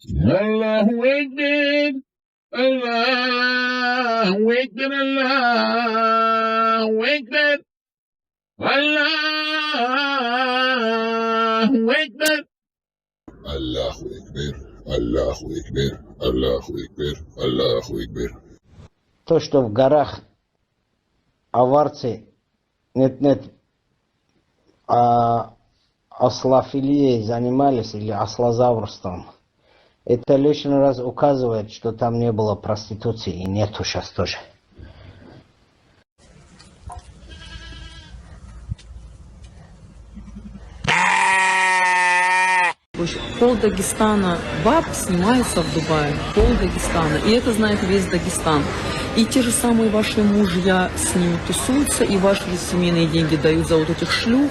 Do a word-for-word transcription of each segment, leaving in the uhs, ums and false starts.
الله أكبر. الله أكبر. الله أكبر. الله أكبر. الله أكبر. الله أكبر. الله أكبر. الله أكبر. То, что в горах аварцы нет-нет, а, ослофилией занимались или ослозаврством, это лишний раз указывает, что там не было проституции и нету сейчас тоже. В общем, пол Дагестана баб снимается в Дубае. Пол Дагестана. И это знает весь Дагестан. И те же самые ваши мужья с ними тусуются, и ваши семейные деньги дают за вот этих шлюх,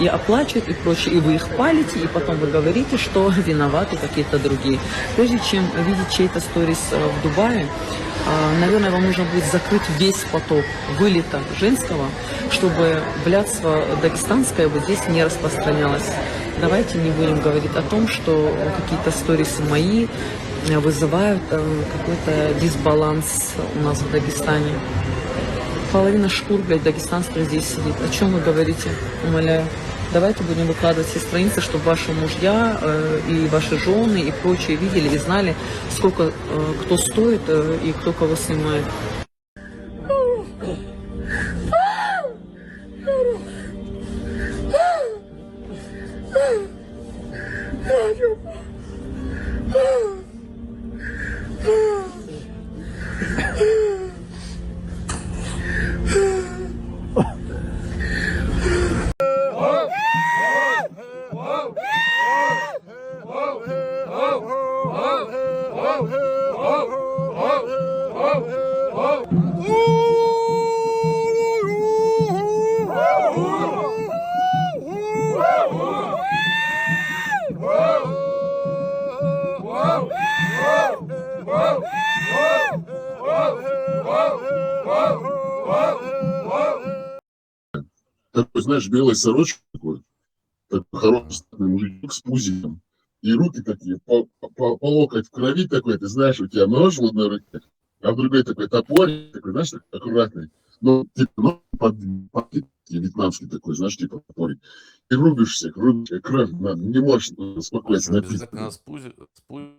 и оплачивают, и прочее. И вы их палите, и потом вы говорите, что виноваты какие-то другие. Прежде чем видеть чей-то сторис э, в Дубае, а, наверное, вам нужно будет закрыть весь поток вылета женского, чтобы блядство дагестанское вот здесь не распространялось. Давайте не будем говорить о том, что какие-то сторисы мои э, вызывают э, какой-то дисбаланс у нас в Дагестане. Половина шкур, блядь, дагестанских здесь сидит. О чем вы говорите? Умоляю. Давайте будем выкладывать все страницы, чтобы ваши мужья э, и ваши жены и прочие видели и знали, сколько э, кто стоит э, и кто кого снимает. Такой, знаешь, белой сорочкой такой, такой хороший статный мужичок с пузиком. И руки такие по, по, по локоть в крови такой, ты знаешь, у тебя нож в одной руке, а в другой такой топорик, такой, знаешь, так аккуратный. Ну, типа, ну, под, под, вьетнамский такой, знаешь, типа топорик. И рубишь всех, рубишь, как кровь, надо, не можешь успокоиться, Что, напиться. Обязательно с пузи- с пузи-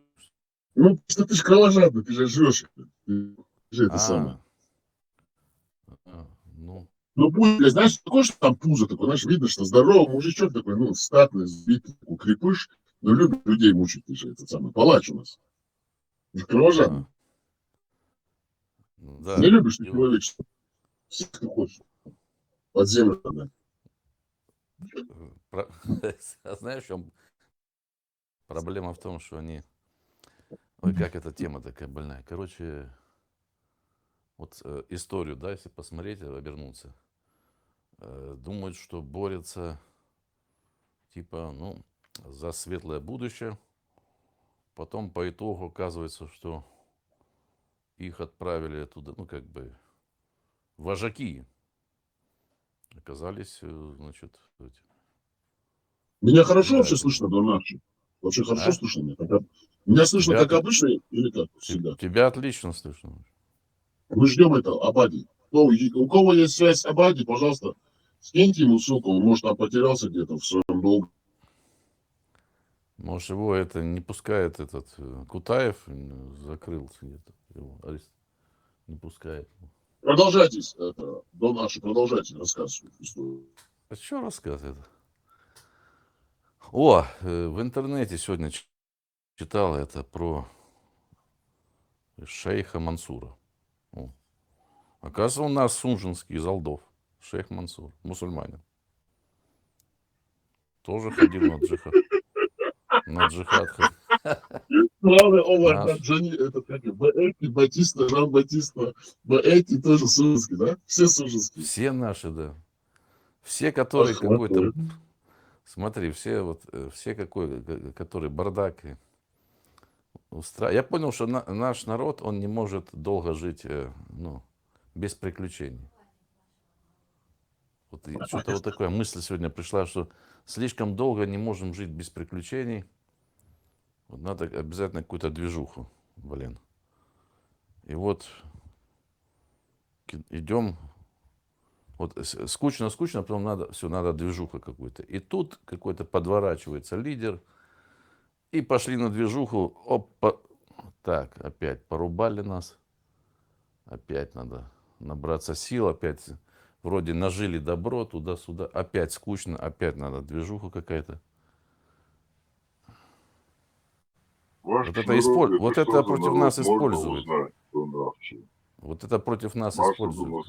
Ну, просто ты же кровожадный, ты же жрешь. Ты же это А, самое. а, ну, Ну, пузо, знаешь, такое, что там пузо такое, знаешь, видно, что здоровый мужичок такой, ну, статный, сбитый, такой крепыш, но любит людей мучить, ты же этот самый палач у нас. Ты же кровожадный. а. Ну да. Не любишь ты И человечество. Всех ты хочешь. Под землю тогда. Про- А знаешь, в чем проблема в том, что они... Ой, как эта тема такая больная. Короче, вот э, историю, да, если посмотреть, э, обернуться, э, думают, что борются, типа, ну, за светлое будущее. Потом по итогу оказывается, что их отправили туда, ну, как бы, вожаки оказались, э, значит, эти, Меня хорошо да, вообще это- слышно, Дон Арчи? Вообще хорошо А? слышно меня? Как об- Меня слышно, Тебя как ты- обычно, или как Те- всегда? Тебя отлично слышно. Мы ждем это, Абади. Ну, и- у кого есть связь с Абади, пожалуйста, скиньте ему ссылку, он, может, там потерялся где-то в своем долгом. Может, его это не пускает этот э, Кутаев, э, закрылся где-то. Его арест не пускает. Продолжайте, это, Дон Арчи, продолжайте рассказ свою историю. А что рассказ это? О, э, в интернете сегодня ч- читал это про шейха Мансура. О. Оказывается, у нас сунженский из Алдов. Шейх Мансур, мусульманин. Тоже ходил на джихад. На джихад ходил. Главное, о, Наш- да, Джани, этот, как его, Баэти, Батиста, Жан Батиста, Баэти тоже сунженский, да? Все сунженские. Все наши, да. Все, которые какой-то... Охватывает. Смотри, все вот, э, все какой, г- который бардак. И устра- Я понял, что на- наш народ, он не может долго жить, э, ну, без приключений. Вот что-то вот такая мысль сегодня пришла, что слишком долго не можем жить без приключений. Вот надо обязательно какую-то движуху, блин. И вот идем. Вот скучно-скучно, потом надо, все, надо движуха какую-то. И тут какой-то подворачивается лидер, и пошли на движуху. Опа. Так, опять порубали нас. Опять надо набраться сил, опять вроде нажили добро туда-сюда, опять скучно, опять надо движуху какая-то. Вот это, исполь... вот это против нас используют. Вот это против нас используют.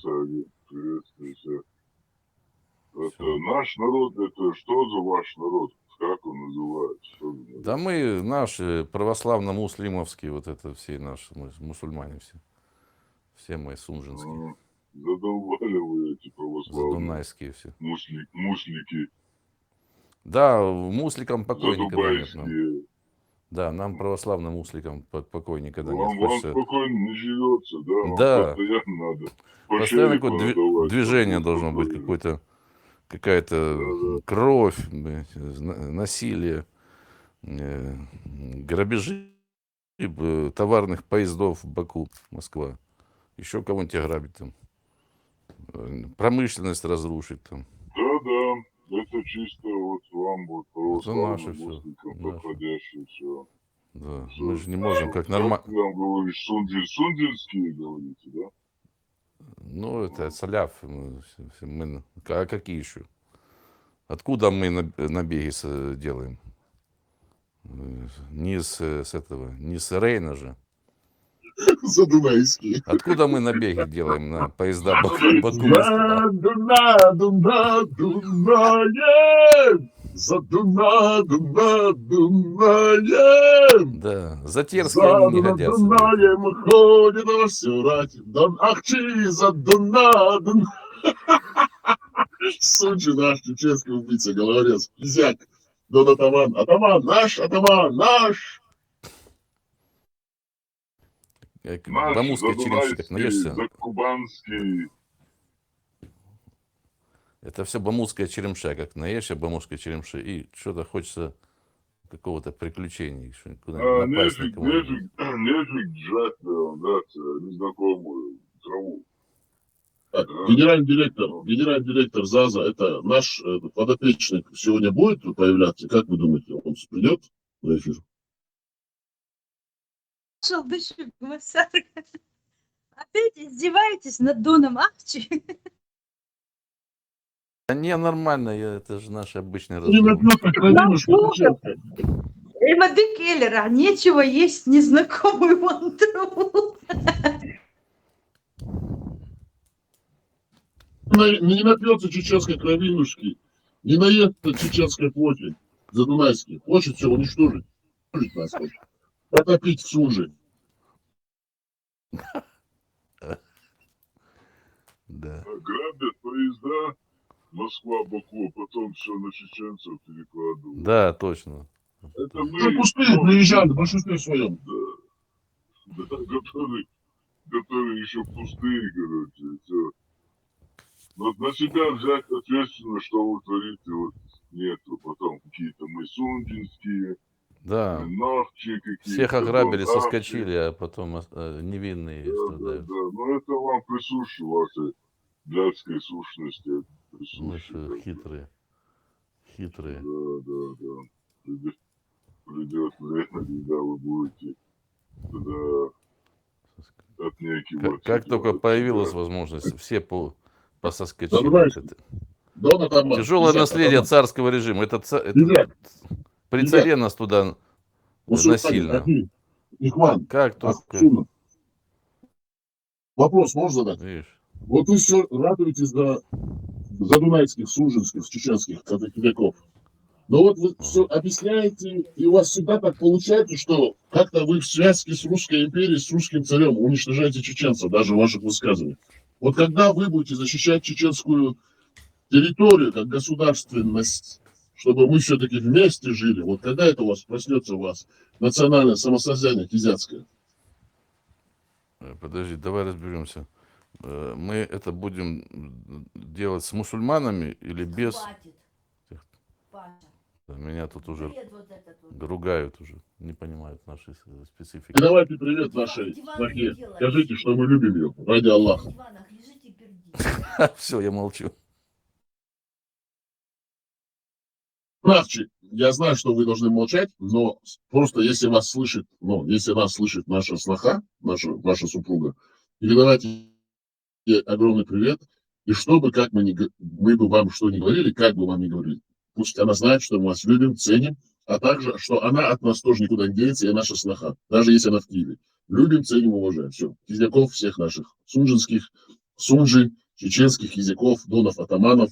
Это наш народ, это что за ваш народ? Как он называется? Да мы наш, э, православно-муслимовский, вот это все наши, мы мусульмане все. Все мы сунжинские. Задолбали вы эти православные. Задунайские все. Мусли... Муслики. Да, мусликам покой никогда нет. Да, нам, православным мусликам, покой никогда нет. Вам спокойно не живется, да? Да. Постоянно надо. Постоянно какое-то движение должно быть, какое-то, какая-то кровь, насилие, э, грабежи товарных поездов Баку, Москва. Еще кого-нибудь ограбить там. Э, промышленность разрушить там. Да, да. Это чисто вот вам, вот, православным мусликам подходящее все. Да, мы же не можем как нормально. Как ты там говоришь, сунджи... сунджинские говорите, да? Ну, это саляф. Мы, а какие еще? Откуда мы набеги делаем? Не с, с этого, не с Рейна же. Задунайские. Откуда мы набеги делаем на поезда Баку-Москва? Задуна, дуна, дунаем! Задуна, дуна, дунаем! Да, за Терские они не годятся. Дунаем ходит во всю рать. Дон Ахчи, задуна, дуна. Сунджи наш, чеченский убийца, головорез, кизяк. Дон атаман, атаман, наш атаман, наш! Бамусская черемша, как наешься. Кубанский. Это все бамусская черемша, как наешься бамусской черемши, и что-то хочется какого-то приключения, что куда-нибудь напасть на кого-нибудь. Нефиг, нефиг жрать, да, незнакомую траву. Так, генеральный директор, генеральный директор ЗАЗа, это наш, э, подопечный сегодня будет появляться? Как вы думаете, он придет на эфир? Шалдышев Гумасар. Опять издеваетесь над Доном Ахчи? Да не, нормально, я, это же наш обычный разговор. Эмады Келлер, а нечего есть незнакомую манту. Не напьется чеченской кровинушки, не наестся чеченской плоти, задунайский. Хочет все уничтожить. Нас хочет потопить в Сунже. Да. Грабят поезда Москва-Баку, а потом все на чеченцев перекладывают. Да, точно. Это мы... Ну, пустые приезжали, в большинстве своем. Да. Да, которые, которые еще пустые, короче, и все. Вот на себя взять ответственность, что вы творите, вот нету. Потом какие-то мы сунджинские, да. Всех ограбили, соскочили, а потом невинные страдают. Да, да, но это вам присуще, вашей блядской сущности. Мы же хитрые. Хитрые. Да, да, да. Придет время, когда вы будете тогда отнекиваться. Как только появилась возможность, все по пососкочили. Тяжелое наследие царского режима. Это, это при царе нас туда насильно. Как только... Вопрос можно задать? Видишь. Вот вы все радуетесь за задунайских, сунжинских, чеченских казаков. Но вот вы все объясняете, и у вас всегда так получается, что как-то вы в связке с Русской империей, с русским царем уничтожаете чеченцев, даже в ваших высказываниях. Вот когда вы будете защищать чеченскую территорию как государственность, чтобы мы все-таки вместе жили, вот когда это у вас проснется у вас национальное самосознание кизяцкое? Э, подожди, давай разберемся. Э, мы это будем делать с мусульманами или без? Хватит, Паша. Меня тут уже ругают уже, не понимают нашей с- специфики. Передавайте привет нашей снохе. Скажите, что мы любим ее. Ради Аллаха. Все, я молчу. Кравчик, я знаю, что вы должны молчать, но с- просто если вас слышит, ну, если нас слышит наша сноха, наша, ваша супруга, передавайте ей огромный привет. И чтобы, как мы, не, г- мы бы вам что ни говорили, как бы вам ни говорили, пусть она знает, что мы вас любим, ценим, а также, что она от нас тоже никуда не денется, и наша сноха, даже если она в Киеве. Любим, ценим, уважаем. Все. Кизляков всех наших. Сунжинских, Сунжи, чеченских кизляков, донов, атаманов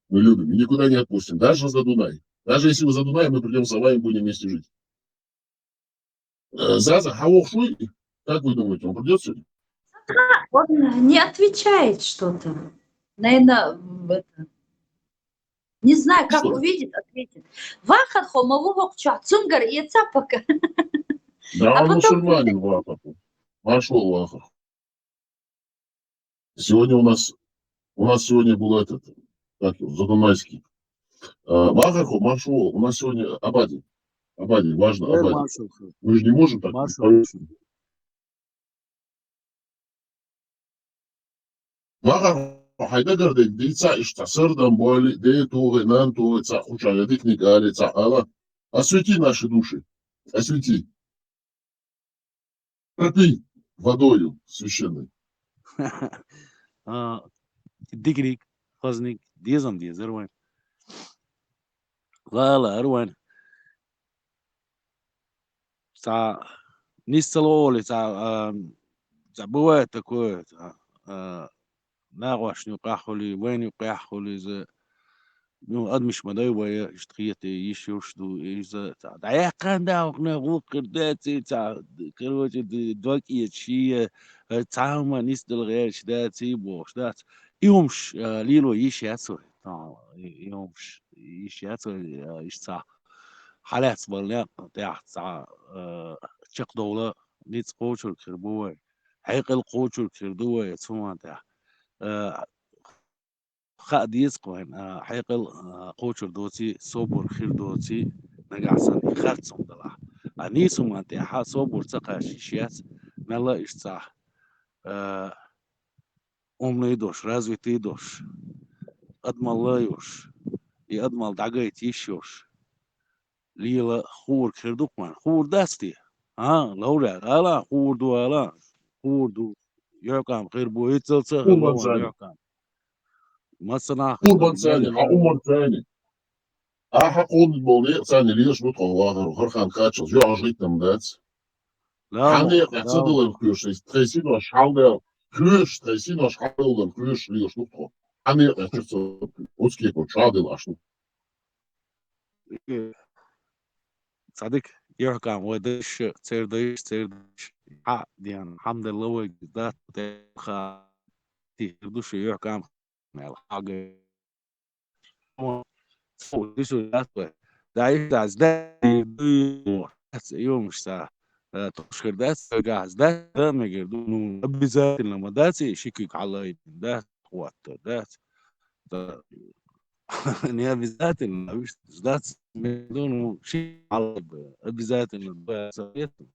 мы любим. И никуда не отпустим. Даже за Дунай. Даже если вы за Дунай, мы придем за вами, будем вместе жить. Э, Заза, хавохшуй, как вы думаете, он придет сегодня? Он не отвечает что-то. Наверное, это... Не знаю, как Что? Увидит, ответит. Вахар хо, ма ву хо ча, цунгар, и цапака. Да, А он потом мусульманин, Вахар. Маршал Вахар. Сегодня у нас, у нас сегодня был этот, как его, Задунайский. Э, Вахар хо, маршал, у нас сегодня Абади. Абади, важно, Э, Абади. Маршал хо. Мы же не можем так. Маршал. Вахар хо, хайда гар де, де ца ишта, сырдан боли, де тугы, нан тугы, ца хуча, ядикник али, ца ала. Освети наши души. Освети. Окропи водою священной. А, дикрик, хазник, дезам дезер вайн. Ла, ла, ар вайн. Ца, нисцалоли, ца, а, ца, бывает такое, ца, а, нагъваш нюкъяхули, вайн нюкъяхули, за, ну, адмиш мадай вая, ишт хияте, иш юш ду, иш за, ца, да я канда, укна, гу, кирдаци, ца, короче, д-, два киет шия, э, цама нисдал герч даци, бош, дац. Иумш, э, лило иш яцу, та, и-, иумш, иш яцу, э, иш ца. Халяц балня, тя, ца, э, чек дола, ниц кочур кирбуай. Хайкал кочур кирдуай, цуман тя. Э, ха диц квайн, а, хайкал, а, кочур доци, собур хир доци, нагасан и харцум дала. А нисуман тя ха собур ца каш иш яц, мела иш ца, э, умный дош, развитый дош, адмалла юш, и адмал дагай тиш юш. Лила хур кирдук ман, хур дасти. А, лаура, ала, хур ду, ала, хур ду. Йокам, кирбу, ицелца, Хур банцани. Йокам. Масана, Хур банцани, ха умар цани. А ха кун болни, цани лиш бут хо Вахар, хар хан качал, жо ажгит нам дац. Хани, я цадулар куш, трейсин ош халда, куш, трейсин ош халда, куш лиш бут хо. Хани, я чуц, уцки ко, чадил ашлу. Садик, Йохкам, вадыш, цердыш, цердыш. Ха, диан, хамдалла вай, да, те, ха, ти, душ, Йохкам, мел, ха, гэ. О, фу, дису, да, твой. Да, и да, сда, и ду, юмш, са, э, тушкер, да, сга, сда, да, мегер, ду, ну, обязательно, ма, да, ци, шики, калай, да, хватто, да, да. Не обязательно, а видишь, сдаться, ну, ши-, обязательно, да, советую.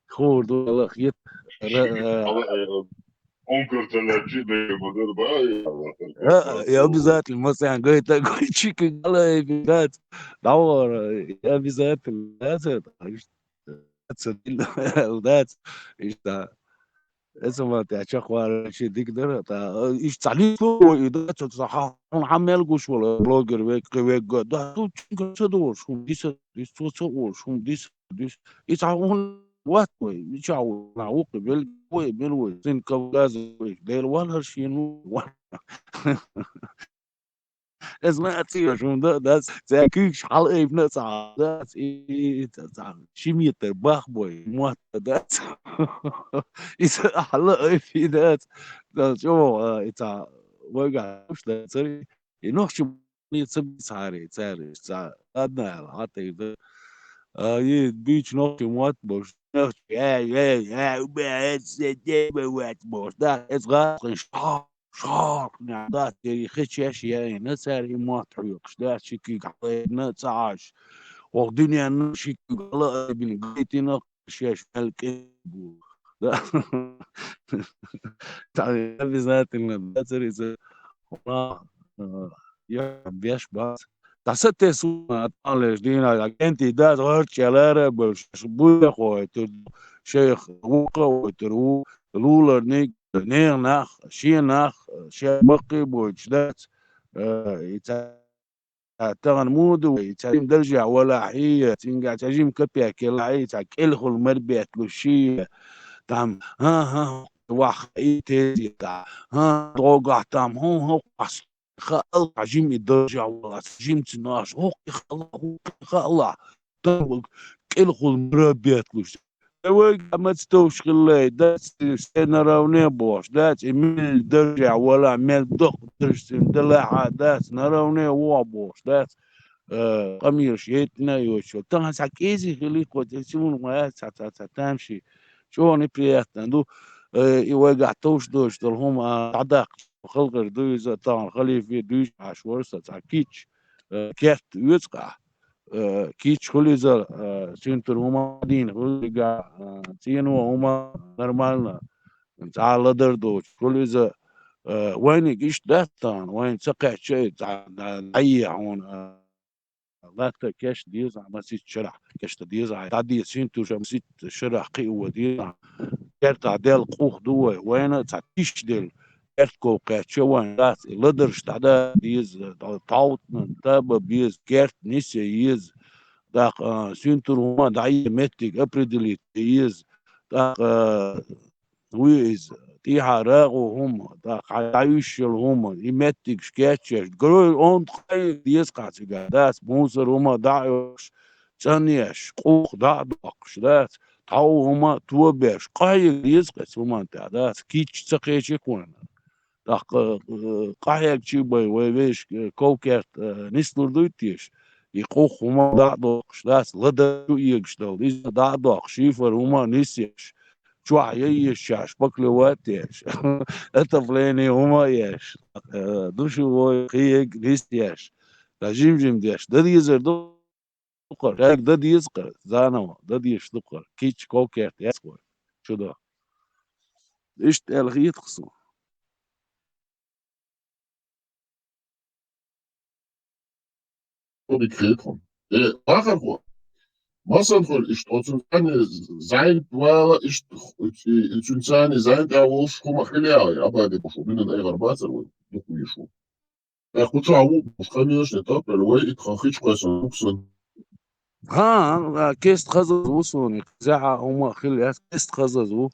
Хорду, Аллах, ет, ра-, э, Он карталачи да мадыр ба, э, и обязательно, мы с вами, говорит, такой чик, и голова, и бегать. Да, и обязательно, да, это, да, это, да, это, Эсамат, я чахвар чи дигдара, та, иш цали слово, и да, цо, цо, ха, он хамел гуш вала, блогер век, век, да, ту, чу, чу, дор, шум, дис, дис, цо, цо, о, шум, дис, дис. И ца, он, вот, ой, и ца, он, на, ук, бел, ой, бел, ой, сын Кавказа, ой, дел, вал, хар шин, вал. Эс ма ци шум да, да, ца кык шал эйфна ца, да, и, и, ца, ца, шимитер бах бой, муат, да, ца. И ца, хала эйфи, да, ца, чо, а, и ца, вайга, уш да, цари, и нох чи, и ца, цари, цари, ца, одна, а ты, да. А, и бич нох чи муат бош, нох чи, э, э, э, убе, э, се, де, бе, ват бош, да, эс га, ха, шарх, дац, и хечеш яйна, цара и мотт хьоькхуш, дац, ши куьг хьалайна цӀа Ӏаш. Оха дуьненна ши куьг хьала а бина, гайтина шеш мел кӀе бу. Да. Та обязательно, да, царица. Ура, э, я беш бац. Та са тесу, а, тан леш дина, агенти да, гӀарч ялара, беш, буя хойтур, шейх, вука хойтур, ву, луларник, нех нах, шен нах, шен баккхий бойч дац, э, и ца-, таган муду, и ца им даржа вала хьия, цинга ца жим капя кела хьия, ца кӀелхул марбетлу шия, там, ха, ха, вах, и тезита, ха, догах там, хо, хо, ас, ха, ал, ца жим и даржа вала, ца жим цинаш, хо, и хала, хо, и хала, там, кӀелхул марбетлу шия. Вайга а маца товш хиллай, дац, все наравне бохуш, дац, и милли даржа вала, мел доккха даржа цуьнан далахьа, дац, наравне вогӀу бохуш, дац, э, къамелаш яйтина а йоцуш. Тахана цхьа кӀезиг хили кхо, цуьнан ма яц, цхьа, цхьа, цхьа тамаши. ЧӀогӀа неприятно ду, э, и вайгахь товш доцуш долу хӀума, а, дӀадаккха халкъара ду иза, тахана халифе дуьйцуш Ӏаш вара со, цхьа кийча, э, керт оьцу къа. Э, кийча хуьлу иза, э, синтур хӀума дийна хуьлу, э, цӀено хӀума нормально, цхьа а ладар доцуш хуьлу иза, э, вайниг иштта дац тахана, вайна ца кхаьчча, э, цхьа, дӀа-, дӀае хьуна, э, латта кешта деза, масит шарахь кешта деза, дӀадеза синтур ша масит шарахь кхио деза. Кертахь дел къух ду вай, вайна а цхьа тиш делла, керт ков кхаьчча вайн дац, и ладарш дӀада деза, товтанан таба беза, керт нисе еза, тӀаккха, а, синтур хӀума дӀае меттиг определить еза, тӀаккха, а, вуй иза, тӀехьа рагӀу хӀума, тӀаккха дӀаюьйшал хӀума, и меттигаш кечъеш, грой онда къайгӀа деза кхаьчига, дац, мусар хӀума дӀа а йоккхуш, цӀанъеш, къух дӀа а доккхуш, дац, тхьов хӀума тобеш, къахьега деза кхаьчу хӀуманна тӀехь, дац, кийча ца кхечи кхунна. ТӀаккха, э, къахьегчи бай, вай вешка, э, ков-керт, э, нислур дуй теша? И къух хӀума дӀа а доккхуш, дац, ладар чу эгаш долу, иза дӀа а доккхуш, шифер хӀума нисъеш, чохь яйеш шаьш, шпаклевать еш, отопление хӀума еш, э, душевой кхиег нисъеш, дан жим-жим деш, дан дезар ду-кх, шайга дан деза-кх, заново дан дезаш ду-кх, кийча ков-керт яц вай, чу дан. Иштта аьлла хета-кх суна. Дика хета хьуна. Э, бахархо, масанхуьлу иштта оцунцани зайнта вала, иштта, и, и цуьнцани зайнта а волуш хӀума хили яхьа, абаде бу шу, дуьненан айхьар бацара вай, дукха вийш ву. Э, кху чохь ву, уж къамелаш а таппар, вай итт хан хи чу кхоьссина ву сан. ХӀан, а, кеста хазаза ву суна, кхузахь а хӀума хила яц, кеста хазаза ву.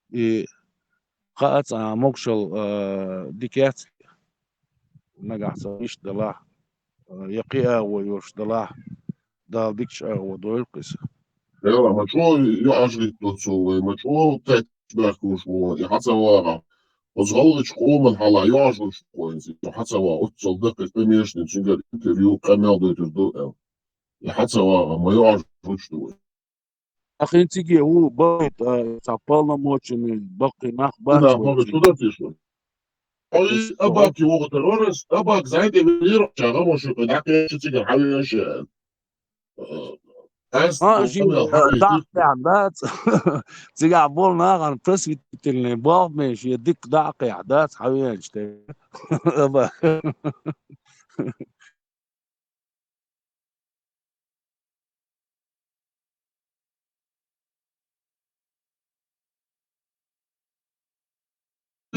И хаац, а, могушалла, а, дика яц, нагахь сан иштта далахь, а, я кхин агӀо йолуш далахь, Дала дикачу агӀо дойла-кх иза. Эла, ма чӀогӀа юкъаш гӀитталуш ву вай, ма чӀогӀа тетташ баьхкалуш ву вай, и хьан ца вагӀахь. Оцу гӀалгӀачу къоман хьала юкъаш гӀуттуш ву вай, и хьан ца вагӀахь, оццул даккхий къамелаш дина, цуьнгара интервью, къамел дойтур ду аьлла. И хьан ца вагӀахь, ма юкъаш гӀуттуш ду вай. Ахин циге ву баккхий, а, цхьа полномоченный, баккхий нах бац вай цига. Ой, абаки вогӀу террорас, абак зайде виру, чагӀа мо шу кху дӀакхечу цига хьавеша. Ас а, ши дӀакхехь дац. Цигахь болу нахана просветительный болх бен шен дика дӀакхехь дац хьавеанчу тӀе. Аба.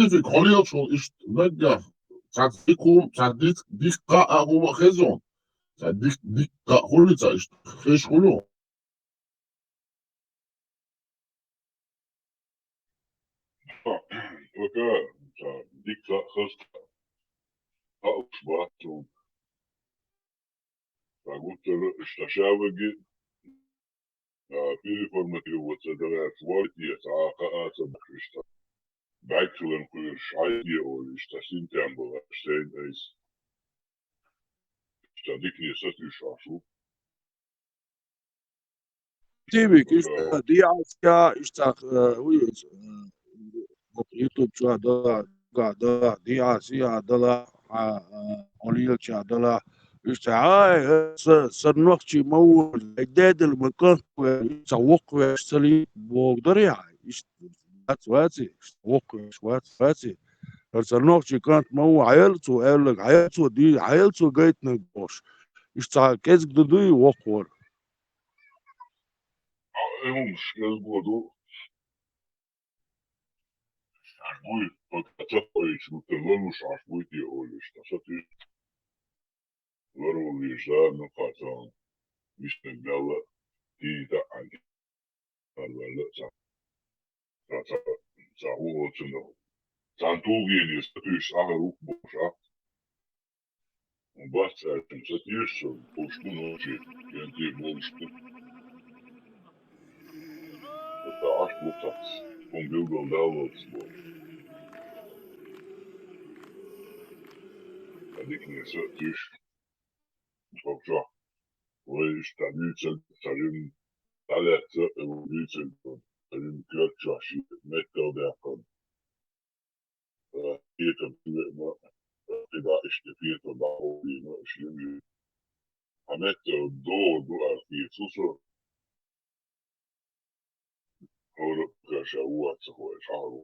Изиг хьо лелаш волу иштта наггахь цхьа дика хӀума, цхьа дика, дика кхаъ а хӀума а хеза хьуна. Цхьа дика, дика кхаъ хуьлий цхьа иштта? Хезаш хуьлу хьуна? Пока цхьа дика кхаъ хаза кхаъ. Кхаъ уьш бац хьуна. Цхьа гуттара а иштта ша ваги, а, переформатироваться дара аьлла, вай те, цхьа а кхаъ а ца бохуш иштта. БӀаьрг хиларна кхоьруш, хьай те олуш, цхьа синтем бала, шайн айса. Иштта дикане сатуьйсуш Ӏаш ву. Тивик, иштта, диаска, иштта, э, уьш, э, вот YouTube чохь да, гӀа дала, дийӀа, сийӀа дала, хьа, а, олийлча дала. Иштта, ай, э, са, са нохчий ма ву, ай, дедал ма кӀант ве, ца вокх веш, ца ли, бог дари, ай, иштта, вац, ваци, вокх веш, вац, ваци. Ар са нохчий кӀант ма ву, хьайл цо аьллаг, хьайл цо ди, хьайл цо гайтнаг бош. Иштта кӀезиг ду дуй вокхор. А, э, хӀумаш кӀезиго ду. Аш буй, пока ца хоуьйтуш, ну, тӀе лалуш Аш буй те олуш, ткъа со туьйсу ларван вижа, ну, кхацан, вишнаг мелла, дийда, а, арваьлла, ца, ца, ца, ца, хӀу волчунна, цан тулгене са туьйсу ахьа рук бош, а? Бац аьлча, ца тешаш, хӀумаш ду нохчий, кӀентий болуш ду. ТӀаккха Аш бу цхьацца, хӀума билггал даллалц боху. Ткъа дикане са а тешаш, тхо чохь, вай иштта дуьйцург, ца жимма дӀалаьцна, вай дуьйцург, ца жимма коьрта чохь шен меттал даьккхина. Петар тиле ма, кхидӀа иштта Петар дӀа а вийна, шимма. Хьан метта догӀу ду аьлла хеташ ву со. ХӀора кхаша ву вац ца хой, шахьар ву.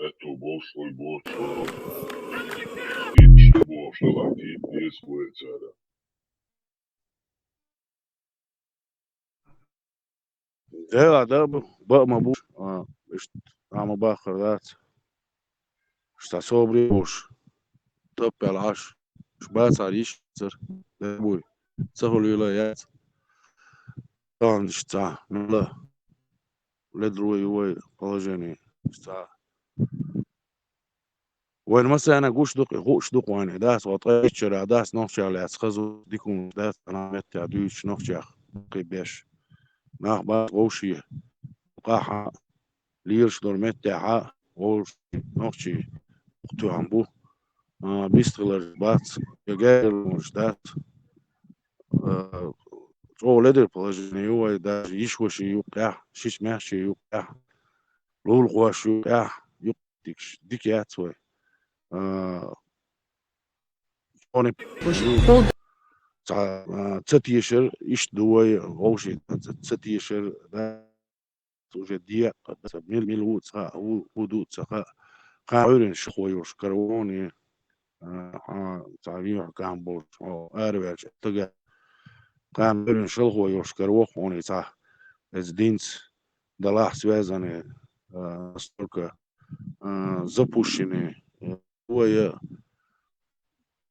Аьтту болуш вай боцу. Итт ши бохуш, ала итт деза хой цара. Дела да, баа ма бу, а, иштта, а, ма баххар дац. Иштта собаре а болуш, таппаьлла Аш, уьш бацара йиш яцара, де буй, ца хуьлийла яц. Тахана иштта, мелла, ледарло ю вай положение, иштта. Вайна массарна гуш ду-кх и, хууш ду-кх вайна и, дац, вай ткъе итт шарахь дац нохчех лаьцна хаза дика хӀуманаш дац, цхьана меттехь дуьйцуш нохчех кхин беш. Нах бац вовшийн. Къахьа лелаш долу меттехьа вовшийн нохчий тоьхна бу. А, бистхиларш бац, я гергарнаш дац. А, чӀогӀа ледара положение ю вай, даже йиш-вашийн юккъехь, шича-маьхчийн юккъехь, лулахошийн юккъехь, юкъ- дикаш, дика яц вай. А, цхьа, а, ца тешар, иштта ду вай, вовшийн ца, ца тешар, да, уже декъа, ца мил, мил ву ца хаьа, хӀу, хӀу ду ца хаьа. Кхана Ӏуьйранна шалхо йолуш кара ву хьуна, а, хьан цхьа юьхькӀам болуш, хьо араваьлча стага. Кхана Ӏуьйранна шалхо йолуш кара ву хьуна цхьа, иза динца далахь связанный, а, настолько, а, запущенный, э, вай,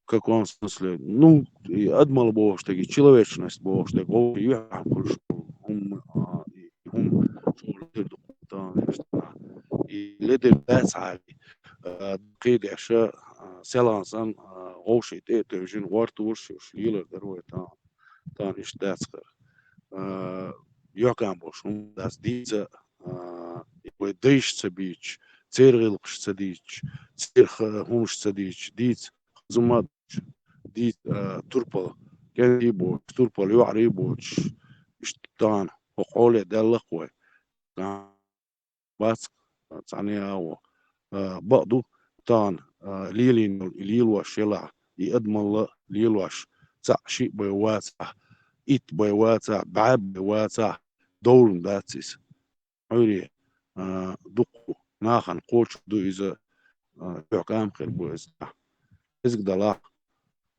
в каком смысле, ну, и адамалла бохуш дерг, и человечность бохуш дерг, вовшийн юьхь хуьлуш болу хӀума, а, и хӀума чӀогӀа ледара ду тахана, и ледара дац хьали, а, кхидӀа аша, а, селхан санна, а, вовшийн тӀе а тевжина, гӀортор шуьш лелар дара вай тахана. Тахана иштта дац хӀара. А, юьхькӀам болуш хӀума дац дийца, а, вай дайша ца бийцаш, церан гӀиллакхаш ца дийцаш, церан ха-, хӀумаш ца дийцаш, дийца хаза хӀума а доцуш, дийца, а, турпал кӀентий боцуш, турпал йоӀарий боцуш, иштта тахана хӀокху хьоле даьлла-кх вай. Тахана бац, цхьаьна а ву, а, бакъ ду, тахана, а, лелийна йолу и лелош елахь, и адамалла лелош, цхьаъ шиъ бен вацахь, итт бен вацахь, бӀе бен вацахь, довлун дац иза. Ӏуьйре, а, дуккха нахана кхочур ду иза, а, юьхькӀам хир бу иза. КӀезиг далахь,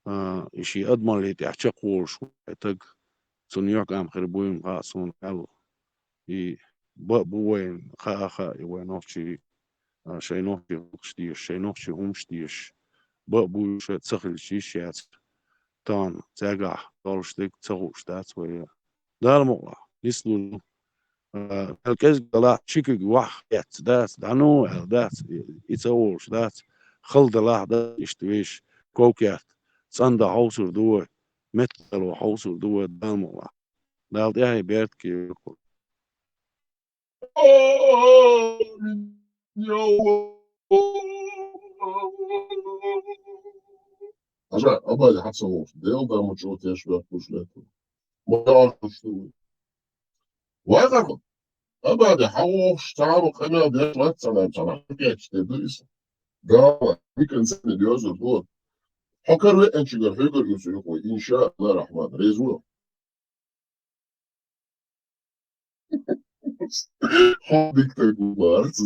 а, и шен адамаллин тӀехь чекхволуш ву стаг, цунна юьхькӀам хир буйла хаьа суна аьлла. И бакъ бу вайна, хаа а хаьа, и вайн нохчий, а, шайн нохчийн гӀуллакхаш дезаш, шайн нохчийн хӀумаш дезаш. Бакъ бу уьш ца хилча йиш яц. Тахана цаьргахь долуш дерг ца хууш дац вай. Дала мукъалахь, нислур ду. А, аьлла кӀезиг далахь, ши куьг вахь эцна дац, дӀа ну аьлла дац, и, и ца олуш дац. Хала далахь дац, иштта вешан ков-керт цӀандан хьовсур ду вай, меттало хьовсур ду вай, Дала мукъалахь. Дала тӀаьхье беркате йойла. Аша, абали хьан ца вовш? Дел да ма чу теш бехкуш лету. Ма алкуш ду. Вай гӀарма. Абаде хьавогӀуш, цхьа а къамел деш вац, цхьана, цхьана хьакхечде ду иза. Дала никан санна доьзур ду. Хьо каравеанчугара хьоьгара оьцур ю хьо, иншааллахӀ рахьман. Реза ву? Хьо дика даг ву, Марса,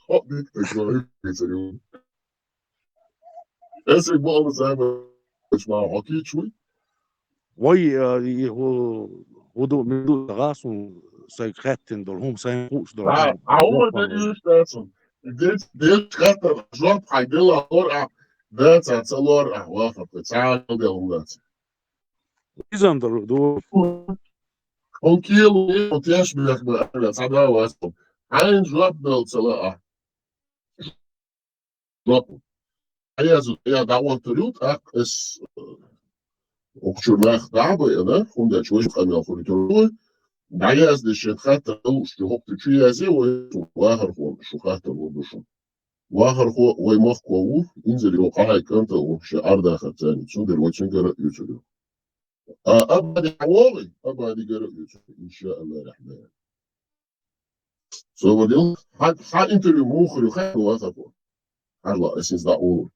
хьо дика даг ву, хьо дика даг ву. Эсик баъла зама ма хьо кийчвуй? Вай, а, и хӀу-, хӀу ду, ми ду гӀасун сай хаттин дол, хӀум сай хууш дол. А, хӀум. А хӀума дагиш дацун. Дец, дец хаттар, жоп хьай дела лор а, даца ца лор а, вахар, ца дела лор а. Изан дол ду. Он килу, он теш бяхба, ца да вас. Хьайн жоп дал ца ла а. Жоп. Аяз, я дагӀван турют, а, эс, э, укчур нах дагӀба, я, да? Хунда чуш къамел хули турут. Аяз де шет хатта уш чу хокку чу язе, вай вахар хун, шу хатта ву душу. Вахар ху, вай мах ко ву, инзер ё къахай канта ву, ше арда хатани, цундер вай цунгара ютур ю. А, абади хьавогӀи, абади гара ютур, иншааллахӀ рахьман. Собар дел, хьа, хьа интервью мухрю хьа вахар ху. Хьарла эсинз да у.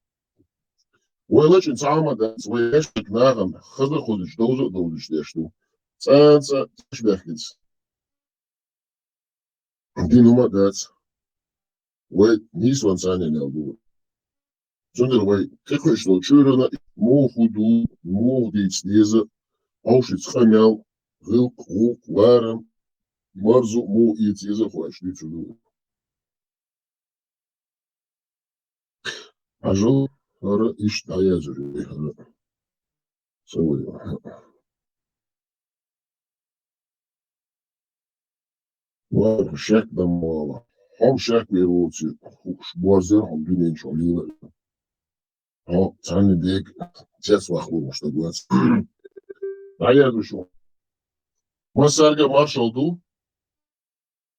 Вай лачин цама да, вай яшик наган, хаза хузич, довза довзич деш ду. ЦӀа, цӀа, цӀа бехгиц. Динума дац. Вай нийсван цани нел ду. Цундер вай кхехуш дол чуйрана, мух ху ду, мух диц деза, аушиц къамел, гӀилкъ, гӀулкъ, варам, марзу, мух иц еза хуаш дицу ду. Ажал, хара ишт даязур, хара. Савой. Вар шек дам вала. Хом шек веруци, хуш борзер, хом дунен чолила. О, цани дег, чес вахлу мушта гуац. Даязур шу. Масарга маршал ду.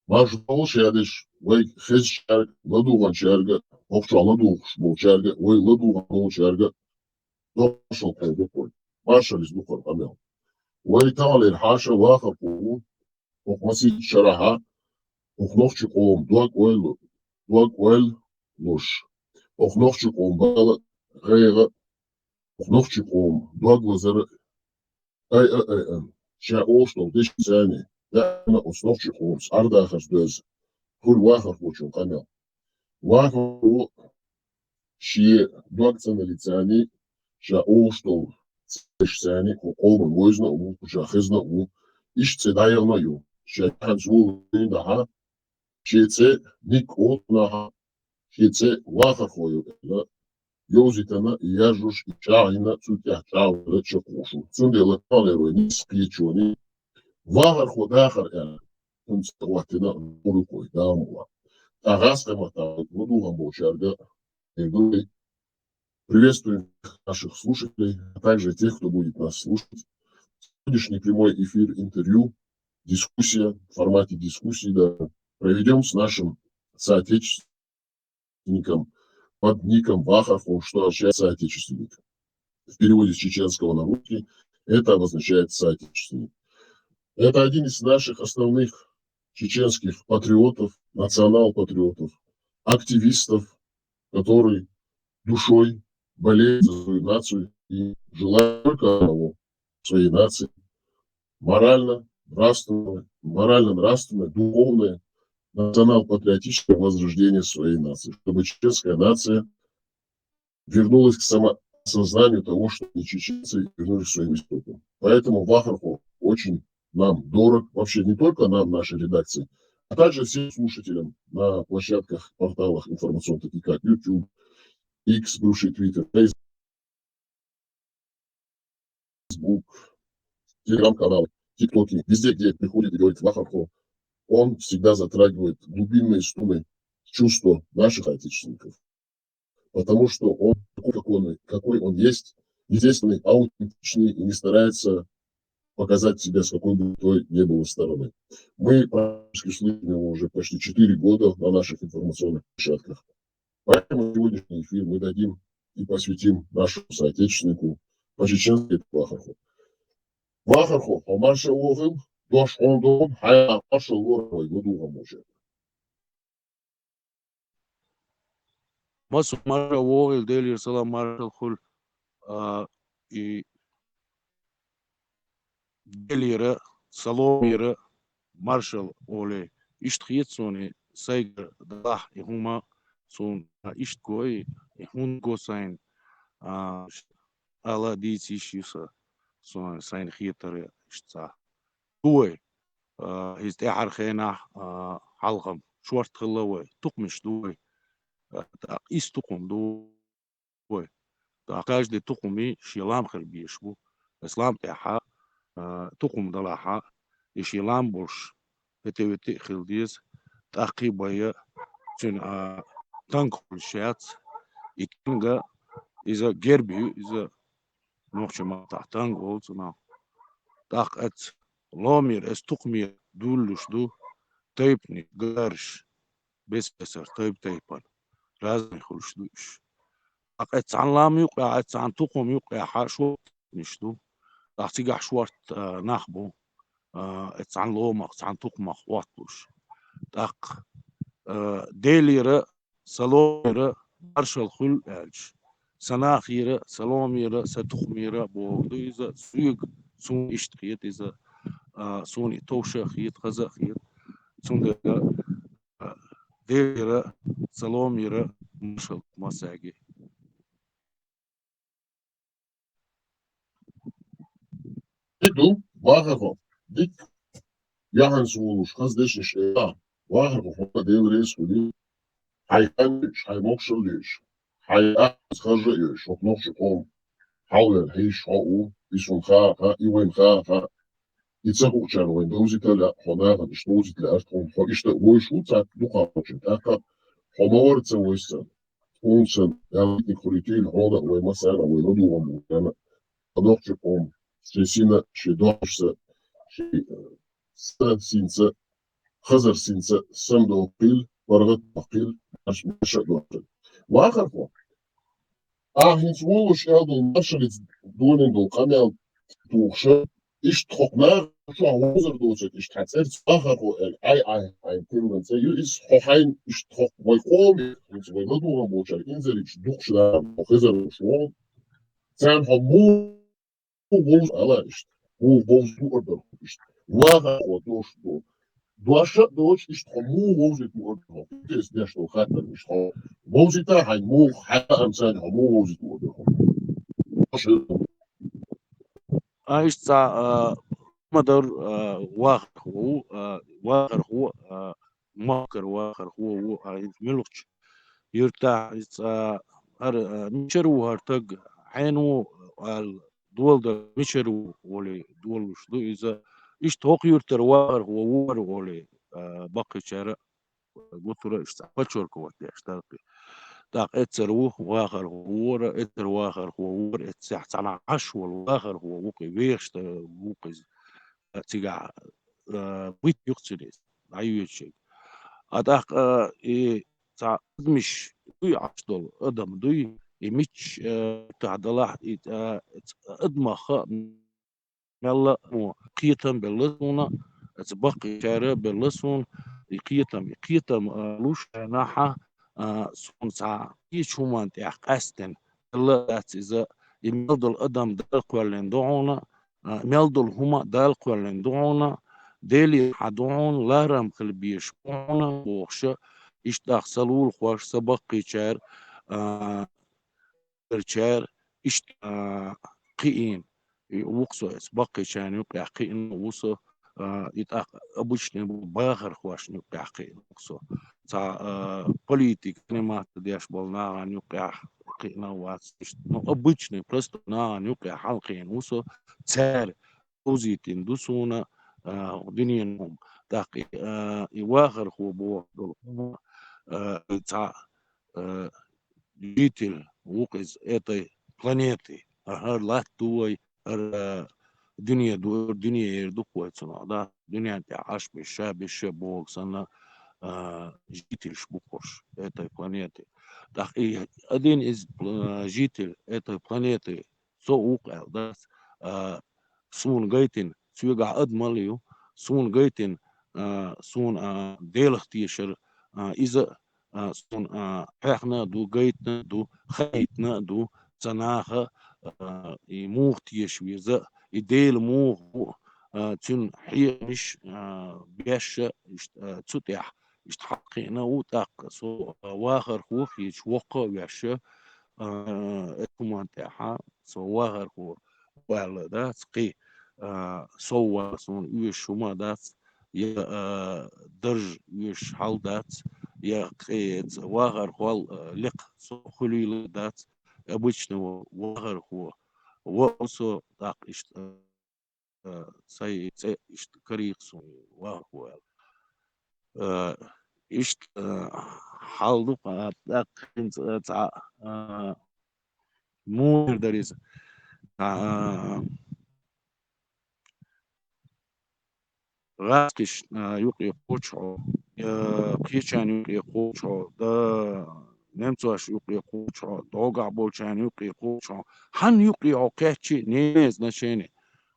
Марш дол шадеш, вай хез чарг, ладугъан чарга, охча ладугъуш бол чарга, вай ладугъан бол чарга, дошо кол дукой. Маршализ дукой къамел. Вай талер хьаша ваха кулу, ох масит шараха, ох нохчи къом, дог ойл, дог ойл луш. Ох нохчи къом бала, гъейга, ох нохчи къом, дог лазара, ай, ай, ай, ай. Ша оштол деш сани, да, ана ох нохчи къом, с ардахас дез. Хур вахар хочун къамел. Вахар у ши дог цана лицани, ша оштол цеш сани, ку къоман войзна у, ку ша хезна у, иш це даягъна ю. Ша хан сул да ха, ши це ник отна ха, ши це вахар хою эла. Ёзитана, яжуш, и чагъина, цутя чагъла чакъушу. Цундела талерой, нис пичони, вахар хо дахар эла. Кунц ватина, урукой, дамула. Тагас къамата, вудуган бочарга, Эндури. Приветствуем наших слушателей, а также тех, кто будет нас слушать. Сегодняшний прямой эфир, интервью, дискуссия, в формате дискуссии, да, проведем с нашим соотечественником под ником Вахархо, что означает соотечественник. В переводе с чеченского на русский это обозначает соотечественник. Это один из наших основных чеченских патриотов, национал-патриотов, активистов, который душой болеет за свою нацию и желает только одного своей нации. Морально, нравственное, морально-нравственное, духовное, национал-патриотическое возрождение своей нации, чтобы чеченская нация вернулась к самосознанию того, что они чеченцы, и вернулись к своим истокам. Поэтому Вахархо очень нам дорог, вообще не только нам, нашей редакции, а также всем слушателям на площадках, порталах информационных, таких как YouTube, X, бывший Twitter, Facebook, Telegram-каналы, ТикТоки, везде, где приходит и говорит Вахархо, он всегда затрагивает глубинные струны чувства наших соотечественников. Потому что он такой, какой он, какой он есть, естественный, аутентичный и не старается показать себя с какой бы той ни было стороны. Мы практически слышим его уже почти четыре года на наших информационных площадках. Поэтому сегодняшний эфир мы дадим и посвятим нашему соотечественнику по-чеченски Вахарху. Вахарху, Омар Шаогыл, Дош хьона ду, хьайна маршал лора вай, ладувгӀам вожа. Масу маршал вогӀийла, Делера салам маршал хуьлу, а, и Делера, саломера маршал олий. Иштта хета суна и сайгара далахь и хӀума, суна иштта го и, и хӀунда го сайна, а, ала дийца йиш ю сан, суна сайна хетара иштта цхьа. Ду вай, а, иза тӀаьхьара хенахь, а, хьалхам шорта хилла вай, тукхамаш ду вай, а, тӀаккха исс тукхам ду вай. ТӀаккха каждый тукхами шен лам хила безаш бу. Ас лам тӀехьа, а, тукхам далахьа, и шен лам болуш, хӀета-вета а хила деза, тӀаккхий байя, цуьнан, а, танга хуьлуш яц, и танга, иза герб ю, иза нохчийн маттахь танга олу цунах. ТӀаккха эцца ломера, эцца тукхамера дуьйлалуш ду тайпанаш, гараш, бес-бесара тайп-тайпана, разный хуьлуш ду уьш. ТӀаккха эцца цхьана лам юкъехь, эцца цхьана тукхам юкъехь шортанаш ду. ТӀаккха цигахь шорта, а, нах бу, а, эцца цхьана ломах, цхьана тукхамах хӀотталуш. ТӀаккха, а, Делера, саломера маршал хуьлу аьлча, сан нахера, саломера, сан тукхамера бохург ду иза, соьга, суна иштта хета иза, а, суна и товш а хета, хаза а хета. Цундела, а, Делера, саломера маршал массаьрга. И ду, вахархо, дика яхьанца волуш, хаза дешнаш эла, вахархо, хьо Дела реза хуьлийла, хьайн хан йоьдуш, хьайн могушалла йоьдуш, хьайн ахчанца харжа а йоьдуш, хӀокху нохчийн къоман хьалвер хьийзаш хьо а ву, и суна хаа а хаьа, и вайна хаа а хаьа, и ца хуучарна вайна довзийта а лаьа, хьо нахана иштта довзийта лаьара тхуна, хьо иштта а вовзаш ву цхьаьна дукхахболчарна, тӀаккха хьо ма вара ца войсу царна. Тхуна сан, Дала витиниг хуьлийтийла хьона а, вай массарна а, вай ладугӀам бу вайна. Ткъа нохчийн къоман шен сина, шен догӀмашца, шен, э, саран синца, хазаран синца самадоккхийла, паргӀатдоккхийла, марш-, марша а доккхийла. Вахархо, ахьа хӀинца волуш аьлла долу маршаллица долийна долу къамел тухуш, иштта хӀокху наха чохь вовзар доцург иштта хьан цӀерца вахархо аьлла, Ӏай-Ӏай хьайн тиллина цӀе ю иза, хьо хьайна иштта хӀокху вай къоме, хӀинца вай ладугӀам болчара инзаре иштта дукхаш дара, хьо хезар долуш вогӀу. Царна хьо муха вовза ала иштта, муха вовза луур дара хьо иштта. Вахархо дош ду. Дош а доцуш, иштта хьо муха вовзийта луур дара хьо. Кхеташ деш долу хаттар иштта хьо вовзийта хьайна муха, хьайн лаамца хьо муха вовзийта луур дара хьо. Дош а А, иштта цхьа, а, ма-дарра, а, вахархо ву, а, вахархо, а, махкара вахархо ву, а, иза муьлххачу юьртахь, иза цхьа, хӀара, а, мичара ву хӀара таг, хьенан ву аьлла, доладар мичара ву олий, долалуш ду иза. Иштта хӀокху юьртара вахархо ву хӀара олий, а, баккхийчара гуттара а иштта подчеркивать деш дара кхин. ТӀаккха эццара ву вахархо вора, эццара вахархо вора, эццехь цхьана Ӏаш волу вахархо ву кхин, вехаш ву кхин иза. Цигахь, а, бит юкъ цуьнан иза, дӀайоьдуш ерг. А тӀаккха, а, и цхьа адамаш дуй, Ӏаш долу адам дуй, и мичча, а, тахь далахь, и, а, адамах а мелла а кхетам белла суна, эца баккхийчара белла суна и кхетам. И кхетам, а, луш хенахьа, а, суна цхьа кхечу хӀуманна тӀехь къаьстина белла а дац иза, и мел долу адам Дала кхоьллина ду хьуна, а, мел долу хӀума Дала кхоьллина ду хьуна, Делера хьан ду хьуна, ларам хила безаш бу хьуна бохуша, иштта ах сан лулахоша, сан баккхийчара, а, Церчара иштта, а, кхиийна, и ву-кх со эца баккхийчарна юкъехь кхиийна ву со, а, и тӀаккха обычный бу бахархошна юкъехь кхиийна ву-кх со. Цхьа, а, политик, заниматься деш болу нахана юкъехь кхиийна вац иштта. Ну, обычный, простой нахана юкъехь хьалкхиийна ву со, цара вовзийтина ду суна, а, дуьненан хӀума. ТӀаккха и, а, и вахархо боху долу хӀума, а, и цхьа, а, житель ву-кх иза этой планеты. А хӀара латта ду вай, хӀара, а, дуьне ду, дуьне эр ду-кх вай цунах, да? Дуьнен тӀехь Ӏаш берш, ша берш боху санна, а, жительш бу-кх уьш этой планеты. ТӀаккха и один из, а, житель этой планеты со ву-кх аьлла дац, а, суна гайтина, соьгахь адам мала ю, суна гайтина, а, суна, а, Делах тешар, а, иза, а, суна, а, хьехна а ду, гайтина а ду, хайтина а ду, ца наха, а, и муха теша веза, и Дела муха ву, а, цуьнан хьехамаш, а, беш а, иштта, а, цу тӀехь, иштта хьакхиъна ву тӀаккха со, а, вахархо хеташ воккха а веш а, а, эцу хӀуманна тӀехьа со вахархо ваьлла дац, кхин, а, сов вала суна оьшуш хӀума дац, я, а, дарж оьшуш хьал дац, я кхин эца вахархол, а, лекха со хуьлийла дац, обычно вахархо ваьлла со тӀаккха иштта, а, сай цӀе иштта карийра суна вахархо аьлла. А, иштта, а, хьал ду, а, тӀаккха хӀинца, а, цхьа, а, муха дара иза. А, гӀазкхашна юкъе кхочу хьо, я кхечарна юкъе кхочу хьо, да немцошна юкъе кхочу хьо, дӀогахь болчарна юкъе кхочу хьо. Хьанна юкъе хьо кхаьччи, не имеет значения.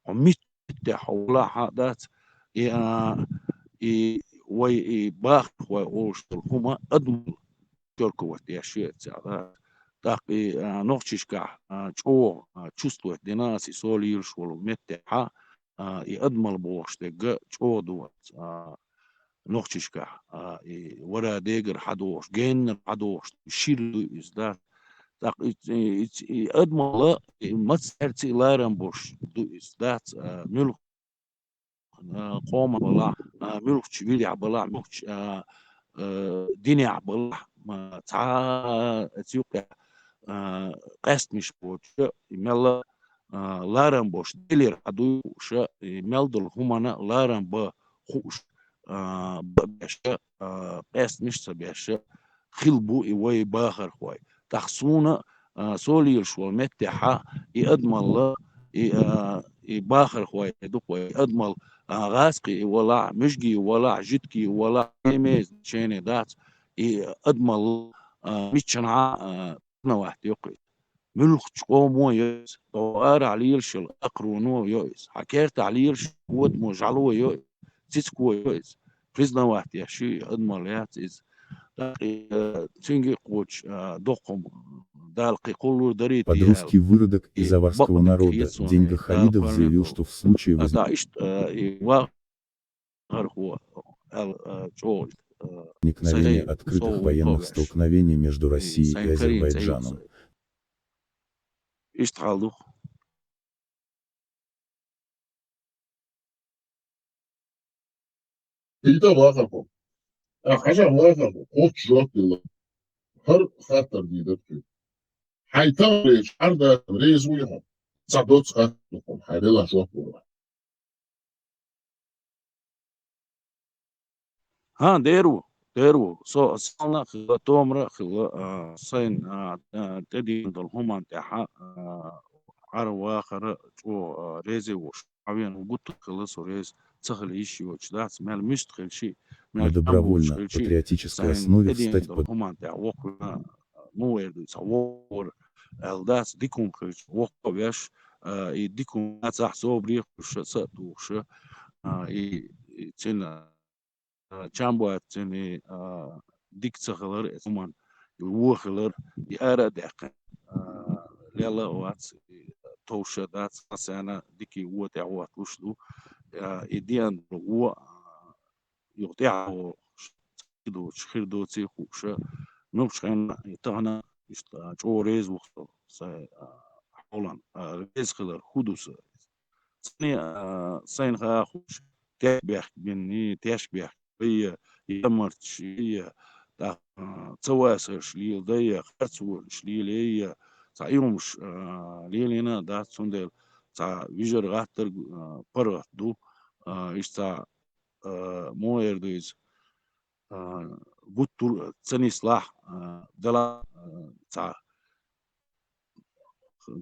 Хьо мит-, меттехь хьо валахь а дац, и, а, и вай, и бахархой олуш долу хӀума адамал чорковать деш ю эццехь, да. ТӀаккха и, а, нохчашкахь, а, чӀогӀа, а, чувствовать дина аса и со лелаш волу меттехьа, а, и адамал бохуш дерг а чӀогӀа ду, а, нохчашкахь, а, и вара дегара хьадогӀуш, геннара хьадогӀуш, шира ду иза, да. ТӀаккха и, и, и, и адамал, и маца цаьрца и ларам бош ду иза, дац, а, муьлха а, къоман балахь, а, муьлххачу вилехь балахь, муьлххачу, а, а, динехь балахь, ма, цхьа а цу юкъехь, а, къаьстамаш боцуша, и мелла, а, ларам бош, Делера хьан дуй хууша, и мел долу хӀуманна ларам бан хууш, а, бан беша, а, къаьстамаш ца беша, хилла бу и вай бахархой. ТӀаккха суна, а, со лелаш волу меттехьа, и адамалла, и, а, и бахархой дукха вай, и адамал, а, гӀазкхий валахь, муьжгий валахь, жуьгтий валахь, не имеет значения дац, и адамалла, а, миччанхьа, а, новахь тӀекхуьйту. Муьлххачу къомо йо иза, тхо арахь лелаш йолу акхароно йо иза, хьан кертахь лелаш адамо жӀало йо иза, цицко йо иза, признавать еш ю и адамал яц иза. ТӀаккха, э, цуьнга а кхочуш, а, доккха хӀума Дала кхин кхуллур дарий те аьлла. Подростки выродок из аварского народа Деньга Халидов заявил, что в случае возникновения открытых военных столкновений между Россией и Азербайджаном Никнавение открытых военных столкновений между Россией и Азербайджаном. Иштта хьал ду. Хьийта вахархо. А, хьажа вахархо, кхоччуш жоп делла. ХӀара хаттар дийр дара кхин. Хьайн товарищ, хьардатам реза вуй хьо? Ца доцу хаттар ду хьуна, хьайн делахь жоп лур вац. ХӀан, дер ву, дер ву. Со, со санна хилла, томра хилла, а, сайн, а, а, тӀедийна долу хӀуманна тӀехьа, а, хьара вахара чӀогӀа, а, реза ву шу. Хьавена ву гуттар хилла со реза ца хила йиш йоцуш дац, мел муьста хила ши, мел кӀам боцуш хила ши, сайн тӀедийна долу хӀуманна тӀехьа воккхавина, ну, эр ду, цхьа вогӀур аьлла дац, дика хӀума хилча, воккха а веш, а, и дика хӀума цахь собаре а хуьлуш, са а тухуш, а, и, и цуьнан, а, чам боццуьнан, а, дика ца хилар, и хӀуманна, и вон хилар, и ара а даьккхина, а, лелла а вац, и товш а дац, хьан сана дика и вон тӀехӀотталуш ду, а, и деана долу вон, а, юха тӀаьхьа вогӀуш, ца доцуш, хир доций хууш, муьлххачу хенахь, и тахана иштта чӀогӀа реза ву со сайн, а, хьолан, а, реза хилар хӀун ду сан? Цхьанне, а, сайна хаа хууш, тешнабехк бина, тешнабехк бай, ямарташ бай, тӀаккха, а, ца васарш леладай, харцонаш лелай, цхьа и хӀумаш, а, лелийна а дац, цундела цхьа вижар гӀаттар, а, паргӀат ду, а, иштта цхьа а, муха эр ду иза, а, гуттар а ца нислахь, а, дала, а, цхьа,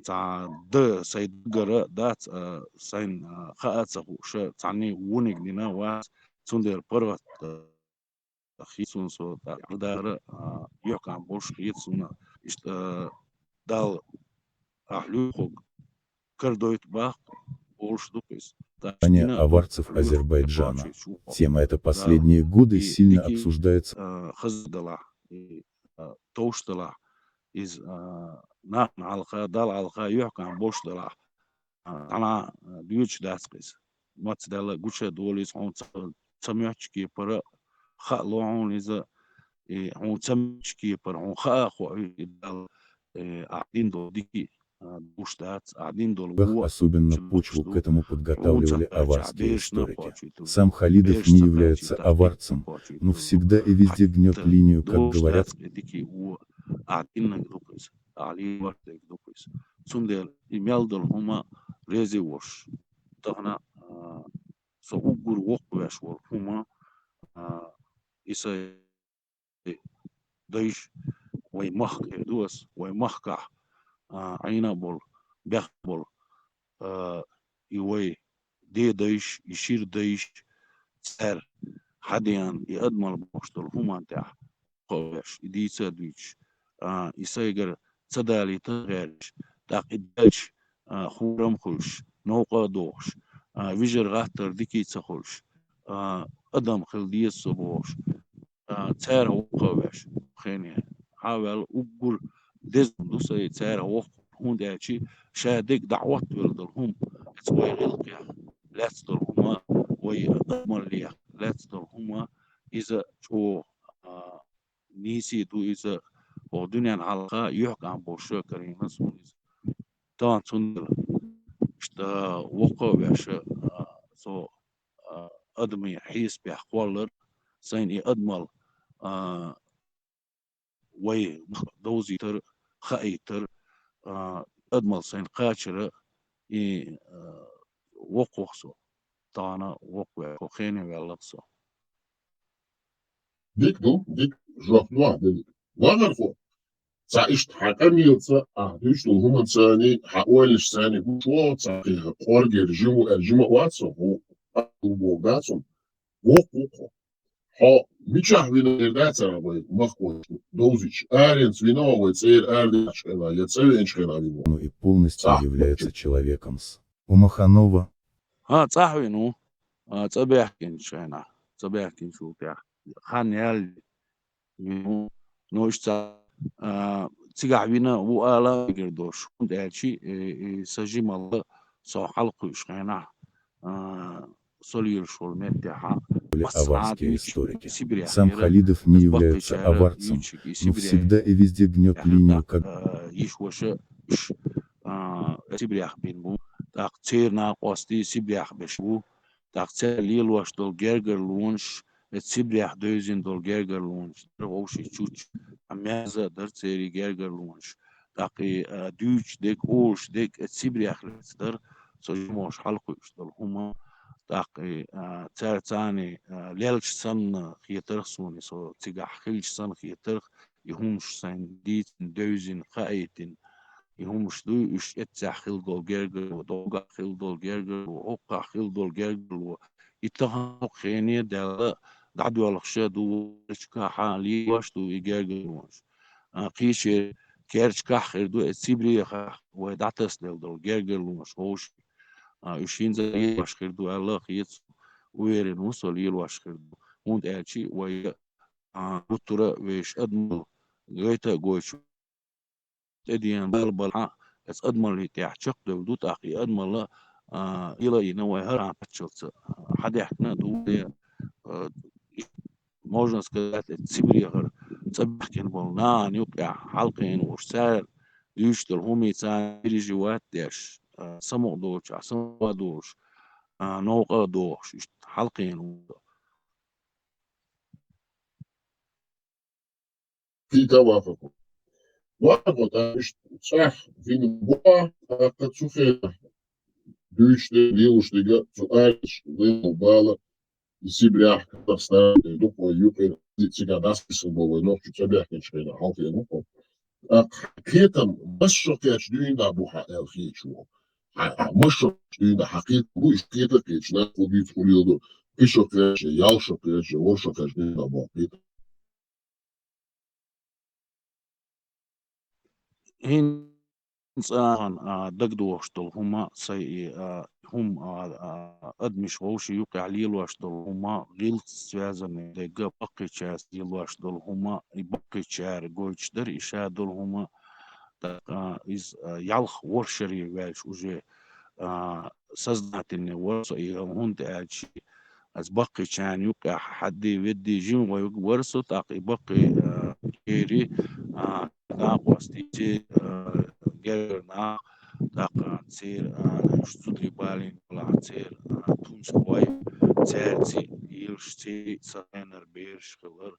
цхьа д-, сайн даггара дац, а, сайн, а, хаа а ца хууш, цхьанне вониг дина а вац, цундела паргӀат, а, хи суна со тӀаккха дара, а, юьхькӀам болуш хета суна, иштта, а, Далла ахь луьйхург карадойту баккха, олуш ду-кх иза. Ане аварцев Азербайджана. Тема эта последние годы сильно обсуждается. Хаза далахь, и, а, товш далахь, иза, а, нахана хьалха, Далла хьалха юьхькӀант болуш далахь, а, цхьанхьа, а, доьдуш дац-кх иза. Моццадаьлла гуча долу иза хьуна ца, ца моьттучу кепара, хаа ло хьуна иза, и хьуна ца моьттучу кепара, хьуна хаа а хоуьйту и Далла, э, ахь дина долу дика, а, гуш дац, ахь дина долу во, особенно почву к этому подготавливали аварские историки. Сам Халидов не является аварцем, но всегда и везде гнёт линию, как говорят. Дика во, ахь диннарг ду-кх иза, ахь лелош дерг ду-кх иза. Цундела и мел долу хӀума реза волуш, тахана, а, со уггар воккхавеш волу хӀума, а, и сайн дайша, вай махка хир ду ас, вай махкахь, а, Ӏийна а болу, бехк а болу, а, и вай дедайша, и шира дайша, цара хьадеана и адамалла бохуш долу хӀуманна тӀехь кховдеш, и дийца а дуьйцуш, а, и сайгара ца далийта а гӀерташ, тӀаккха и даьлча, а, хӀорам а хуьлуш, новкъа а дохуш, а, вижар-гӀаттар дика а ца хуьлуш, а, адам хила деза со бохуш, а, цара воккхавеш, хене, хьа а ваьлла, уггар деза ду сайн цара воккха, хӀунда аьлча ша дерг дӀахӀоттавелла долу хӀума, иза вай гӀиллакхех лаьцна долу хӀума, вай адамаллех лаьцна долу хӀума, иза чӀогӀа, а, нийса а ду иза, хӀокху дуьненна хьалха юьхькӀант болуш карийна суна иза. Тахана цундела иштта воккха а веш, а, со, а, адамийн хьесапехь кхоллар, сайна и адамалла, а, вай довзийтар, хаийтар, а, адамалла сайна кхачара, и, а, воккха ву-кх со. Тахана воккха ваьлла, хӀокху хене ваьлла-кх со. Дика ду, дика, жоп ду ахь делларг. Вахархо, цхьа иштта хьан къамелаца, ахь дуьйцуш долу хӀуманца а, хьан ойланашца а гуш вогӀу цхьа кхин кӀоргера жима ву аьлла жима а вац со, хӀу, а, ду боху дац хьуна. Воккха ву-кх хьо. Хьо мичахь вина хир дацара вай махкахошна довзуьйтуш? Аренца вина вай цӀера арадеанчу хенахь, я цӀа веанчу хенахь вина вай? Ну и полностью является человеком с. Умаханова. ХӀа, цӀахь вина ву. А, цӀа баьхкинчу хенахь. ЦӀа баьхкинчул тӀаьхьа. Хан яьлла вина ву. Ну, иштта, а, цигахь вина ву ала а мегар долуш, хӀунда аьлча, э, э, сан жималла со хьалакхуьуш хенахь, а, со лелаш волу меттехь а. Были аварские историки. Сам Халидов не является аварцем, но всегда и везде гнёт линию, как, а, йиша-ваша уьш, а, Сибрех бина бу. ТӀаккха церан накъостий Сибрех беш бу. ТӀаккха цара лелош долу гергарлонаш, э, Сибрех девзина долу гергарлонаш, дара вовшийн чучча, а, мерза а дара церан гергарлонаш. ТӀаккха и, а, дуьйцуш дерг, олуш дерг, э, Сибрех лаьцна дара, со жимош хьалакхуьуш долу хӀума. ТӀаккха и, а, цара царний, а, лелаш санна хетарх суна, со цигахь хилча санна хетарх, и хӀумаш сайна дийцина, девзина, хаийтина. И хӀумаш дуй, уьш эццехь хила долу гергарло, доггах хила долу гергарло, хӀокхахь хила долу гергарло. И тахана хӀокху хене а даьлла, дӀадоьлхуш а ду, вай керчахь а лелош ду и гергарлонаш. А, кхечеран керчахь а хир ду, и Сибрехахь вай дӀатасаделла долу гергарлонаш вовшийн. А, уьш хӀинца лелош хир ду аьлла а хета суна, уверен ву со лелош хир ду. ХӀунда аьлча вай, а, гуттара а вешан адамалла гайта а гойтуш, тӀедеана бала балахь а, эцу адамаллин тӀехь чекхдевлла ду, тӀаккха и адамалла, а, йила а йина, вай хӀара паччалца, а, хьадаьхкина а ду, а, можно сказать, эцу Сибрехара цӀа баьхкина болу нахана юкъехь хьалакхиъна волуш, цара дуьйцуш долу хӀуманца переживать деш, а, самукъа долчохь самукъа а долуш, а, новкъа а дохуш, иштта хьалакхиъна ву. Кхийтта вахархо. Вахархо, тӀаккха иштта цӀахь вина боху, тӀаккха цу хенахь дуьйцуш дерг, лелош дерг, цу аренца вина бала, и Сибрехь, Казахстан, дукха вай юкъера, цигахь дӀасакхийсина болу вай нохчий цӀа баьхкинчу хенахь хьалхе ву-кх. ТӀаккха хьан кхетам, масса шо кхетча дуьйна дӀа бу хьан аьлла хеташ ву. Хьан, хьан масса шо кхетча дуьйна дӀа, хьан кхетам бу, иштта кхетар кхеташ, нах хӀун дуьйцу хуьлийла ду, кхин шо кхетча, ялх шо кхетча дуьйна дӀа боху кхетам. ХӀин-, ХӀинца, а, дагадохуш долу хӀума, сай и, а, хӀума, а, а, адамаш вовшийн юкъехь лелош долу хӀума, гӀиллакхца связанный дерг а, баккхийчаьрца лелош долу хӀума, и баккхийчара гойтуш дара и ша долу хӀума, тӀаккха, а, иза, а, ялх ворхӀ шаре ваьлча уже, а, сознательный вара со, и хӀунда аьлча, аса баккхийчарна юкъехь хьадди-ведди жима вай вара со, тӀаккха и баккхий, а, кхери, а, накъостий, церан, а, гергара нах, тӀаккха церан, а, уьш зударий балийна балахь, церан, а, тунсхой, цаьрца лелаш, церан сан хенара бераш хилар,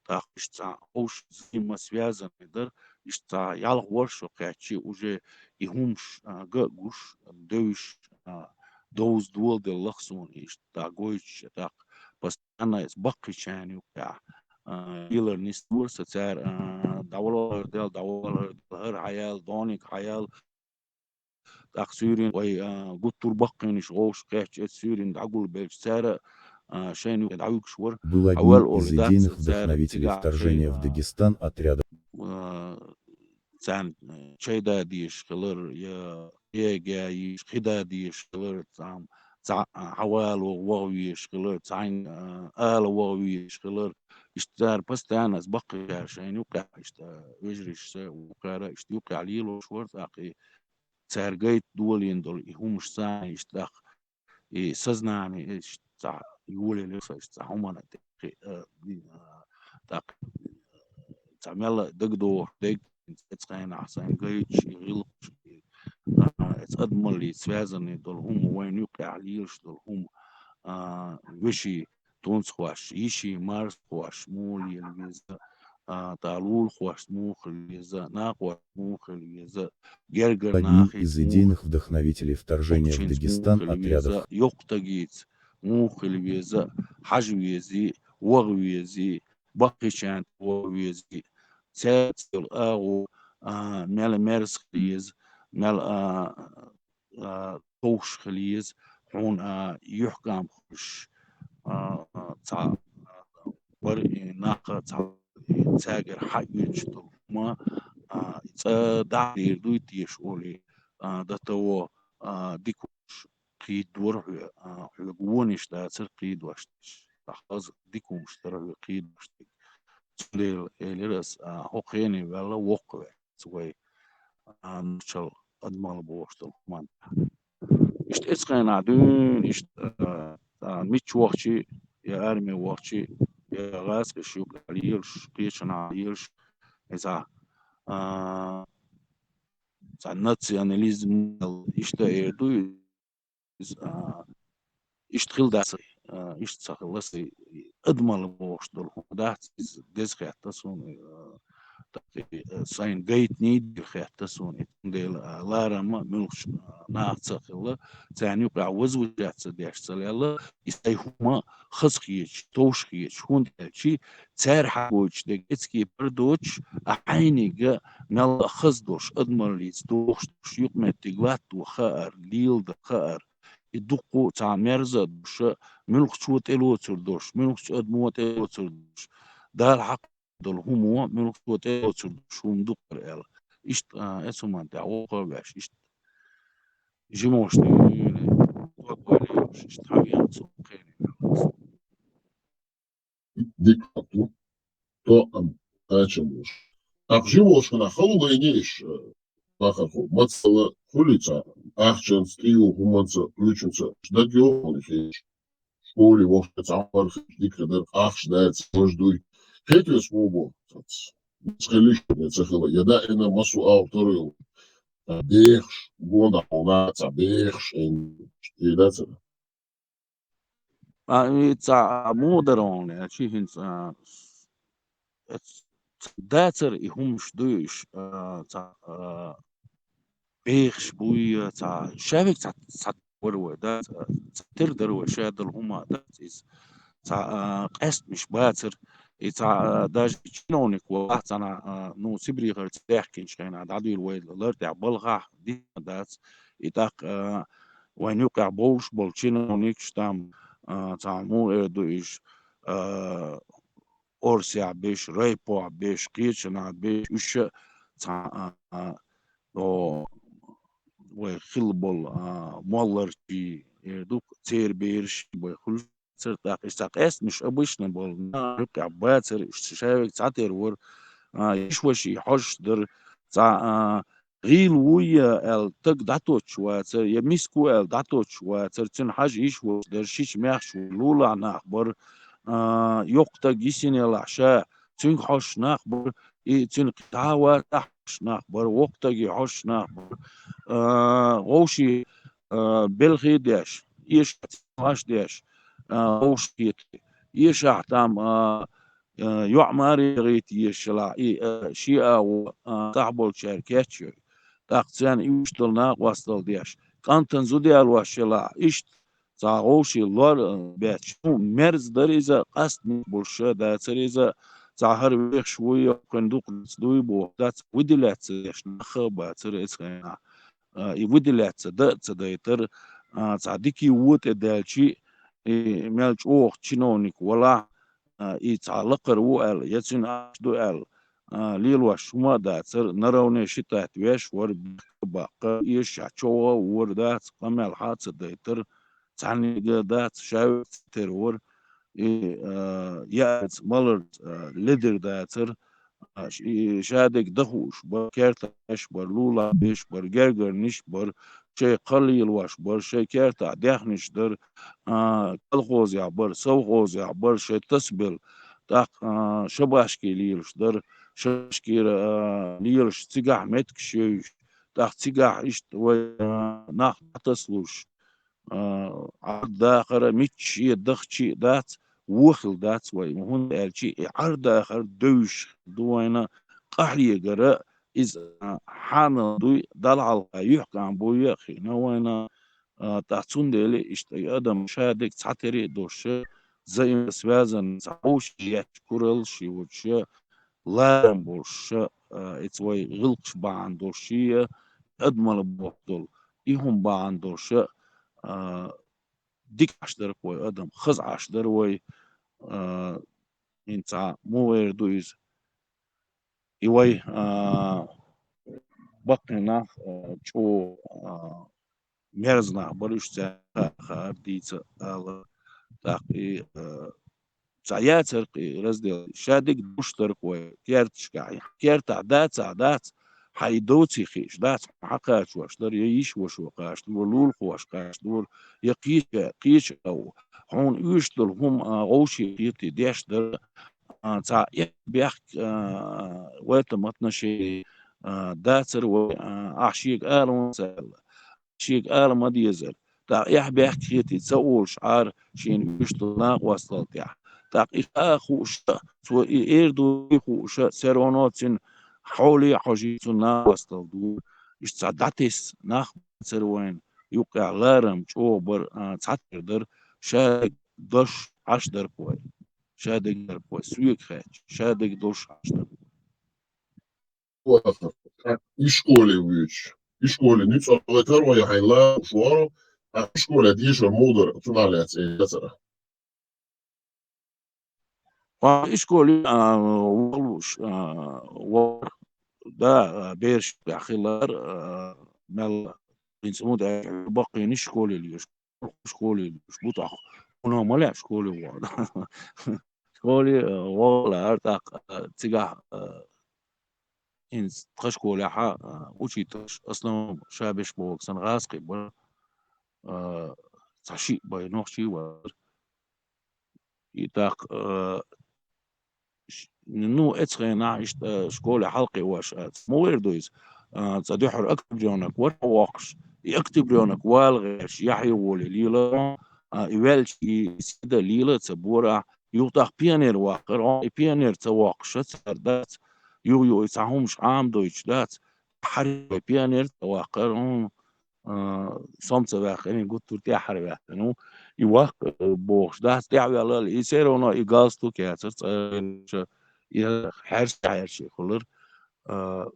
тӀаккха иштта цхьа хӀуш взаимосвязанный дара, иштта цхьа ялх ворхӀ шо кхаьччи, уже и хӀумаш, а, ган а гуш, девзаш, а, довза доладелла суна иштта, тӀаккха гойтуш, тӀаккха постоянно иза баккхийчарна юкъехь, а, лелар нисдора сан цара, а, дӀавалар дел, дӀавалар дел, хӀара хьаяьлла, дониг хьаяьлла. ТӀаккха суьйрин вай, а, гуттар а баккхийнаш вовшах кхаьчча, эцу суьйрин дӀагулбелча цара, а, шайна юкъе дӀавуьгуш вара. Был одним из идейных вдохновителей вторжения в Дагестан отряда. А, царна, э, чай да дезаш хилар, я кхиа йиш, кхин да дезаш хилар, цхьа, цхьа, а, хьавало ваха везаш хилар, цхьаьна, а, ала ваха везаш хилар. Иштта цара постоянно аса баккхийчара шайна юкъехь, иштта, вежарий са, вукхара, иштта юкъехь лелош вара, тӀаккха и цара гайта долийна долу и хӀумаш санна, иштта тӀаккха и сознание, иштта цхьа йолаелира сан, иштта цхьа хӀуманна тӀе, э, ди-, а, тӀаккха цхьа мелла дагадохуш дерг, эцу хенахь сайн гайташ и гӀиллакхаш, и, а, эцу адамаллица связанный долу хӀума, вайна юкъехь лелаш долу хӀума, а, вешин тунсхой, йишин марзхой муха лела веза, а, тӀаккха лулахошца муха хила веза, накъосташца муха хила веза, гергара нахаца муха хила веза, йоккха стагица муха хила веза, хьажа везий, ваха везий, баккхийчарна тӀе ваха везий, цаьрца йолу агӀо, а, мел мерза хила еза, мел, а, а, товш хила еза, хьуна, а, юьхькӀам хуьлуш, а, а, цхьа, а, бара и нах а цхьа, и цаьргара хьаоьцуш долу хӀума, а, и цкъа дӀа дийр дуй теша олий, а, до того, а, дика хӀумаш кхийдора хьоьга, а, хьоьга вонаш дацара кхийдош дерг. Хаза дика хӀумаш дара хьоьга кхийдош дерг. Цундела элира ас, а, хӀокху хене ваьлла воккхаве. Вай, а, нохчалла адамалла бохуш долу хӀуманна. Иштта эцу хенахь дуьйна, иштта, а, а, мичча вахча, я арме вахча, я гӀазкхаша юкъа лелаш, кхечанхьа лелаш, иза, а, цхьа национализм, иштта эр ду, иза, а, иштта хила дац, а, иштта ца хилла сай, адамалла бохуш долу хӀума дац, иза деза хетта суна, а, тӀаккха, а, сайна гайтний дийр хетта суна, и цундела, а, ларам а муьлххачу, а, нахаца а хилла, царна юкъахь возмущаться деш ца лелла, и сайн хӀума хаза хеташ, товш хеташ, хӀунда аьлча цара хьагойтуш дерг эцкий бара доцуш, а хьайниг а мелла а хаза долуш, адамаллица дохуш долуш, юкъаметтиг латто хаар, леладан хаар, и дуккха а цхьа мерза а долуш, муьлххачо тӀелоцур долуш, муьлххачу адамо тӀелоцур долуш, Дала хьакхадолу хӀумо, муьлххачо тӀелоцур долуш хӀума ду-кх хӀара аьлла. Иштта, а, эцу хӀуманна тӀехь воккхавеш, иштта жимош дуьйна, дог валийош, иштта хьан веана цу кхене ваьлла. Дика хӀотто, то ам, кхачам луш. ТӀаккха жимош хӀана хала лайнеш, э, бахархо, мацалла хуьлица, ахчанца, тӀеюху хӀуманца, уьйчунца, дагайогӀу хьуна хеташ. Школе вовшах цхьа хӀума хеташ дика хир дара, ахча дац, важа дуй. Хетош мо бо, цац. Хилиш, я ца хила, я даима массо а алгӀа тара йолу. Цхьа бехаш, гонах хьуна, цхьа бехаш, эн, и дац ара. А, и цхьа, а, муха дара хьуна, я чи хӀинца, а, эц-, ц-, дацара и хӀумаш дуй уьш, а, цхьа, а, бехаш буй, я цхьа, шавиг цхьа, цхьа вара вай, да, цхьа, цхьа тера дара вай, ша долу хӀума, да, иза. Цхьа, а, къаьстамаш бацара, и цхьа, а, даже чиновник валахь цхьана, а, ну, Сибрехара ца даьхкинчу хенахь, дӀадуьйла вай лар тӀехь балхахь, дина дац, и тӀаккха, а, вайн юкъехь бовлуш болу чиновникаш там, а, цхьа муха эр ду уьш, а, Орсехь беш, райпохь беш, кхечанхьа беш, уьш а цхьа, а, а, о, вай хилла болу, а, молларчий, э, ду-кх церан бераш вай хуьлуш цара тӀаккха, иштта къаьстамаш обычно болу, а, юкъехь бацара, иштта шаверг цхьатерра вара, а, йиш-веший хьожуш дара, цхьа, а, гӀийла вуй аьлла, стаг дӀатоттуш вацара, я миска ву аьлла, дӀатоттуш вацара, цуьнан хьажа йиш-веший дара, шича маьхча ву, лулахь нах бара, а, йоккха стаг йисина елахь ша, цуьнга хьожуш нах бара, и цуьнан кхин дӀа а вацахь хьожуш нах бара, воккха стаге хьожуш нах бара, а, вовшийн, а, белхи а деш, эшахь цӀа а деш, а, вовшахкхетий, эшахь там, а, а, йоӀ маре яхийта езаш елахь, и, а, шен а вон, а, тӀехь болчаьрга кечйой. ТӀаккха царна уьш долу накъосталла деш, кӀантана зуда ялош елахь, иштта цхьа вовшийн лор, а, бетташ. Ну, мерза дара иза, къаста мегаш болуш а дацара иза, цхьа хӀара вехаш вуй, кхуьнан дукха дац дуй боху, дац, выделяться деш нах а бацара эцу хенахь. А, и выделяться дан а ца дайтара, а, цхьа дикий вон тӀе даьлча, и мел чӀогӀа чиновник валахь, а, и цхьа лакхара ву аьлла, я цуьнан ахча ду аьлла, а, лелош хӀума а дацара, наравне считать веш вара, бехк а баккха, эшахь чӀогӀа а вора, дац, къамел хьа а ца дайтара, цхьаннега а дац, ша верг цхьатерра вара, и, а, яаьрца, маларца, а, ледара дацара, а, ш-, и шадерг дан хууш бара, кертахь беш бара, лулахь беш бара, гергарниш бара, шайн кхалла лелош бара, шайн кертахь даьхнаш дара, а, колхозехь бара, совхозехь бара, шайн тасабелла, тӀаккха, а, шабашке лелаш дара, шабашкера, а, лелаш цигахь меттигаш йовзуш, тӀаккха цигахь иштта вай, а, нах дӀатасалуш, а, Ӏарда дахар а, мичча шен дахчий а дац, вон хилла дац вай, хӀунда аьлча и Ӏарда дахар девзаш ду вайна, къахьегар а иза, а, хьанал дуй, Далла хьалха юьхькӀам буй а хиъна вайна, а, ткъа цундела иштта и адам шадерг цхьатерра а долуш, взаимосвязанный, цхьа вовшийн етташ кураллаш йоцуш, ларам болуш, а, эца вай гӀиллакхаш бахьана долуш, адамал боху долу, и хӀума бахьана долуш, а, дика Ӏаш дара-кх вай адам, хаза Ӏаш дара вай, а, хӀинца муха эр ду иза. И вай, а, баккхий нах, а, чӀогӀа, а, мерза нах бара, уьш цаьрга хаар дийца ала. ТӀаккха и, а, цхьа яцара-кх и раздел, шадерг долуш дара-кх вай, керташкахь, кертахь дацахь дац, хьан и доций хиъаш дац, хьан кхачош дара, я йиш-вашо кхачадора, лулахошка кхачадора, я кхеча, кхеча а ву. Хьуна оьшуш долу хӀума, а, вовшийн кхетий деш дара, а, цхьа эхь-бехк, а, в этом отношении, а, дацара вай, а, ахь шега ала ван ца аьлла. Шега ала ма дезара. ТӀаккха эхь-бехк хетий ца олуш Ӏара шена оьшуш долу накъосталла тӀехь. ТӀаккха и ша а хууш, цо и эр ду хууш, все равно цуьнан хьоле а хьожий цунна накъосталла ду. Иштта цхьа дӀатесна нах бацара вайна, юккъехь ларам чӀогӀа бара, а, цхьатерра дара, шадерг долуш Ӏаш дара-кх вай. Шадерг дара-кх вай, соьга хаьттича, шадерг долуш Ӏаш дара. И школе вуьйцуш. И школе нуьцкъала кара вай хьайн ларуш вара, а и школе дешар муха дара, цунах лаьцна яцара. Ва и школе, а, валуш, а, вар, да, а, бераш хилар, а, мел, хӀинца хӀунда аьлча баккхийна школе леш, школе леш бу тӀаккха. Хьуна ма лаьа школе вахар. Школе, а, валар тӀаккха, а, цигахь, а, хӀинца тхан школехь а, а, учительш, основном, ша беш бохург санна гӀазкхий бара, а, цхьа шиъ бен нохчий вара. И тӀаккха, а, ш-, ну, эцу хенахь иштта школе хьалакхиош, а, муха эр ду иза, а, цкъа дуьххьара октябрёнок вара воккхуш. И октябрёнок вала гӀерташ, яхь а волий лела, а, и ваьлча, и седа лела а ца бора, юха тӀаккха пионер ваккхара, и пионер ца воккхуша цара дац, юха-юха и цхьа хӀумаш Ӏамадойтуш дац, хьарий пионер ца ваккхара, а, сом ца ваьккхина, гуттар тӀаьххьара ваьккхина ву. И ваккха, а, бохуш дац, тӀаьхьавелла, и все равно и галстук яцара цӀа, и хьаьрча, хьаьрча хуьлура. А,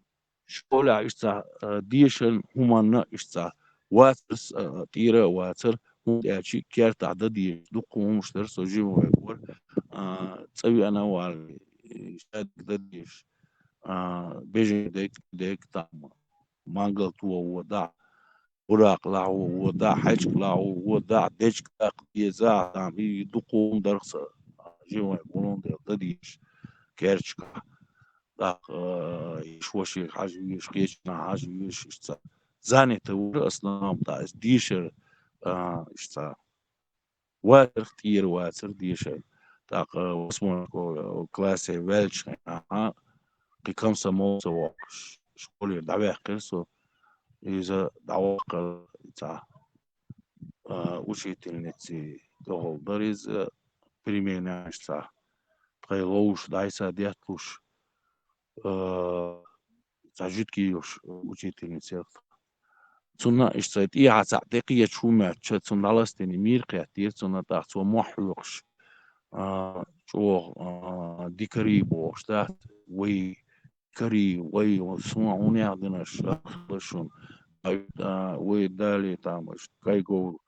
школехь иштта, а, дешан хӀуманна иштта вацара, а, тӀера а вацара, хӀунда аьлча кертахь дан дезаш дуккха хӀумаш дара, со жима вер вара, а, цӀа веана а валлий, шадерг дан дезаш, а, бежен дерг, дерг там, мангал тохо дӀа. Буракъ лахьу вода, хьечка лахьу вода, дечка дакъа деза, там, и дукхум дарх са, живой гулун дел дадиш, керчка. Так, э, иш воши хьажи виш, кечна хьажи виш, ишца. Занято вур основном, да, дишер, э, ишца. Вацар тӀера вацар дешар. ТӀаккха восьмой школа, классе ваьлча хьайна, кхы комсомолца воккхуш, школе дӀаваьккхира со. Иза дӀаваккхар цхьа, а, учительници тӀехула дара иза, переменаш цхьа. Тхай ловш, дӀайса детталуш, а, цхьа жуьтки йолуш учительница яра. Цунна иштта цхьа тӀехьа цхьаъ тӀекхеча хӀумаьттача, цунна дӀаластийна мийра кхеттера, цунна тӀаккха цо мохь хьоькхуш, а, чӀогӀа, а, дикарий бохуш дац, вай дикарий, вай, суна хьунех динарш, а, шуна, а, вай далее там, аш, кайгов,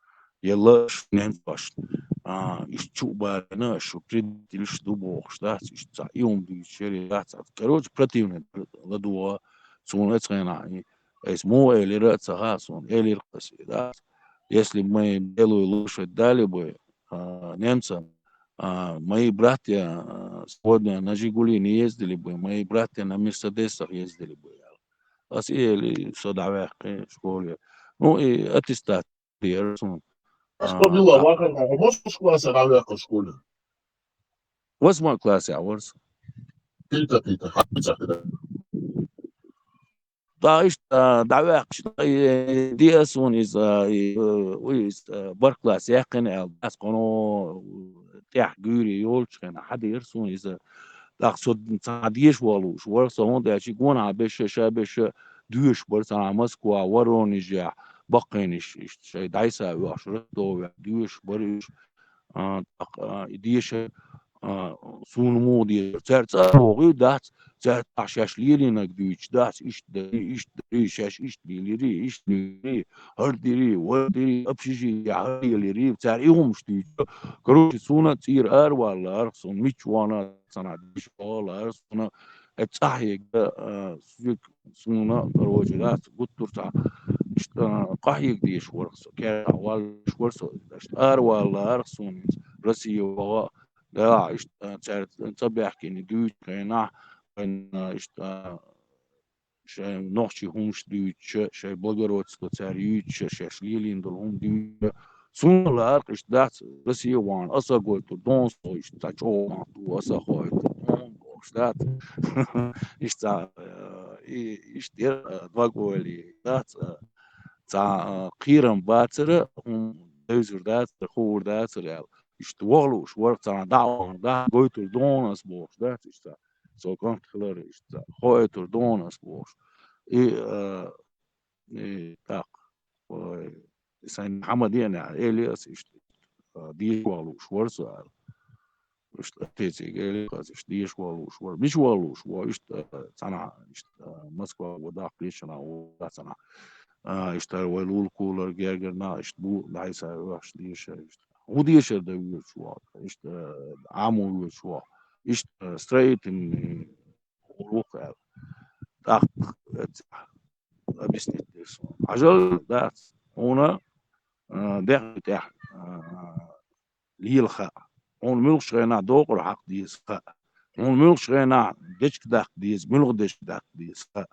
я лаш немцошна, а, иштта чу а балийна, шу предатель ду бохуш дац, иштта цхьа и хӀума дуьйцуш яра, дац, короче, противный ладогӀа, суна оцу хенахь, и, айса муха элира а ца хаьа суна, элира аса, дац. Если бы мы белую лошадь дали бы, а, немцам, а, мои братья, а, сегодня на Жигули не ездили бы, мои братья на Мерседесах ездили бы, аьлла. Аса и эли со дӀаваьккхи школе. Ну, и аттестат дера суна. А, Ас хӀо дилла, а, вахар, хьо мосхуш классе дӀаваьккхира школе? Восьмой классе вара со. Пита, пита, хьабица хида. ТӀаккха иштта, а, дӀаваьккхича, и, диа суна иза, и, э, иза, э, барх класс яьккхина аьлла, ас кхано тӀехь гуьйре йолчу хенахь хьадийра суна иза. ТӀаккха со цхьа деша валуш вара, со хӀунда аьлча гонахьа беша, ша беша доьшуш бара цхьана Москва, Воронежехь, баккхийнаш, иштта шайн дӀайса оьхуш, Ростовехь доьшуш бара уьш. А, тӀаккха, а, и деша, а, суна муха дезара? Цаьрца а бохуй дац, цаьрца а шаьш лелийнарг дуьйцуш дац, иштта дарий, иштта дарий, шаьш иштта лелирий, иштта лелирий, хӀара дирий, вара дирий, общежитие хӀара лелирий, цара и хӀумаш дуьйцу. Короче, суна цӀера аравала лаьара, суна мичча вахана, цхьана дешо лаьара, суна э цӀахь егга, а, суьг суна, короче, дац, гуттар цхьа, иштта, а, къахьега дезаш вара со, керта валлаш вара со, иштта аравала лаьара суна иза, Россия ваха, да, иштта, а, цаьрца цӀа баьхкина дуьйцу хенахь, вайна, иштта, а, шайн нохчийн хӀумаш дуьйцуша, шайн благородство цара юьйцуша, шаьш лелийна долу хӀума дуьйцуша. Суна лаьара иштта дац, Россия вахана, аса гойтур дона со, иштта цхьа чӀогӀа ду, аса хойтур дона бохуш дац. Иштта, э, и, иштта яра, э, два голи дац, э, цхьа, э, кхерам бацара, хӀума девзар дацара, хуур дацара аьлла. Иштта вахлуш, вара цхьана дӀа а вахана, да, гойтур дона ас бохуш дац, иштта. Со кӀант хилар иштта, хойтур дона ас бохуш. И, э, и тӀаккха, ой, сайн хьама деана, эли ас иштта, а, деша валуш вара со аьлла. Иштта тециг эли ас иштта деша валуш вара. Мича валуш вара, иштта, а, цхьана, иштта, а, Москва ван даккха дешана вара цхьана. А, иштта вай лулкулар гергар нах, иштта бу, дӀайса вахаш деша, иштта. ХӀун дешар дан вуьйцуш вара, иштта, а, Ӏамо вуьйцуш вара. Иштта, а, строительный урок аьлла. ТӀаккха, э, объяснить дира суна. Хьажал дац, хьуна, а, дехьа тӀехь, а, лела хаьа. Хьуна муьлхачу хенахь докъар хьакха деза хаьа. Хьуна муьлхачу хенахь дечка даккха деза, муьлха дечка даккха деза хаьа.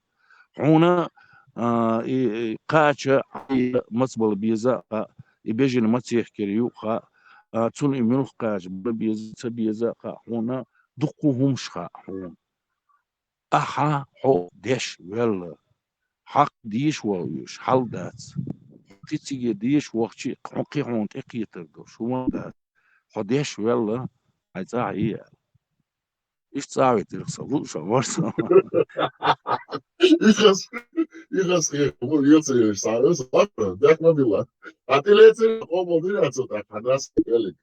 Хьуна, а, и, и кхача Ӏайла маца бала беза а хаьа, и бежана маца ехкира ю а хаьа, а, цунна и муьлха кхача бала беза, ца беза а хаьа. Хьуна дуккха хӀумаш хаьа хьуна. Ахьа хьо деш велла, хьакха деша вахуьйш хьал дац. Хьо кхин циге деша вахчи, хьо кхин хьуна тӀекхетар долуш хӀума дац. Хьо деш велла, хьайн цӀа а е аьлла. Иштта цӀа а витира со, лууш а вара со. Ихас, ихас хе, хӀума вецаеш, цхьа веса лакхара, дехна дила. А тӀе лецира, къобал дира цо тӀаккха, хьан дас хелиг.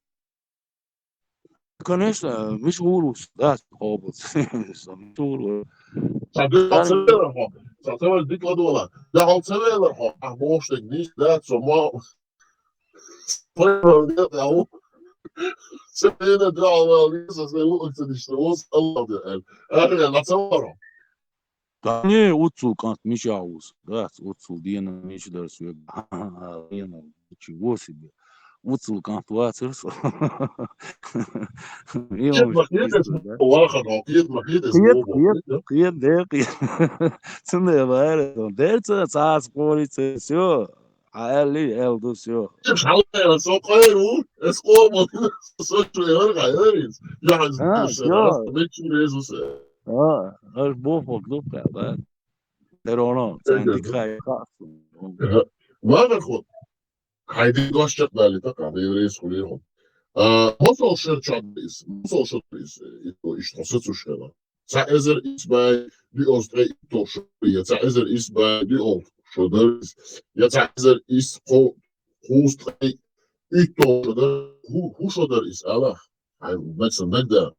Конечно, мича гӀур ву со, да, къобалц. Со мича гӀур ву. Сан дуьхьал ца велар хьо. Сан ца велар дика ладогӀа. Дуьхьал ца велар хьо. Ахь бохуш дерг дийца дац, со мо. Ца велар дуьхьал вала, со сайн луъург ца диш, со вос Аллах де аьлла. Ахьа, на ца вара. Не, уцул кӀант мичахь ву со? Дац, уцул дена мича дара соьга. Дена, ничего себе. Уцул кӀант вацара со. Кхета ма хеташ, вахана, кхета ма хеташ, кхета, кхета, кхета, да, кхета. Цунна вара, дерца цаца кхорица, всё. Хьа аьлли, аьлла ду, всё. Иш хьалхара со къайр ву, ас къобал, со чу яр, хьа ярис. Я хьан А, всё. Мичу резус. А, аш бофок ду, да. Тероно, цан дик хай, ха. Ага. Ладно, ход. Хайди дош чакъ дали, так, а, еврейс хули ход. А, мосол шер чад из, мосол шер из, и то, иш хосацу шера. Цхьа эзар исс бӀаь диъалт ткъе итт шо, я цхьа эзар исс бӀаь диъалт шо дара из, я цхьа эзар исс кхо-, кхузткъе итт шо дара, хӀу-, хӀу шо дара из, алахь? Хьайн, баксан дагда.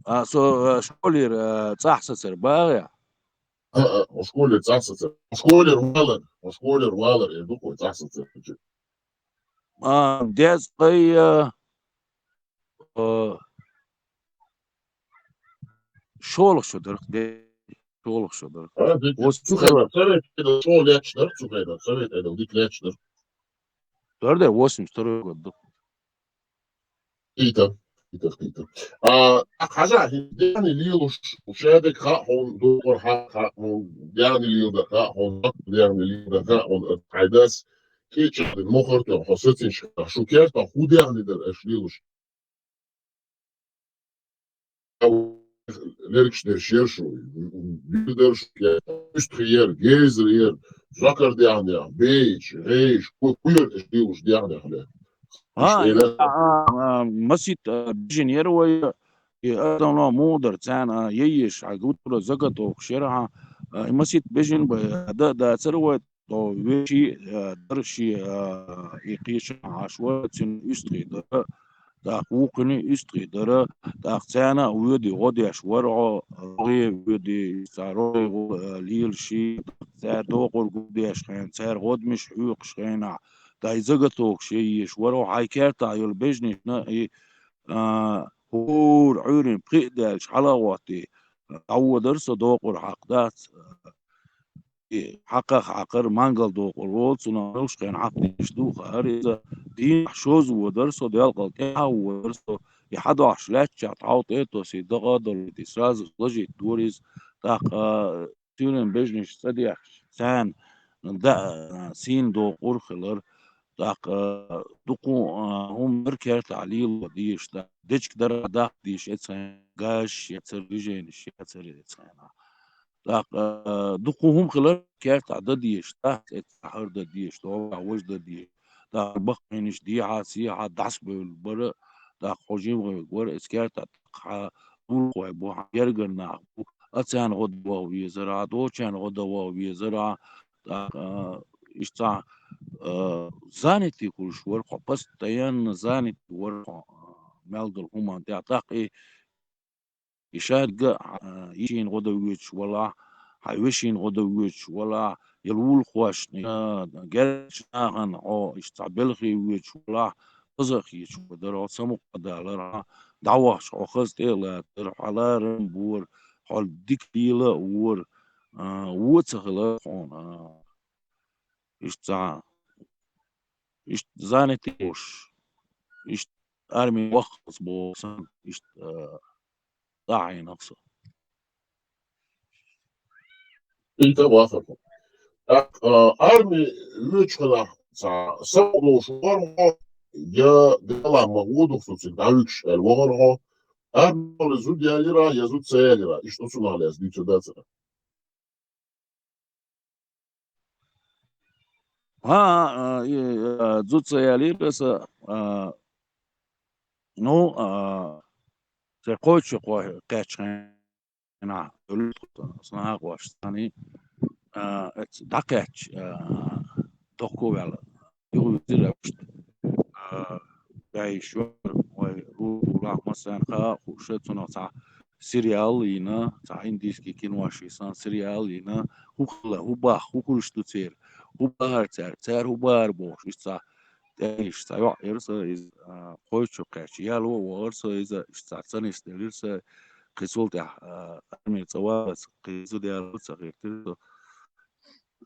А, со, а, школера, а, цӀахь сацар багӀа? А, а, школера цӀахь сацар. Школера валар, школера валар, э, дукхой цӀахь сацар. А, дезткъе, а, Э, шолгӀа шо дара, де-, шолгӀа шо дара. А, де-, Оз цу хенахь, церан хенахь шолгӀа лаьтташ дара, цу хенахь, совет хенахь дика лаьтташ дара. Дара, дара, восемьдесят второй год ду. Кхийтар, кхийтар, кхийтар. А, хьажахь, хӀинца даьхни лелаш, шадерг хаьа хьуна, дукхар хаьа хьуна, даьхни леладар хаьа хьуна, даьхни леладар хаьа хьуна, хьайдас, кхеча мохар тӀе хьо сацийча, шу кертахь хӀун даьхни дара аша лелаш? Лергаш дерш яр шу, бир дерш, уьстагӀий яр, гезар яр, зокар даьхнех, бейч, гӀейш, ку-, куьйгаш дилуш даьхнех ле. А, Иштта а, а, а, масит, а, бежен яр вай, и адамо муха дар, царна, а, ейеш, а, гутура заготовкаш яр, а, а, и масит бежен бай, а, да, дацар вай, то веши, э, дар ши, э, и кхеча Ӏаш вара, цуьнан уьстагӀий дара, тӀаккха вукхуьнан уьстагӀий дара, тӀаккха царна а воьди гӀо деш вара хьо, рогӀе воьди, цхьа рогӀе гӀо, э, лелаши, цара докъург гу деш хьайна, цара гӀодмаш хьоькхуш хьайна, тӀаккха и заготовкаш еш вара хьо, хьайн кертахь йолу бежнашна и, а, хӀора Ӏуьйрин пхиъ даьлча хьала а гӀоттий, дӀаводар со докъур хьакха дац, и хьакхах хьакхар мангал докъур волу, цунах муьлш хенахь хьакхнеш ду хаьара иза. Дийнахь шозза водар со, делкъал тӀаьхьа водар со, и хьадохьуш лаьттачохь тхьов тӀе а тосий, дакъа а долуьйтий, сразу ложить дора иза. ТӀаккха, а, суьйран бежнаш цӀа дехча, царна да-, а, сийна докъур хилар. ТӀаккха, а, дукха, а, хӀума дара кертахь лело дезаш, тӀаккха дечиг дара даккха дезаш, эцхьайна гажаш яцара, движенеш яцара эцхьайна. ТӀаккха, а, дукха хӀума хилар кертахь дан дезаш, тӀаккха эцхьа хӀара дан дезаш, догӀа важа дан дезаш. ТӀаккха баккхийнаш дехьа, сехьа дӀасабевлла бара, тӀаккха хьо жимгӀа вара, эцу кертахь тӀаккха хьан гӀуллакхой бу, хьан гергара нах бу, а царна гӀо дан ваха везара, а дочарна гӀо дан ваха везара, тӀаккха, а, иштта цхьа, а, занятый хуьлуш вара хьо, постоянно занятый вара хьо, а, мел долу хӀуманна тӀехь. ТӀаккха и И шадерг а, а, йишина гӀо дан воьдуш валахь, хьан вешина гӀо дан воьдуш валахь, я лулахошна, я гергарчу нахана хьо иштта цхьа белхе воьдуш валахь, хаза а хеташ ву дара хьо, самукъа далара хьан, дӀавахча хьо хаза тӀе а латара, хьан ларам бора, хьо дика лела а вора, а, вон ца хилара хьуна, а, иштта цхьа, иштта занятый волуш, иштта арми ваххалц боху сан, иштта, а, ТӀаьхьенах со. Ита вахар. ТӀаккха, а, арми воьдуш хилахь, цхьа сов долуш вара хьо, я делахь ма гӀодух со цига дӀавуьгуш аьлла вахара хьо. Арми зуда ялира, я зуда ца ялира, иштта цунах лаьцна дуьйцур дацара. ХӀан, а, и, а, зуда ца ялира аса, а, ну, а, церан кхочушхо кхаьчча хьайна, сан хьакъош царний, а, эца дӀакхаьчча, а, дохко а ваьлла, юха визира иштта, а, баьйш вара, вай рухулахь массарна хаа а хууш, цунах цхьа сериал а йина, цхьа индийский кинош йисан сериал а йина, хӀун хилла, хӀун баха, хӀун хуьлуш ду церан, хӀун бахара цара, цара хӀун бахара бохуш, иштта цхьа тӀе а йиш, цхьа йоӀ яра сан иза, а, кхочушхо кхаьчча, яло а вахара сан иза, иштта цхьа ца нисделира сан, кхы цул тӀехьа, а, арми цӀа вац, кхы зуда яла ца хетира со,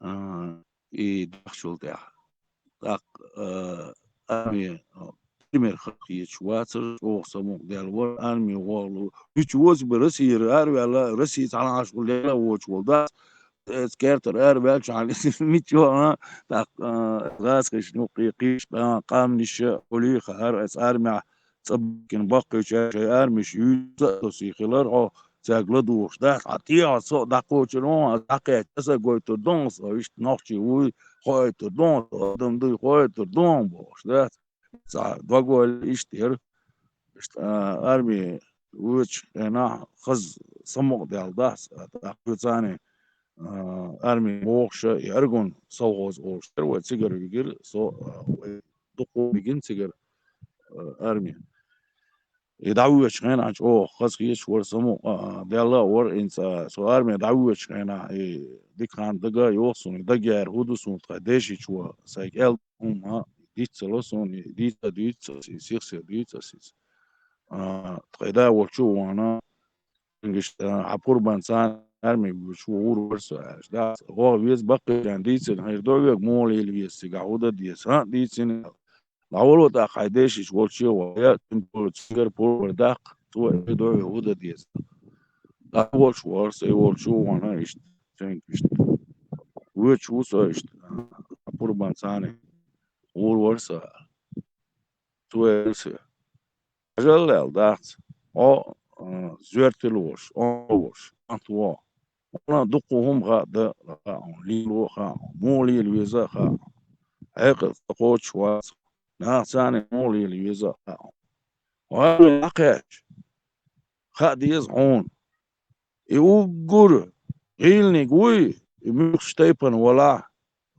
а, и дахчул тӀехьа. ТӀаккха, а, арми, а, пример хахиечу вацара, чӀогӀа самукъадаьлла вара, арми вогӀу. Вича воза бара Россияра араваьлла, Россия цхьана Ӏаш гӀулла вочу волу дац, эца кертара араваьлча хьалисина миччо а, тӀаккха, а, гӀазкхишна юккъе кхиш, а, къаьмнаш а, хьулий хаьара, эца армехь цӀа баккхина баккхийчара шайн армаш юьйцу а тосий хилар хьо, цаьрга ладугӀуш дац, хьан тӀехьа со а дӀакхочур ву, аса дӀакхаьчча, аса гойтур ду хьуна со, иштта нохчий вуй, хоуьйтур ду хьуна со, адам дуй, хоуьйтур ду хьуна бохуш дац. Цхьа дог ваьлла иштта яра. Иштта, а, арми воьдучу хенахь хаза самукъадаьлла дац, а, тӀаккха царна, а, арми бохуш а, и Аргун совхоз олуш яра вай цигара вигира, со, а, вай дукха вигина цигара, а, арми. И дӀавоьдучу хенахь чӀогӀа хаза хеташ вара, самукъа, а, даьлла а вара, хӀинца со арми дӀавоьдучу хенахь, и дика хан дага а йоху суна, и дагаяр хӀун ду суна, тхан дешичо сайга аьлла хӀума диццало суна, и дийца а дуьйцу аса, и сих-сиха дуьйцу аса иза. А, тхан да волчу а вахана, иштта, а, хьан пурбанца арми вуьйцуш ву гӀур вара со аьлча, да, гӀо веза баккхийчарна дийцина, хӀара до вега муха лела веза цигахь, хӀун дан деза, хӀан а дийцина. ДӀавало тӀаккха хьайн дешича волчу а вахана, я цуьнан долу цигара пурба даккха, цо эр ду хьоьга хӀун дан деза. ДӀаволуш вара со, и волчу а вахана иштта, цуьнга иштта. Воьдуш ву со иштта, а, пурбанца гӀур вара со. Цо элира соьга: «Хьажал, — аьлла, — дац, хьо, а, зоьртила волуш, онда волуш, кӀант ву хьо. Хьуна дуккха хӀума хаа дан хаьа хьуна, лело а хаьа хьуна, муха лела веза а хаьа хьуна. Хьекъал ца кхочуш вац хьо. Нахаца муха лела веза а хаьа хьуна. Хьо арми дӀакхаьчча, хаа деза хьуна, и уггар гӀийланиг вуй, и муьлххачу тайпана валахь,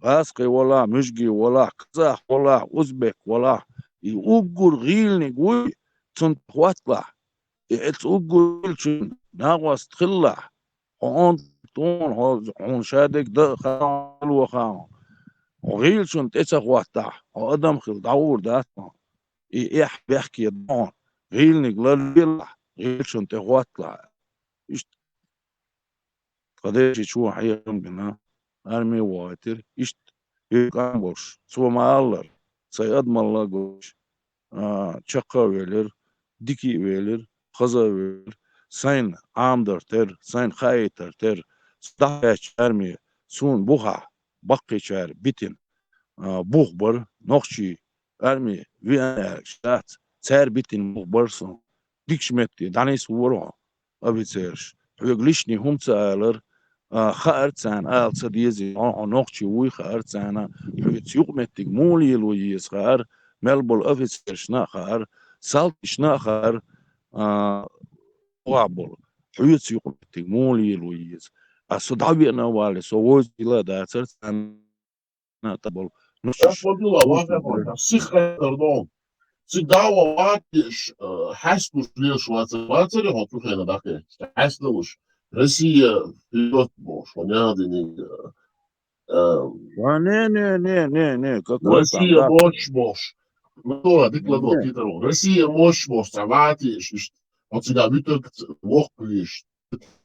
гӀазкхи валахь, муьжги валахь, казах валахь, узбек валахь, и уггар гӀийланиг вуй, цунна тӀе хӀотталахь, и эцу уггар гӀийлачун накъост хилалахь, хьо онда тӀе хьо, хьуна шадерг дан а хаьа хьуна, лело а хаьа хьуна. Хьо гӀийлачунна тӀе ца хӀоттахь, хьо адам хила дӀагӀур дац хьуна. И эхь бехке ду хьуна. ГӀийланиг ларлелахь, гӀийлачунна тӀе хӀотталахь». Иштта тхан дешичо хьехам бина, арми вахийтира, иштта векан болуш, цо ма-аллара, сайн адамалла а гойтуш, а, чекх а велира, дика а велира, хаза а велира, сайна Ӏамадар тера, сайна хаийтар тера, со дӀахаьчча арми, суна бухахь баккхийчара битина, а, бух бара, нохчий арми веана аьлча дац, цара битина бух бара суна. Дикачу метте дӀанисвора хьо офицераш. Хьоьга лишний хӀума ца алара, а, хаьара царна ала ца дезий, хьо, хьо нохчи вуй хаьара царна, хьоьца юкъаметтиг муха лело еза хаьара, мел болу офицерашна а хаьара, салташна а хаьара, а, охьа болу, хьоьца юкъаметтиг муха лело еза. А со дӀавеана а валле, со вовзийла а дацара царна тӀе болу. Ну, Ас вадула, ваха хьо, сих хаттар догӀу. Цига дӀа а ван вац деш, э, хьаьстуш лелаш вацар, вацаре хьо цу хенахь дӀакхаьчча? Хьаьсталуш. Россия вперёд бохуш, хьо яхадиниг, э, э, Ва, не, не, не, не, не, какой там, Россия да. Мощь бохуш. Ну, то, дика ладо, Не. Титарон. Россия мощь бохуш, цхьа вац деш, иштта. Хьо цигахь вуьтург воккхавеш.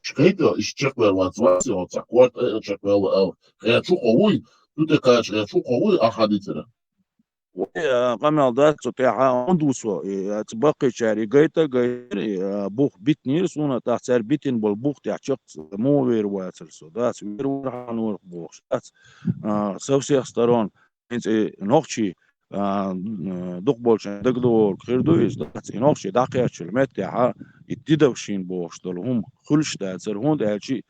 Кхетий, иштта чекхвер вац, вац, хьо цхьа корта а чекхвелла аьлла. Кхечу хьо вуй, цу тӀе кхача кхечу хьо вуй, ахьа дитира. Вай, а, къамел дац цу тӀехь, а, онда ву со, и, а, цу баккхийчара и гайта, гайтира, и, а, бух битнера суна, тӀаккха цара битина болу бух тӀехь чекх муха вер вацара со, дац, вер вара хьан вара бохуш, дац, а, со всех сторон, хӀинца и нохчий, а, м, дукхахболчарна дагадогӀург хир ду иза, дац, и нохчий дӀакхаьччул меттехь, и дедовщина бохуш долу хӀума хуьлуш дацара, хӀунда аьлча и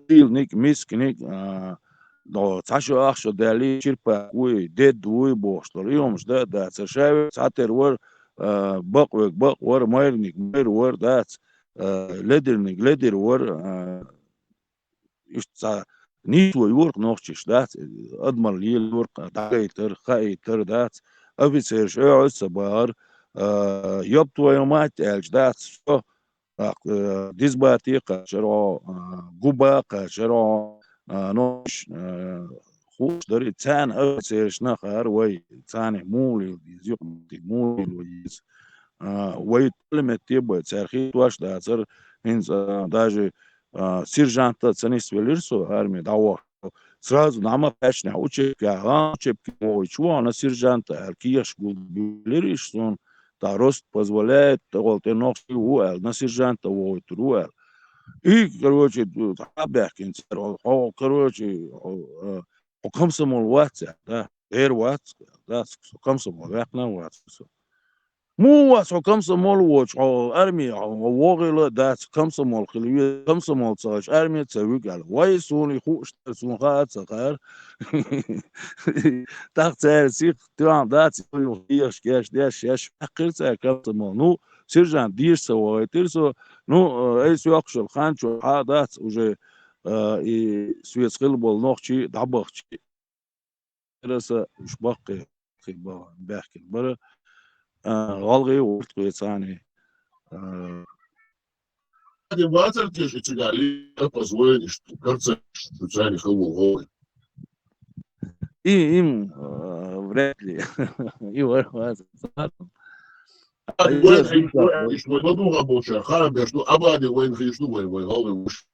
гӀийланиг, мисканиг, а, до, цхьа шо ах шо даьллий, чирпак вуй, дед вуй бохуш долу, и хӀумаш дан а дацара, ша вер цхьатера вара, а, бакъвег бакъ вара, майраниг майра вара, дац, а, ледирниг ледира вара, а, иштта цхьа нийсо йора-кх нохчашна, дац, адамалла лелора-кх, дӀагайтар, хаийтар, дац, офицераш охьа а ца бахара, а, ёб твою мать аьлча, дац, всё, а, дизбате а кхачара хьо, а, губа а кхачара хьо, а, нохчаш, а, хууш дара, царна офицерашна а хаьара вай, царна муха лела деза, юкъаметтиг муха лело еза. А, вай тӀалимет те бай, цаьрхи тош дацар, хӀинца, а, даже, а, сержанта ца нисвелира со, арми дӀавахар. Сразу нама паьчнехь учебка, а, учебка вогӀуьйтуш ву хьо, на сержанта, аьлла, кехаш гулбелира иш суна, та рост позволяет, тӀехула тӀе нохчий ву аьлла, на сержанта вогӀуьйтур ву аьлла. И, короче, хьабаьхкина цара, хьо, короче, хьо, а, хьо комсомол вац, да, гӀер вац, да, со комсомол ваьккхина вац со. Муха вац хьо комсомол воцуш, хьо арми, хьо вогӀийла дац, комсомол хила веза, комсомол ца хилча арми ца вуьгу аьлла. Вай, суна и хууш дара, суна хаа ца хаьара. ТӀаккха цара сиха тоьхна дац, юха дехаш, кеш деш, шаьш ваьккхира цара комсомол. Ну, сержант деша ца вахийтира со, ну, ай, соьлхаш йолу хан чохь хьа дац уже, а, и соьца хила болу нохчий дӀабахчий. Аса уьш баккхий, баьхкина бара, а, гӀалгӀай, уртхой царний, а. Вацар теша и цигахь, и позвонишь, карцахь, шу царний хала волу гӀовгӀа. И, им, а, вряд ли. И вар вацар. Абади вайн хиш ду, иштта вай ладугӀа болчара, хаам беш ду, Абади вайн хиш ду, вайн, вайн гӀалгӀай вуш.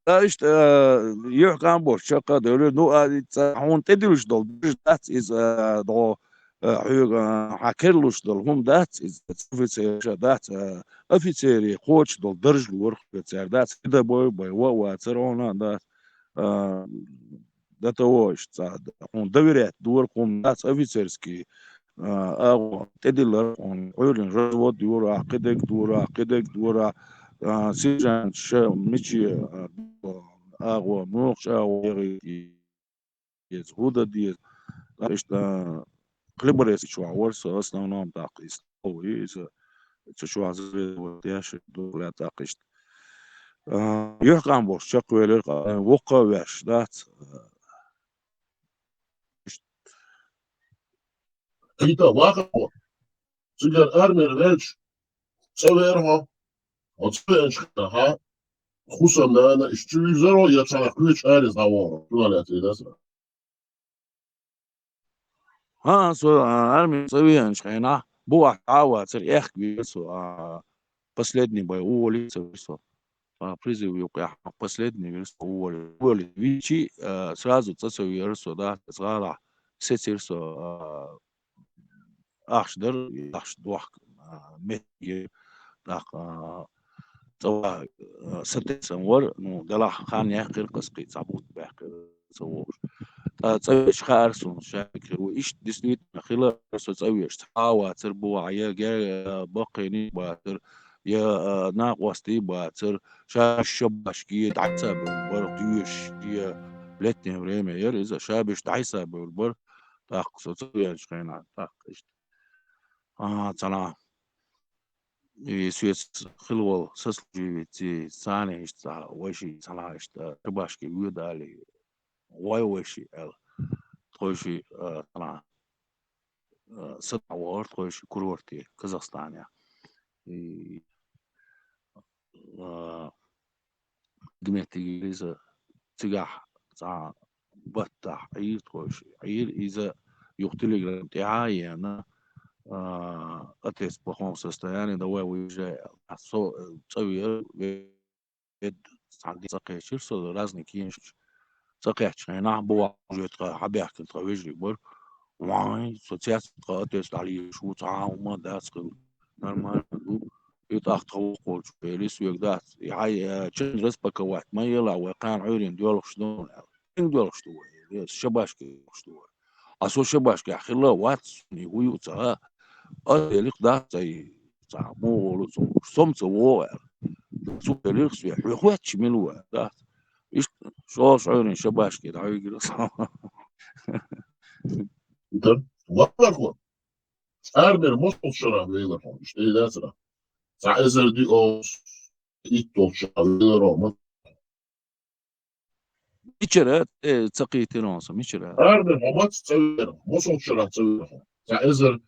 Ткъа иштта, а, юьхькӀам болчу чаккха а девлира. Ну, а, и ца-, хьуна тӀедуьллуш долу дарж дац иза, а, догӀу, а, хьоьга, а, хьан керлуш долу хӀума дац иза, офицерша дац, а, офицерий кхочуш долу дарж лорах цара дац, и дан бой, бай, ва а вацара хьуна дац, а, до того, иштта, хьуна доверять дора хӀума дац, офицерский, а, агӀо тӀедиллар хьуна, Ӏуьйранна развод йора, кхидерг дора, кхидерг дора, а, сержант ша мича, а, агӀо, муьлхачу агӀо яхийта деза, хӀун дан деза. Иштта, а, Хлеборезкий чохь вара со, основном тӀаккха иза. Иза, цу чохь заведовать деш, духула тӀаккха иштта. А, юьхькӀам болуш чекхвелира, воккха а веш, дац. Иштта. Ита, вахар хьо. Цигара армера ваьлча, цӀа веара хьо. Хьо цӀа веанчу хенахь, хӀусамнана, иштта чу вуьйзаро, я цхьана кхечу аренца дӀавахаро. Чу а лаьцна, и дацара. ХӀаъ, со, а, армера цӀа веанчу хенахь, бу ахь а вацара, аьхка вира со, а, последний бай, уволиться вира со. А, призыв юкъехь последний вира со уволиться. Уволиться вичи, а, сразу цӀа ца веара со, да, гӀалахь сецира со, а, ахча дара, ахча дохка, а, меттиге, тӀаккха, а, цӀа ван, а, сатесам вара, ну, делахь хан яьккхира, кхаскхий цхьа бутт баьккхира ца вогӀуш. ТӀаккха цӀа веача хаьара суна, шаьргахь хир ву. Иштта действительно хилла, со цӀа веача цхьа а вацара, бу а я, я, а, баккхий а бацара, я, а, накъостий а бацара, ша шабашке дӀасабевлла бара, доьшуш, я летнее время яра иза, шабаш дӀасабевлла бара, тӀаккха со цӀа веанчу хенахь, тӀаккха иштта. А, цхьана, и соьца хила волу сослуживец, царна иштта, вайшиъ цхьана иштта, шабашке воьду аьлла, гӀой вайшиъ аьлла. Тхойшиъ, а, цхьана, а, сатохь вахара тхойшиъ курорте, Казахстанехь. И, а, Дмитрий иза цигахь цхьа баттахь Ӏийра тхойшиъ. Ӏийра иза, юха телеграм тӀе а еана, а, отец в плохом состоянии, давай выезжай аьлла. Со, э, цӀа веара, вед цхьана цӀа кхечира со, разный кенаш. ЦӀа кхаьчча хенахь, бу вахь уже тхан хьабаьхкина тхан вежарий бара. Вайн, со цец тхан отец дӀалийраш ву, цхьа а хӀума дац хила. Нормально ду. И тӀаккха тхан воккхачо элира соьга, дац. И хьай, э, чан распаковать ма елахь, вай кхана Ӏуьйранна доьлхуш ду хьуна аьлла. ХӀинца доьлхуш ду вай, элира, шабашке доьлхуш ду вай. А со шабашкехь хилла вац, и хӀун ю ца хаьа. Ас элира, дац, ай, цхьа муха волу ца вогӀуш, со-м ца вогӀу аьлла. Цо элира соьга, хьоьга хоьттуш мила ву аьлла, дац. Иштта шолгӀа Ӏуьйранна шабашке дӀавигира со. Итар, вахар хьо. Армера мосалгӀачу шарахь велира хьо, иштта и дацара. Цхьа эзар диъ итт долчу шарахь велира хьо, ма. Мичара, э, ца кхийтира хьуна со, мичара? Армера хьо маца цӀа веара, мосалгӀачу шарахь цӀа веара хьо. Цхьа эзар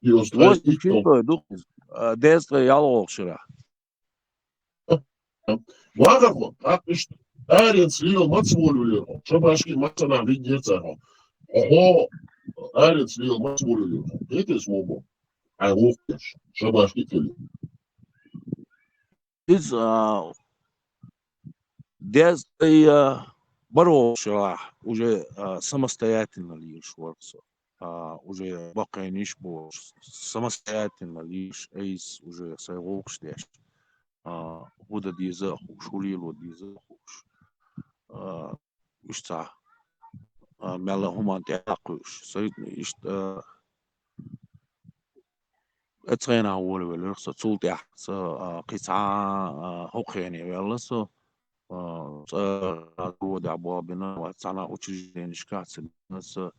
диъ итт долчу. Восемьдесят шестой ду, а, дезткъе ялхолгӀачу шарахь. Вахар хьо, тӀаккха иштта, аренца лела маца волавелира хьо, шабашке маца нах вигира цара хьо. Хьо, Арец лел масса вур ю. Хетес вобо. Ай, вух кеш. Шабаш тикели. Из, а, дез, а, баро шалах, уже, а, самостоятельно лийш вар со. А, уже бакъайниш бо, самостоятельно лийш, айс уже сай гъулкъш деш. А, худа диза хуш, хулило диза хуш. А, ишца. А, мела хуман тя хуш. Сай ишт, а, Эцхайна волавелар со, цул тӀехьа со, а, кхица, а, хӀокхуьне ваьлла со, а, цӀа дӀа боабина, ва цхьана учрежденешка ца бина со,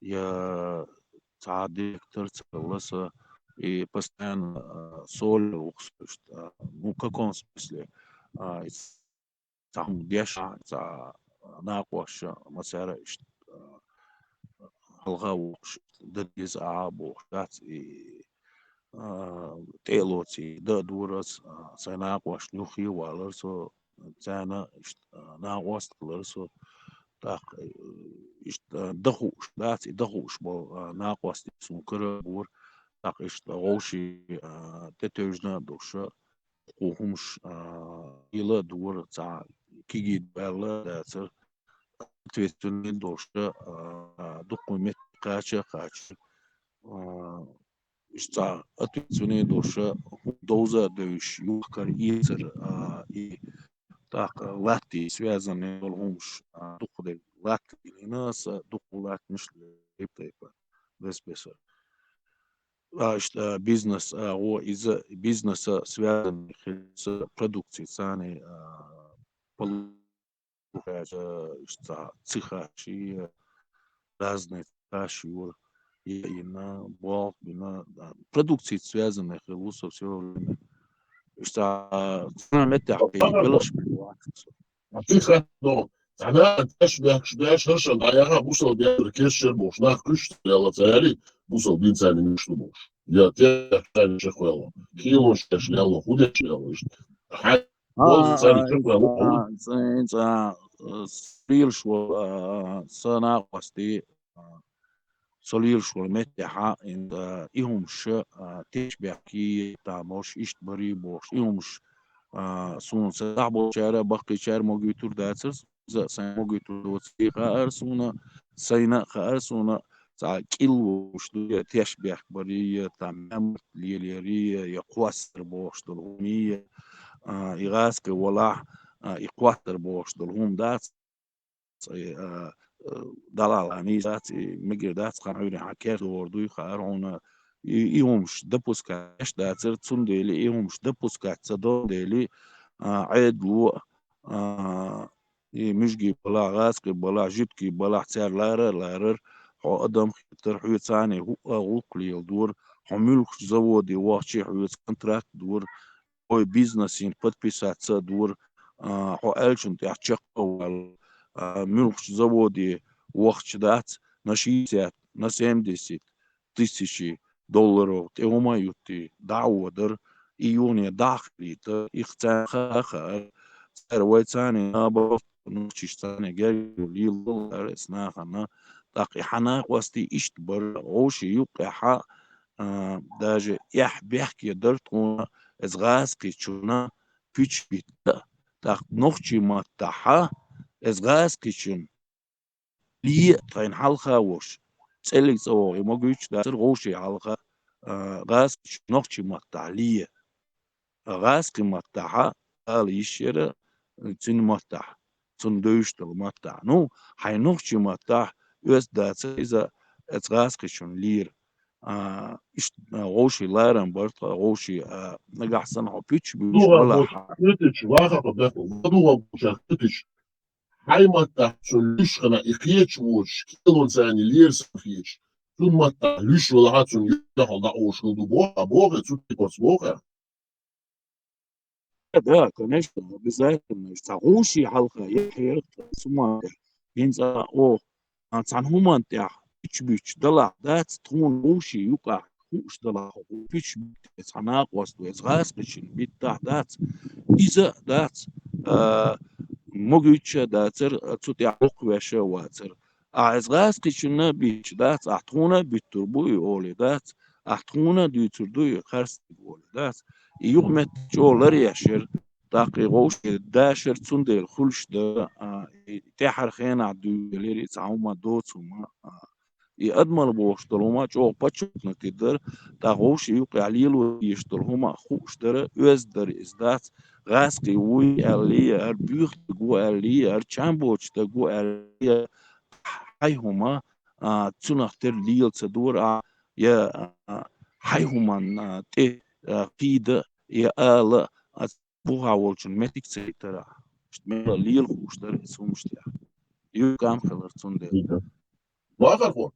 я цхьа директор ца хилла со, и постоянно, а, соль вукху со иштта, а, ну, в каком смысле? А, и цхьа хӀума деш, цхьа накъоша, массара иштта, а, хьалха воккхуш, дан деза а бохуш дац, и, а, тӀе а лоций, дан а дора ас, а, сайн накъошна юххе а валар со, царна иштта, а, накъост хилар со. ТӀаккха, э, иштта, а, дан хууш дац, и дан хууш болу, а, накъостий суна кара а бора. ТӀаккха иштта гӀовший, а, тӀетевжина а долуш, дуккха хӀумаш, а, хила а дора, цхьа кегий ваьлла а дацара, ответственный долуш, а, дуккха метте кхача а кхачара, а, иштта цхьа ответственный долуш, хӀума довза а девзаш, йохкар-эцар, а, и тӀаккха латтий связанный долу хӀумаш, а, дуккха дерг латта гилина аса, дуккха латтанаш лепа тайпа, бес-бесара. А, иштта бизнес, а, гӀо, иза бизнеса связанный хилла продукция царна, а, полу-, а, иштта цехаш и разные цехаш юра, и, и на болх, и на, а, продукция связанный хилла со всё время. Иштта, а, царна меттехь кхин белхаш бу вац со. А ты хатно, цхьана теш бехкаш беш, хӀаршан дӀаяха бусал бехкар кешшер бохуш, нах куьш ца яла цаьрий, бусал бин царна муьш ду бохуш. Я те царна чехвелла. Кхийлон шеш лелла, хӀу деш лелла иштта. Хьай, А, болу царна а, чехвелла, а, хӀу? ЦӀа, цӀа, а, с-, лелаш волу, а, са накъостий, а, со лелаш волу меттехьа, инда, и хӀумаш, а, теш бехкий, тамаш, иштта барий бохуш, и хӀумаш, а, суна са дахь болчара, баккхийчара могуьйтур дацара, иза сайн могуьйтур доций хаьара суна, сайна а хаьара суна, цхьа кӀил волуш ду, я теш бехк барий, я там мемарт лелерий, я кхоссар бохуш долу хӀумий, а, и гӀазкхи валахь, а, и кхоссар бохуш долу хӀума дац, цхьа, а, а, далалан дац, и мегар дац, кхана Ӏуьйранна хьан керта догӀур дуй хаьара хьуна, и, и хӀумаш допускать деш дацара, цундела и хӀумаш допускать ца долу дели, а, Ӏедало, а, и муьжгий балахь, гӀазкхий балахь, жуьгтий балахь, цара лара а ларар, хьо адам хетар, хьоьца цхьаьна хӀуъа гӀуллакх леладора, хьо муьлххачу заводе вахча, хьоьца контракт дора, хьо бизнесийн подписаться а дора, а, хьо аьллачун тӀехь чекх а валла, а, муьлххачу заводе вахча дац, на шестьдесят, на семьдесят тысячи долларов тӀе хӀума а юттий, дӀа а водар, и юхане дӀа а хилийта, их царна хаа а хаьара, цара вай царна наоборот, нохчаш царна гергарло лелалара эс нахана, тӀаккха и хьан накъостий иштта бара, гӀовший юккъехьа, а, даже эхь бехке дара тхуна, эс гӀазкхичунна пуьчбитта, тӀаккха нохчий маттахьа, эс гӀазкхичун ле а тхайна хьалха а волуш, цӀеллиг цӀа вогӀий могуьйтуш дацара гӀовший хьалха, а, гӀазкхичун нохчий маттахь ле. А гӀазкхи маттахьа ала йиш яра, цуьнан маттахь, цунна девзаш долу маттахь. Ну, хьайн нохчий маттахь оьзда дацара иза, эца гӀазкхичун лера. А, иштта, а, гӀовший ларам бара тхан, гӀовший, а, нагахь санна хьо пуьчбуьйш ДугӀа валахь. Боху, кхетича, ваха хьо бехула, дугӀа бохуча кхетича, хьайн маттахь цунна луьйш хана и кхеташ воцуш, кхелонца ани лерса хеташ. Цунна маттахь луьйш валахьа, цунна юьхьал дӀаоьшуш хила ду боху, а боху, цу тайпарца боху. Да, конечно, обязательно. Цхьа гӀовший хьалха яхьера, цу маттахь. ХӀинца, о, а, цхьана хӀуманна тӀехь пуьчбуьйчу далахь дац, тхуна гӀовший юкъахь хууш далахь, пуьчбуьйчу цхьа накъост ву, эца гӀазкхичун биттахь дац. Иза а дац, а, могуьйтуш а дацара, а, цу тӀехь боккхавеш а вацара. А, из гӀазкхичунна битча дац, а тхона а буьттур бу и оле дац, а тхона а дуьйцур ду и харцдиг оле дац. И юкъаметтиг чӀогӀа ларъеш яр, тӀаккха и вовшех дашар цундела хуьлуш дара, а, и тӀаьхьара хенахь дуьйцур яр и цхьа хӀума доцу хӀума, а, и адамал бохуш долу хӀума чӀогӀа почётно тидара, тӀаккха вовшийн юкъехь лело дезаш долу хӀума хууш дара, оьзда дара иза дац, гӀазкхи вуй аьллий, хӀара буьйху стаг ву аьллий, хӀара чам боцу стаг ву аьллий, хьайн хӀума, а, цунах тера лела ца дора, а, я, а, хьайн хӀуманна, а, тӀе, а, кхийда, я ала, а, бухахь волчун меттиг ца йитара. Иштта мел лела хууш дара иза хӀумаш тӀехь. Юкъам хилар цундела. Мгм. Вахархо,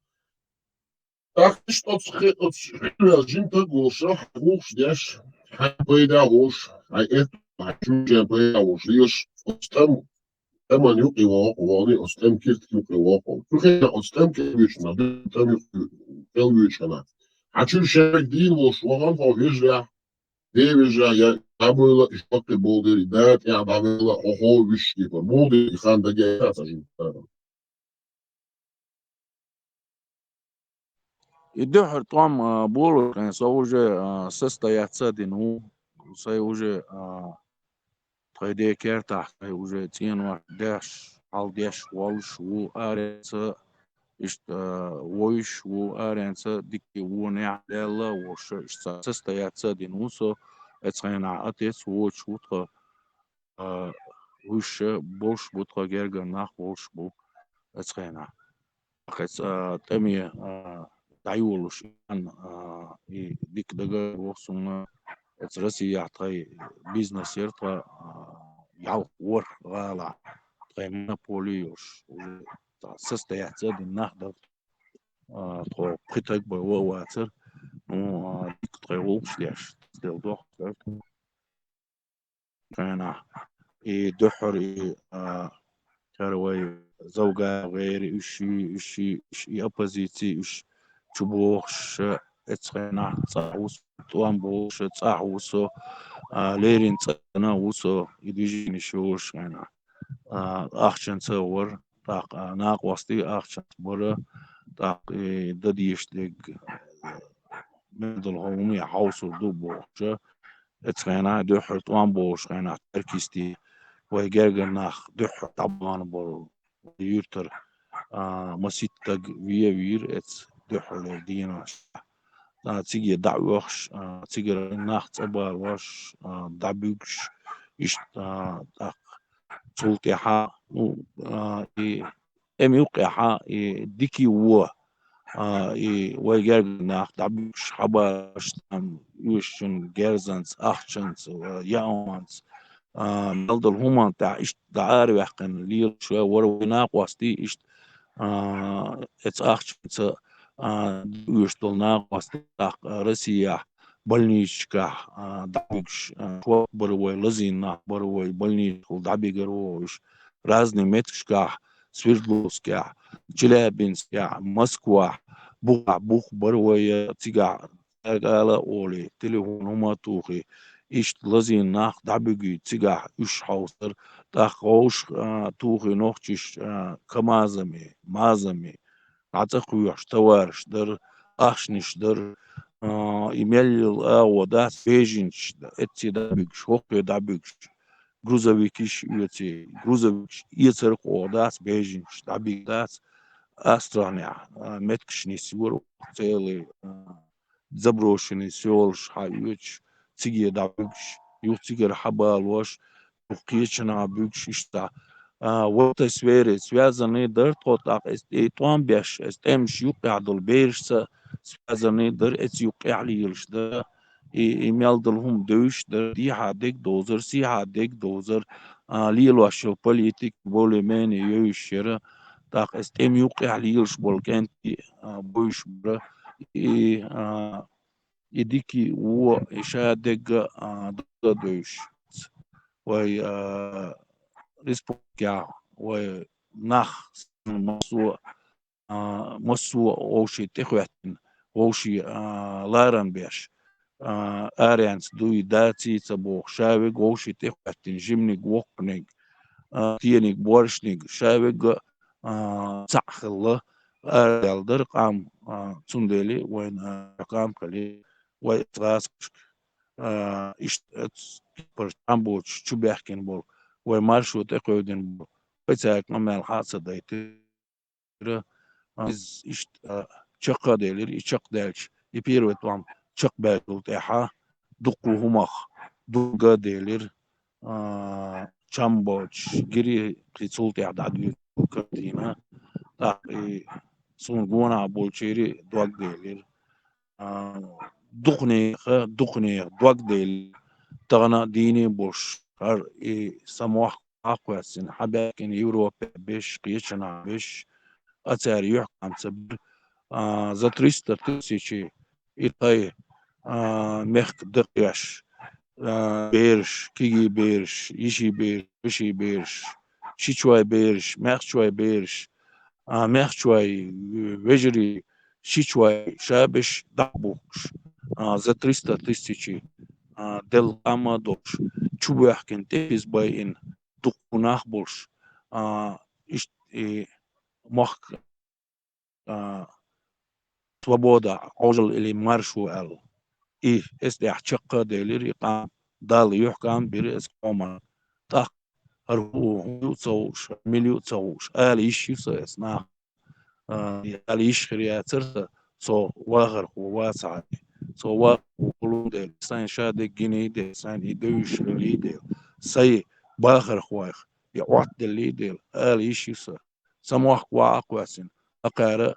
тахтиш оцу хи-, оцу хьуьлвел жима стаг волуш, хьайн гӀуллакхаш деш, хьайн пайда а волуш, хьайн эт-, хьайн чуьйчен пайда а волуш лелаш, оцу тӀам-, тӀаман юкъе вогӀу, вогӀу, оцу тӀам киртиг юкъе вогӀу. Цу хенахь оцу тӀам кӀел вуьйцуш хьуна, тӀам юкъе кӀел вуьйцуш хьуна. Хьан чуьра шаьрга дийна волуш вахана хьо вежарехь, де вежарехь, я дӀабойла, и шоккхе болу дерг, да тӀехь дӀавелла, хьо хов вуьшшигахь, муха дерг и хан дагаьлла ца жима стагана. И дуьххьара тӀом, а, болуш, кхин со уже, а, состояться а дина ву, сайн уже, а, тхайн ден кертахь, сайн уже цӀенош деш, хьал деш волуш ву, аренца, иштта, а, вовзаш ву, аренца дика вонехь даьлла а волуш, иштта состояться а дина ву со, эцу хенахь отец воцуш ву тхан, а, вуьшша болуш бу, тхан гергара нах болуш бу эцу хенахь. Кхин, а, тӀаме, а, дӀайолуш, а, и дика дагадогӀу суна, эцу Россияхь тхайн бизнес яра тхан, а, ялх ворхӀ гӀалахь, тхайн монополи йолуш, уже цхьа состояться а дина нах дара, а, тхо пхи стаг бен ван а вацара, ну, а, дика тхайн гӀуллакхаш деш, дела дохуш дара. Хенахь и дуьххьара и, а, хӀара вай Завгаев гӀерий, уьш, уьш, уьш, и оппозици, уьш чубохуш, эцу хенахь цӀахь ву со, тӀом болуш, цӀахь ву со, а, леррина цӀена ву со, и движенеш йолуш хенахь. А, ахчанца а вара, тӀаккха, а, накъостий ахчанца бара, тӀаккха и дан дезаш дерг, мел долу хӀума хьовсур ду бохуш, эцу хенахь дуьххьара тӀом болуш хенахь Теркийсте вай гергара нах дуьххьара дӀабахана болу юьртара, а, масийтта стаг вен а вийра эцу дуьххьарлера дийнахь. А, циге дӀа а оьхуш, а, цигара нах цӀа балош, а, дӀабуьгуш, иштта, а, тӀаккха цул тӀаьхьа, ну, а, и тӀем юккъехьа и дикий вон, а, и вай гергара нах дӀабуьгуш, хьабалош, там, оьшучун герзанца, ахчанца, а, яаманца, а, мел долу хӀуманна тӀехь иштта дӀа араваьккхина лелаш вара вай накъостий иштта, а, эцу ахчанца, а, оьшуш долу накъостий тӀаккха Россияхь больницашкахь, а, дӀабуьгуш, а, чохь бара вай, лазийна нах бара вай, больницашкахула дӀабигара вогӀуш, разный меттигашкахь, Свердловскехь, Челябинскехь, Москвахь, бухахь бух бара вай, цигахь цаьрга ала а олий, телефон хӀума а тухий, иштта лазийна нах дӀабуьгий, цигахь уьш хьовсар, тӀаккха вовшах, а, тухий нохчаш, а, КамАЗами, МАЗами, дӀа цӀа кхоьхьуш товараш дара, ахчанаш дара, а, и мел йолу агӀо дац, беженцаш, эцци дӀабуьгуш, хӀокхе дӀабуьгуш, грузовикаш оьций, грузовикаш эцар кхо дац, беженцаш дӀабуьгуш дац, Астраханехь, а, меттигаш нисйора, целый, а, заброшенный сёлаш хьаоьцуш, циге дӀабуьгуш, юха цигара хьабалош, юха кхечанхьа буьгуш иштта. А, вот эс вере связанный дара тхо тӀаккха, эс тӀе тӀом беш, эс тӀемаш юккъехь долу берашца связанный дара, эцу юккъехь лелаш дара. И, и мел долу хӀума девзаш дара, дехьа дегдовзар, сехьа дегдовзар, а, лелош йолу политика более-менее йовзаш яра. ТӀаккха эс тӀем юккъехь лелаш болу кӀентий, а, бовзаш бара. И, а, и дикий вон, и ша дегга, а, дагадевзаш. Вай, а, республикехь, вай нах массо а, а, массо а вовшийн тӀехӀоьттина, вовшийн, а, ларам беш, а, аренца дуй, даций ца боху, ша верг вовшийн тӀехӀоьттина, жиманиг, воккханиг, а, стениг, боьршаниг, ша верг а, а, цхьаъ хилла, арадаьлла дара къам, а, цундела вайна, а, къам хилла, вай гӀазкхашка, а, иштта, а, кепара там боцуш чубаьхкина болу, вай маршо тӀекхевдина болу, вай цаьрга къамел хьа а ца дайтира, а, иза иштта, а, чаккхаделира, и чекхдаьлча, и первый тӀом чекхбаьллачул тӀаьхьа дуккха хӀумах дурга а делира, а, чам боцуш, гири кхин цул тӀаьхьа дӀадуьйцу картина. ТӀаккха и суна гонахь болчеран дог делира. А, дукханеха, дукханеха дог делира. Тахана дийне болуш, хӀара и самохк а кхоьссина, хьабаьхкина Европе беш, кхечанхьа беш, а цара юьхькӀам ца бира. А, за триста тысячи и тхайн, а, мехка дакхеш, а, бераш, кегий бераш, йиший бераш, веший бераш, шичой бераш, маьхчой бераш, а, маьхчой, вежарий, шичой, ша беш дӀабухкуш, а, за триста тысячи, а, делла къам а долуш, чубоьхкина, тӀе иза байина, дуккха нах болуш, а, иштта и мохк, а, свобода, Ӏожалла или маршо аьлла. И эс тӀехь чаккха а делира, и къам Далла юьхькӀам бира эс къоман. ТӀаккха хӀара хӀу, хӀу ю ца хууш, хӀара мила ю ца хууш, ала йиш ю сан эс нах. А, и ала йиш хир яцара сан, со вахархо вацахьара. Со вахархо хӀуллун дела, сайн ша дерг гиний дела, сайн и девзаш хилий дела, сайн бахархойх и Ӏоттаделлий дела, ала йиш ю сан. Сан мохк ваӀа а кхоьссина, акхара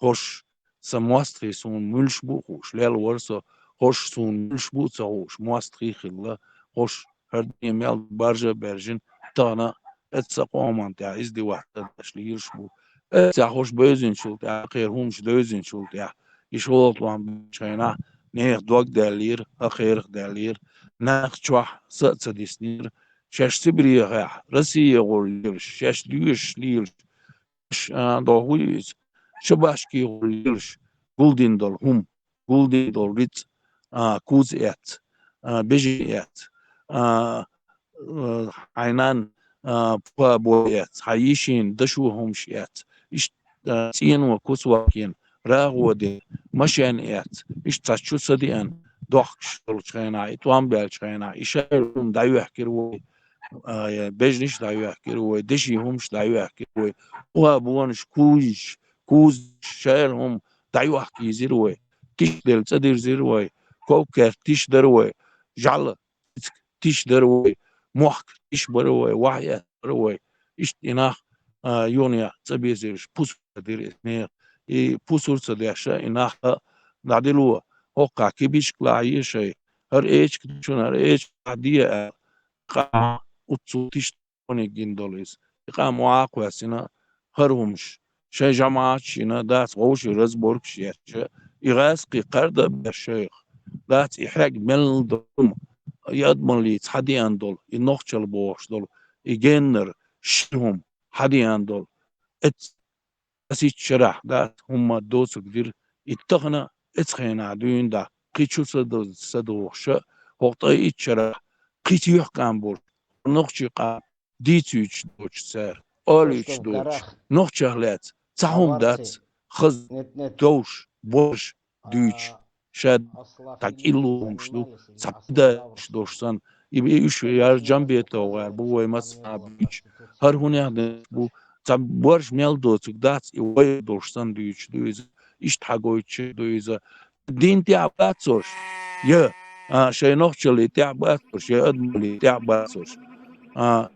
хӀорш сан мостагӀий суна муьлш бу а хууш, лелла вара со, хӀорш суна муьлш бу а ца хууш, мостагӀий хилла, хӀорш хӀара дуьне мел баржа а баьржина, тахана эцца къоман тӀехь издеваться деш лелаш бу. Эццехь хӀорш бевзинчул тӀехь, кхера хӀумаш девзинчул тӀехь, и шолгӀа тӀом бинчу хенахь, нехан дог даьллера, хӀокхерах даьллера, нах чохь са а ца диснера, шаьш Сибрехахь, Россия гӀур лелаш, шаьш доьшуш лелаш, ш-, а, дохуй иза, шабашки гӀур лелаш, гулдина долу хӀума, гулдина долу рицкъ, а, куз эцна, а, бежи эцна, а, а, хьайн нанна, а, пхо бо эцна, хьайн йишин дашо хӀумаш эцна, иштта, а, цӀено куц ваккхийна, рагӀо дина, машен эцна, иштта цхьа чу са деана, дохкуш долчу хенахь, и тӀом баьллачу хенахь, и шайла хӀума дӀайоьхкира вай, а, я бежнаш дӀайоьхкира вай, деши хӀумаш дӀайоьхкира вай, уха бонаш кузаш, кузаш, шайла хӀума дӀайохкийзира вай, тиша делла цӀа дирзира вай, ков-керт тиша дара вай, жӀаьла тиша дара вай, мохк тиша бара вай, вахь эцна бара вай. Иштта и нах, а, юханехьа цӀа безираш пусар дира иза нехан. И пусар ца деш а, и нах а дӀадило, хӀокхахь кибичка лахье шайн, хӀара эчиг ду шуна, хӀара эчиг лахьде аьлла, къа уццул тиша тхуна гина долу иза. И къам охьа а кхоьссина, хӀара хӀумаш, шайн жамаӀаташ йина, дац вовшийн разборкаш етташ, и гӀаьскхий кхарда а беш шайх, дац и хьегна мел долу хӀума, и адамаллица хьадеана долу, и нохчалла бохуш долу, и геннара шира хӀума хьадеана долу. Эц-, ас итт шарахь, дац, хӀумма доцург дира, и тахана эцу хенахь дуьйна дӀа, кхин чу са до-, са дохуш а, хӀокху ткъе итт шарахь кхин юьхькӀам болуш, нохчийн къам дийцуьйтуш доцуш цара, олуьйтуш доцуш, нохчех лаьцна цхьа хӀума дац, хаза, довш, борш дуьйцуш, ша дӀа кӀилло хӀумаш ду, цхьа пидаьш долуш санна, и, и уьш яра Джамбетов гӀар бу вай массанхьа буьйцуш, хӀара хӀунех деш бу, цхьа борш мел доцург дац, и вай долуш санна дуьйцуш ду иза, иштта хьагойтуш ду иза. Дин тӀехь бац уьш, я, а, шайн нохчаллин тӀехь бац уьш, я адамаллин тӀехь бац уьш. А,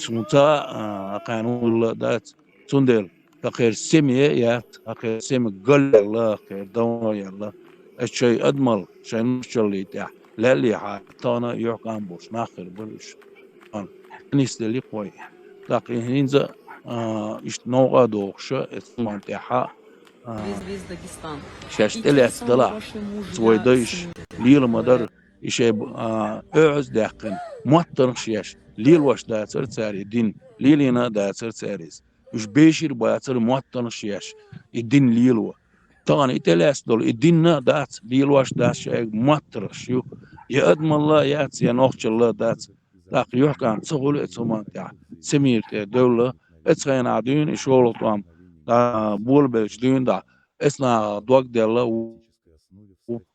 Цунца, а, кхана хӀума дац. Цундела хӀокхеран семья яц, хӀокхеран семья галъелла, хӀокхеран давно елла. Ас шайн адамалла, шайн нохчаллин тӀехь леллехьара, тахана а юьхькӀам болуш нах хир бара уьш. Ан, нисделли кхой. ТӀаккха и хӀинца, а, иштта новкъа а дохуш, эцу хӀуманна тӀехь а, а, шаьш тӀелаьцна далахь, цу вай дайша лела ма дара, и шайн, а, оьгӀаз даьккхина, моттанаш еш, лелош дацара цара и дин, лелийна а дацара цара иза. Уьш бешира бацара моттанаш еш, и дин лело. Тахана и тӀелаьцна долу и динна а дац, лелош дац шайга моттаргӀаш ю. Я адамалла а яц, я нохчалла а дац. ТӀаккха юьхькӀам ца хуьлу эцу хӀуманна тӀехь, семья тӀе девлла, Эцхайна дуьйна и шолгӀа тӀом, а, болабелча дуьйна дӀа. Эцнахах дог делла,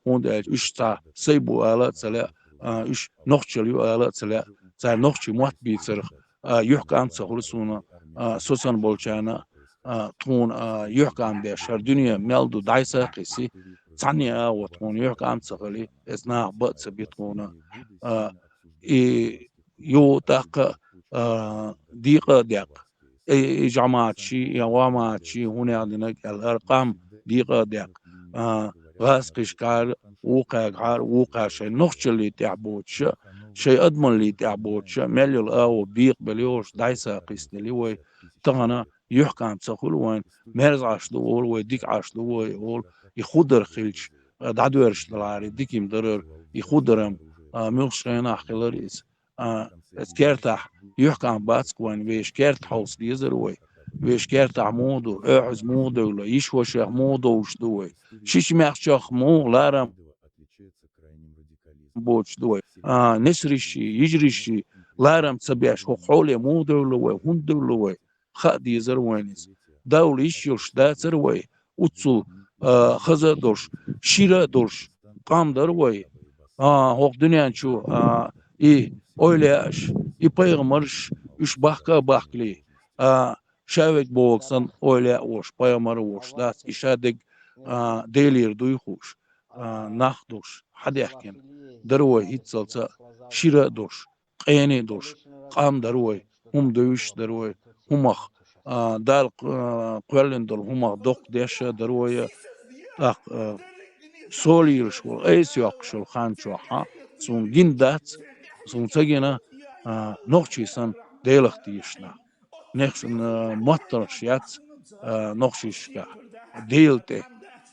хӀунда аьлча уьш цхьа сай бу ала а ца лаьа, а, уьш нохчалла ю ала а ца лаьа, цара нохчий мотт бийцарх, а, юьхькӀам ца хуьлу суна, а, со санна болчарна, а, тхуна, а, юьхькӀам беш, хӀара дуьне мел ду дӀай-схьай кхиссий, цхьанне а агӀо тхуна юьхькӀам ца хили, эцнахах ба а ца би тхуна. А, и юха тӀаккха, а, декъа а декъ. И, и жамаӀатчий, и гӀомаӀатчий, хӀунех динарг аьлла, хӀара къам декъа а декъ. А, гӀазкхашкахьара, вукхагахьара, вукхара шайн нохчаллий тӀехь боцуша, шайн адамаллий тӀехь боцуша, мел йолу агӀо бекъабелла йолуш, дӀай-схьай кхиссаделла вай. Тахана юьхькӀам ца хуьлу вайн, мерза Ӏаш ду олу вай, дика Ӏаш ду вай олу, и хӀун дар хилча, а, дӀадоьрзуш далахьара, и дика-м дарара, и хӀун дар-м, а, муьлххачу хенахь хилара иза. А, эцу кертахь юьхькӀам бац-кх вайн, вешан керта хьовса дезара вай. Вешан кертахь муха ду, оьхьаза муха девлла, йиша-вашех муха довлуш ду вай. Шича-маьхчех муха ларам боцуш ду вай. А, несаршший, йижаршший ларам ца беш, хӀокху хьоле муха девлла вай, хӀунда девлла вай? Хаа дезара вайна иза. Дала йиш йолуш дацара вай, уццул, а, хаза а долуш, шира а долуш, къам дара вай. А, хӀокху дуьнен чу, а, и эвлаяаш, и пайхамарш, уьш бахка а бахкале, а, ша верг бохург санна, эвлаяъ а волуш, пайхамар а волуш дац, и ша дерг, а, Делера дуй хууш, а, нах а долуш, хьадаьхкина дара вай хӀинццалц а, шира а долуш, къена а долуш, къам дара вай, хӀума девзаш а дара вай, хӀумах, а, Дала, а, кхоьллина долу хӀумах доккха деш а дара вай, тӀаккха, а, со лелаш волу, айса йоккхуш йолу хан чохь а, суна гина дац, суна ца гина, а, нохчий санна Делах тешаш нах. Нехаш, а, моттаргӀаш яц, а, нохчашкахь, Делан тӀе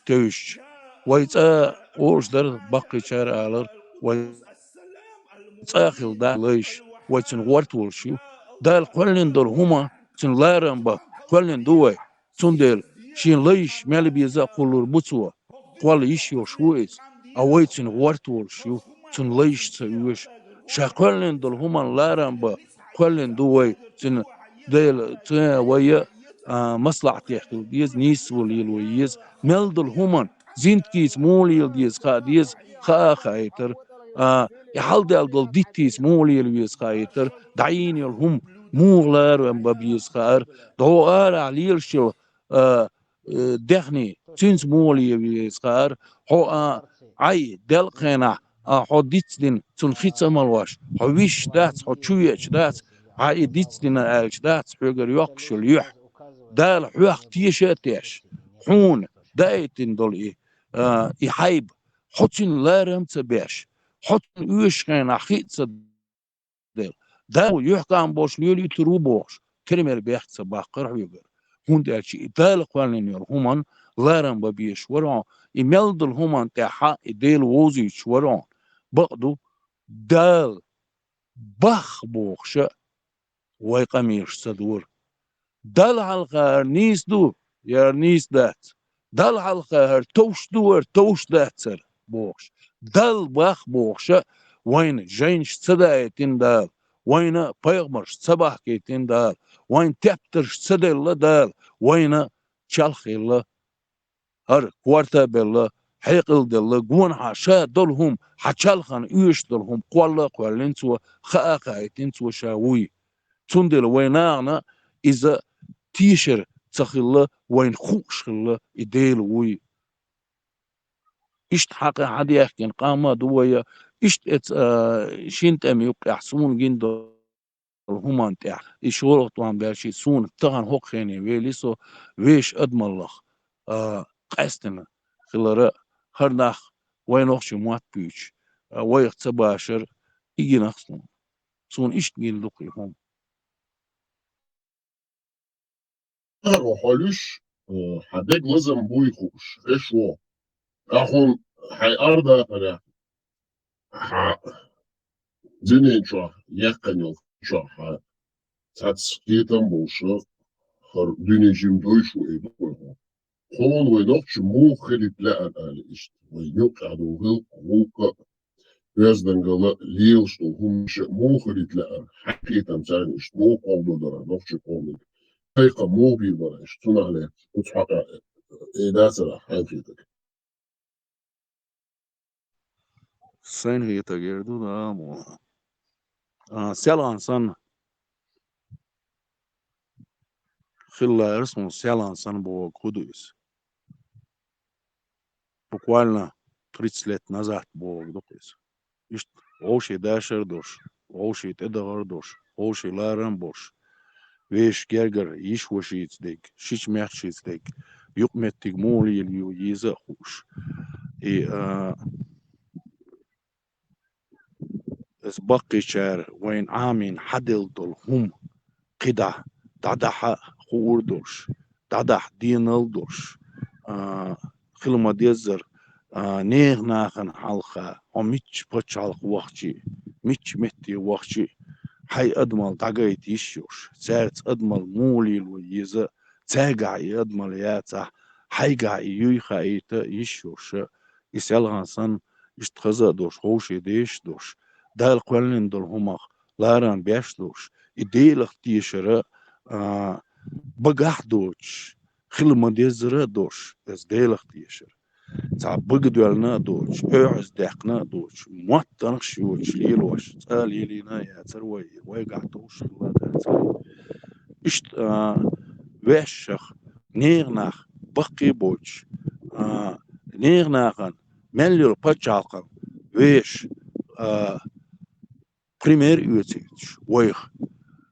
тевжча. Вай цкъа олуш дара, баккхийчара алара, вай цкъа а хилла Дала лайш, вай цуьнан гӀорта волуш ю. Дала кхоьллина долу хӀума, цуьнан ларам бан кхоьллина ду вай. Цундела шен лайш мел беза а кхуллур бу цо. Кхолла йиш йолуш ву иза, а вай цуьнан гӀорта волуш ю, цуьнан лайш ца оьшу. Ша кхоьллина долу хӀуманна ларам бан кхоьллина ду вай, цуьнан Дела, цуьнан вай а, а, маслаӀатехь хила деза, нийсо лело еза. Мел долу хӀуманна зиндгица муха лела деза хаа деза, хаа а хаийтара. А, и хьалдаьлла долу диттийца муха лела веза хаийтара, дӀайийна йолу хӀума муха ларам бан беза хаара, дӀо арахь лелаш йолу, а, э, даьхний, цуьнца муха лела веза хаара, хьо, а, Ӏай, делкъа хенахь, а, хьо дицдина, цунна хи ца малош, хьо висаш дац, хьо чу веача дац, Ӏай, и дицдина аьлча дац, хьоьгара йоккхуш йолу юьхь. Дала хьох теша а теш, хьуна даийтина долу и, а, и хьайба, хьо цуьнан ларам а ца беш, хьо цунна оьшуш хенахь хи а ца делла. Дала ву юьхькӀам болуш лелуьйтур ву бохуш, тера мел бехк ца баккхара хьоьгара. ХӀунда аьлча и Дала кхоьллина йолу хӀуманна ларам бан безаш вара хьо, и мел долу хӀуманна тӀаьхьа и Дела вовзуьйтуш вара хьо. Бакъ ду, Дала бах бохуша вай къамелаш ца дора. Далла хьалха хӀара нийса ду, яра нийса дац. Далла хьалха хӀара товш ду, яра товш дац хӀара, бохуш. Далла бах бохуша, вайна жайнаш ца даийтина Дала, вайна пайхамарш ца бахкийтина Дала, вайна тептарш ца делла Дала, вайна чалх хилла. ХӀара корта а белла, хьекъал а делла, гонахьа ша долу хӀума, хьан чалхана оьшуш долу хӀума кхолла а кхоьллина цо, хаа а хаийтина цо ша вуй. Цундела вай нахана иза тешар ца хилла, вайна хууш хилла и Дела вуй. Иштта хьакха хьадаьхкина къам а ду вай, иштта эца, а, шина тӀеман юккъехь суна гина долу хӀуманна тӀехь. И шолгӀа тӀом баьлчи суна тахана хӀокху хене вели со вешан адамаллах, а, къаьстина хилара, хӀара нах вай нохчийн мотт буьйцуш, а, вайх ца башар, и гинах суна. Суна иштта гина ду кхин хӀума. Хьо луьш, э, хьан дег лазам буй хууш, эш ву. Ахуна хьайн ардакъарехь, хьан зинен чохь, яьккхина йолу чохь, хьан цхьацца кхетам болуш, хӀара дуьне жима дойш ву, эр ду вай хьуна. Хьуна вай нохча муха хилийта лаьара аьлла иштта. Вай юккъехь долу гӀиллакх, гӀуллакх, оьздангалла, лелаш долу хӀуманаш муха хилийта лаьара. Хьан кхетам царна иштта муха къобалдо дара нохчийн къоман? пайхамар муха бийр бара, иштта цунах ле, уц хьакъа, э, дацара хьайн хетаг. Сайн хетаг ер ду, да, мо. А, селхан санна. Хилла эр сун селхан санна боху ду иза. Буквально тридцать лет назад боху ду иза. Иштта вовший дашар долуш, вовший тӀедахар долуш, вовший ларам болуш, вешан гергара йиш-вашица дерг, шича-маьхчица дерг, юкъаметтиг муха лелайо еза а хууш. И, а, Ас баккхийчара вайна Ӏамийна хьаделла долу хӀума кхидӀа, дӀадахьа хуур долуш, дӀадахьа денал долуш, а, хила ма-деззара, а, нехан нахана хьалха, хьо мичча пачхьалкха вахчий, мичча метте вахчий, хьайн адамал дӀагайта йиш йолуш, цаьрца адамал муха лело еза, цаьргахь и адамал яцахь, хьайгахь и юй хаийта йиш йолуша, и селхан санна, иштта хаза а долуш, ховший дезаш а долуш, Дала кхоьллина долу хӀумах ларам беш а долуш, и Делах тешара, а, багахь а доцуш, хила ма-деззара а долуш, иза Делах тешара. Цхьа бага доьллина а доцуш, оьгӀаз даьккхина а доцуш, моттанаш а йоцуш лелош, цкъа а лелийна а яцара вай, вайгахь товш хилла а дацара. Иштта, а, вешшах, нехан нах баккхий а боцуш, а, нехан нахана мел йолу пачхьалкхан вешан, а, пример оьцуьйтуш вайх.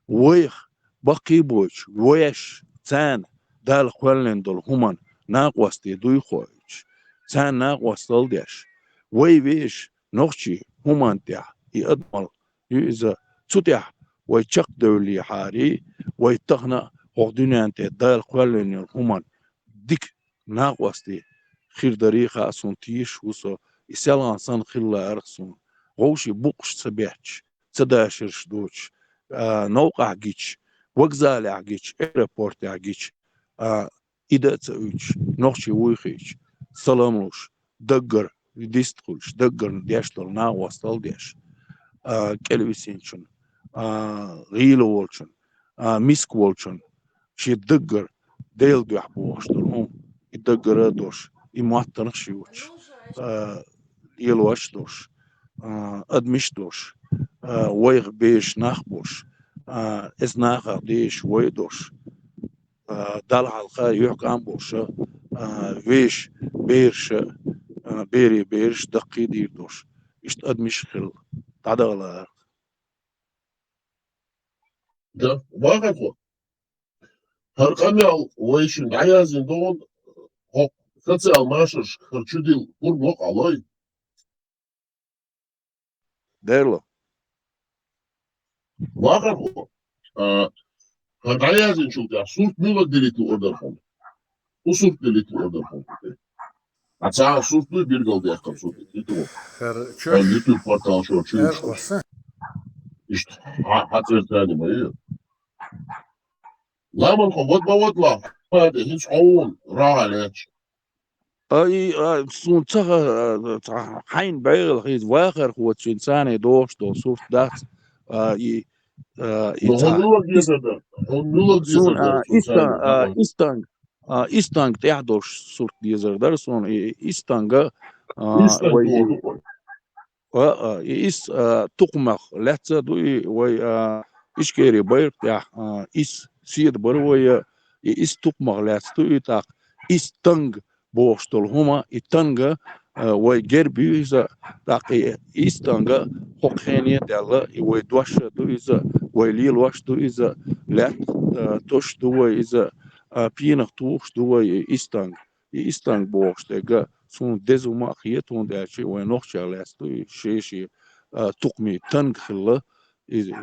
Вайх баккхий а боцуш, вешан царна Дала кхоьллина долу хӀуманна накъостий дуй хоуьйтуш, царна накъостал деш, вай вешан нохчий хӀуманна тӀехь и адамал ю иза. Цу тӀехь вай чекхдевллехьарий, вай тахана а хӀокху дуьнен тӀе Дала кхоьллина йолу хӀуманна дика накъостий хир дарий хаьа суна, тешаш ву со, и селхан санна хилла арах суна. Вовший букъаш ца бетташ, ца дашарш доцуш, а, новкъахь гича, вокзалехь гича, аэропортехь гича, а, и дан а ца уьйтуш, нохчий вуй хиъча, салам луш, даггара дистхуьлуш, даггарна деш долу накъостал деш, а, кӀелвисинчун, а, гӀийла волчун, а, миска волчун, шен даггара Делан дуьхьа бохуш долу хӀума, и даггара а долуш, и моттанаш а йоцуш, а, лелош а долуш, а, адамаш а долуш, а, вайх безаш нах а болуш, а, эс нахах дезаш вай а долуш, а, Далла хьалха юьхькӀам болуша, а, вешан бераша, а, берийн бераш даккхий дийр долуш, иштта адамаш а хилла, дӀадахалара. Да, вахархо. ХӀара къамел вай шуьга дӀаяздина догӀу, хӀокху социал машаршка хӀара чудилла пурба ло къалой. Дерло. Вахархо. А, хӀара дӀаяздинчул тӀехь сурт муьлха делить лур дара хьуна? ХӀун сурт делить лур дара хьуна? А цхьа сурт дуй билгалдаьккхина сурт делить лур? ХӀара чоьш. Хан YouTube портал шо чуьйш. Иштта, хьа-, хьацӀерца ма ю. Ламанхо, вад ма вад ла, хӀинца хьо ву, рагӀа лаьтташ. А, и, а, суна ца ха-, а, ца хьайна бегӀал хӀинца вахархочун царна дохуш долу сурт дац, а, и, а, и Ну, ца хьуна муьлха дезар дара? Хьуна муьлха дезар суна, дара? А, Суна истан-, царна а, дохуш. Истанг, а, Истанг тӀехь долуш сурт дезар дара суна, и, и Истанга, а, Истанг вай, дохуш и вай. А, а, и ис, а, тукхамах лаьцна ду и вай, а, Ичкери байракх тӀехь, а, ис седа бара вай, а, и ис тукхамах лаьцна ду и тӀаккха. Ис танга бохуш долу хӀума, и танга, а, вай герба ю иза, тӀаккха и ис танга хӀокху хене а даьлла, и вай дош а ду иза, вай лелош а ду иза, лаьтта, а, тосуш а ду вай иза, а, пенах тухуш а ду вай и ис танга. И Истанг бохуш дерг суна деза хӀума а хета, хӀунда аьлча вайн нохчех лаьцна ду и шен-шен, а, тукхамийн танга хилла, и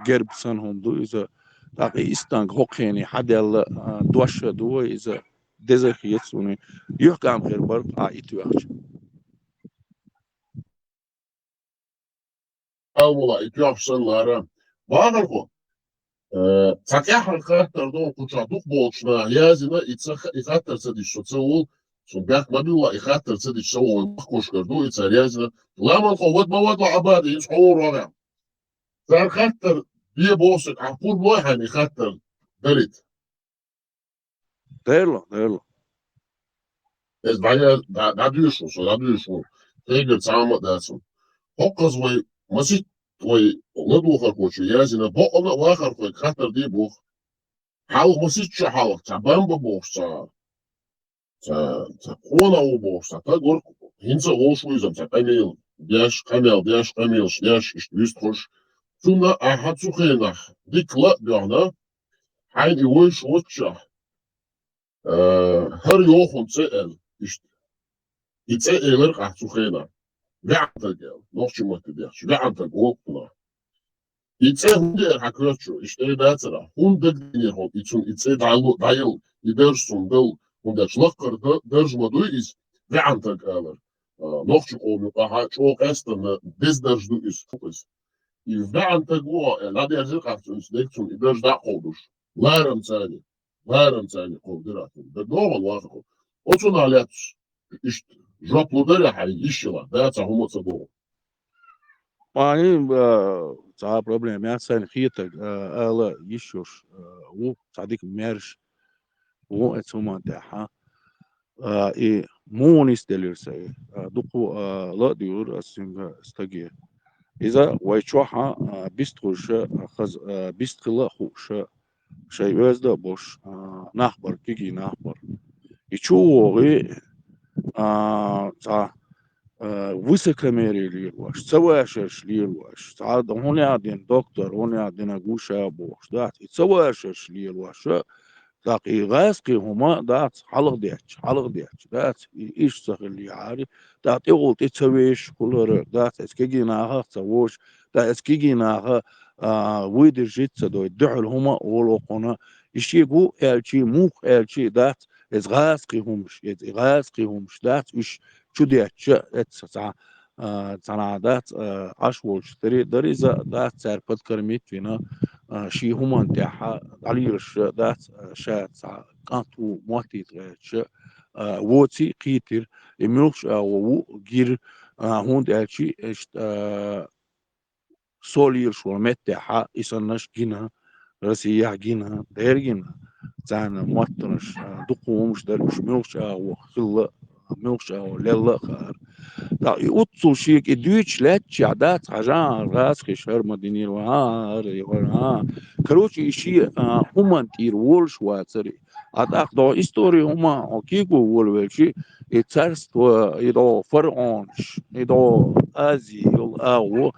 герба санна хӀума ду иза. ТӀаккха и Истанг хӀокху хене хьадаьлла, а, дош а ду вай иза, деза а хета суна. ЮьхькӀам хир бара тхьа и тоьхча. Алла, и тоьхча санна лара. Вахархо. Э, цхьа тӀаьххьара хаттар ду, кху чохь дукха болчу наха яздина, и ца ха-, и хаттар ца дича со ца волу, цунна бехк ма билла, и хаттар ца дича со волу, вахкошкара ду, и цара яздина. Ламанхо, вад ма вад ла, Ӏабада, хӀинца хьо ву рогӀехь. Цара хаттар бе боху соьга, ахь пурба лой хьайна и хаттар далийта? Дерло, дерло. Эс дӀа-, дӀа-, дӀадуьйшул, со дӀадуьйшул. Хьегар цхьа хӀума а дац. ХӀокхуза вай масийтта вай ладувгӀархочо язйина бокъонца а вахархой хаттар де боху. Хьалха масийтта шо хьалха цхьа бамба бохуш цхьа, цхьа, цхьа къонах ву бохуш цхьа таг вара, хӀинца а волуш ву иза цхьа къамел деш, къамел деш, къамелаш деш, иштта вистхуш. Цунна ахьа цу хенахь дика ла а доьгӀна, хьайна и вевзаш воццушехь, а, хӀара йоху хӀума цӀе аьлла, иштта. И цӀе элира ахьа цу хенахь. ВаьӀна таг аьлла, нохчийн маттахь дехча, ваьӀна таг олу кхунах. И цӀе хӀунда эр хьан коьртачо, иштта эр дацара, хӀунда дагадеанера хьуна и цунна и цӀе дӀало-, дӀаялла, и дарж цунна далла, хӀунда аьлча лаккхара да-, дарж ма дуй иза, ваьӀна таг алар. А, нохчийн къоман юкъахь чӀогӀа къаьстина деза дарж ду иза, иза. И ваьӀна таг ву хьо аьлла, дӀадерзира ахьа цуьнца, дерг цунна и дарж дӀа а кховдуш. Ларамца, ларамца кховдира ахьа цунна. ДагадогӀу вахархо. Оцунах лаьцна иштта жоп лур дара хьайна, йиш йолахь, да, цхьа хӀума ца боху. Ани, а, цхьа проблема яц, сайна хетарг, а, ала йиш йолуш, а, ву, цхьа дика маьрша ву оцу хӀуманна тӀехь, а. А, и муха нисделира сан, а, дукха, а, ла а дуьйлура ас цуьнга стаге. Иза вай чохь, а, бистхуьлуш, а, хаза, а, бист хилла а хууш, шайн оьзда а болуш, а, нах бара, кегий нах бара. И чу а вогӀий, а, цхьа, а, высокомерие лелош, ца вашарш лелош, цхьа хӀун яхь дина доктор, хӀун яхь динарг ву ша бохуш, дац, и ца вашарш лелош, тӀаккха и гӀазкхи хӀума, дац, хьалха детташ, хьалха детташ, дац, и иштта ца хиллехьара, тӀаккха тӀехула тӀе ца вешаш хилар, дац, эцу кегий нахах ца вожаш, тӀаккха эцу кегий наха, а, выдержать ца дой, дуьхьал хӀума а волу кхунна, и шега ву аьлчий, муха аьлчий, дац, эцу гӀазкхи хӀумаш, эцу и гӀазкхи хӀумаш, дац, уьш чу детташ, эцу цхьа, а, цхьана дац, а, Ӏаш волчу тери дара иза, дац, цара подкормить вина, а, шен хӀуманна тӀехь дӀалелаш, дац, а, ша цхьа кӀант ву моттийта гӀерташ, а, воций кхийтира, и муьлххачу агӀо ву гира, а, хӀунда аьлча иштта, а, со лелаш волу меттехь и саннаш гина, Россияхь гина, дера гина. Царна моттанаш, а, дукха хӀумаш дара, уьш муьлххачу агӀо хилла, муьлххачу агӀо лелла а хаьара. ТӀаккха и уццул шега и дуьйцуш лаьттачехь, дац, хьажа, гӀазкхиш хӀара ма динера ван, а, хӀара, а. Короче, и шен, а, хӀуманна тӀера волуш вацара. А тӀаккха догӀу истори хӀума, хьо кийго волавелча, и царство, и догӀу фараонаш, и догӀу Ази йолу агӀо,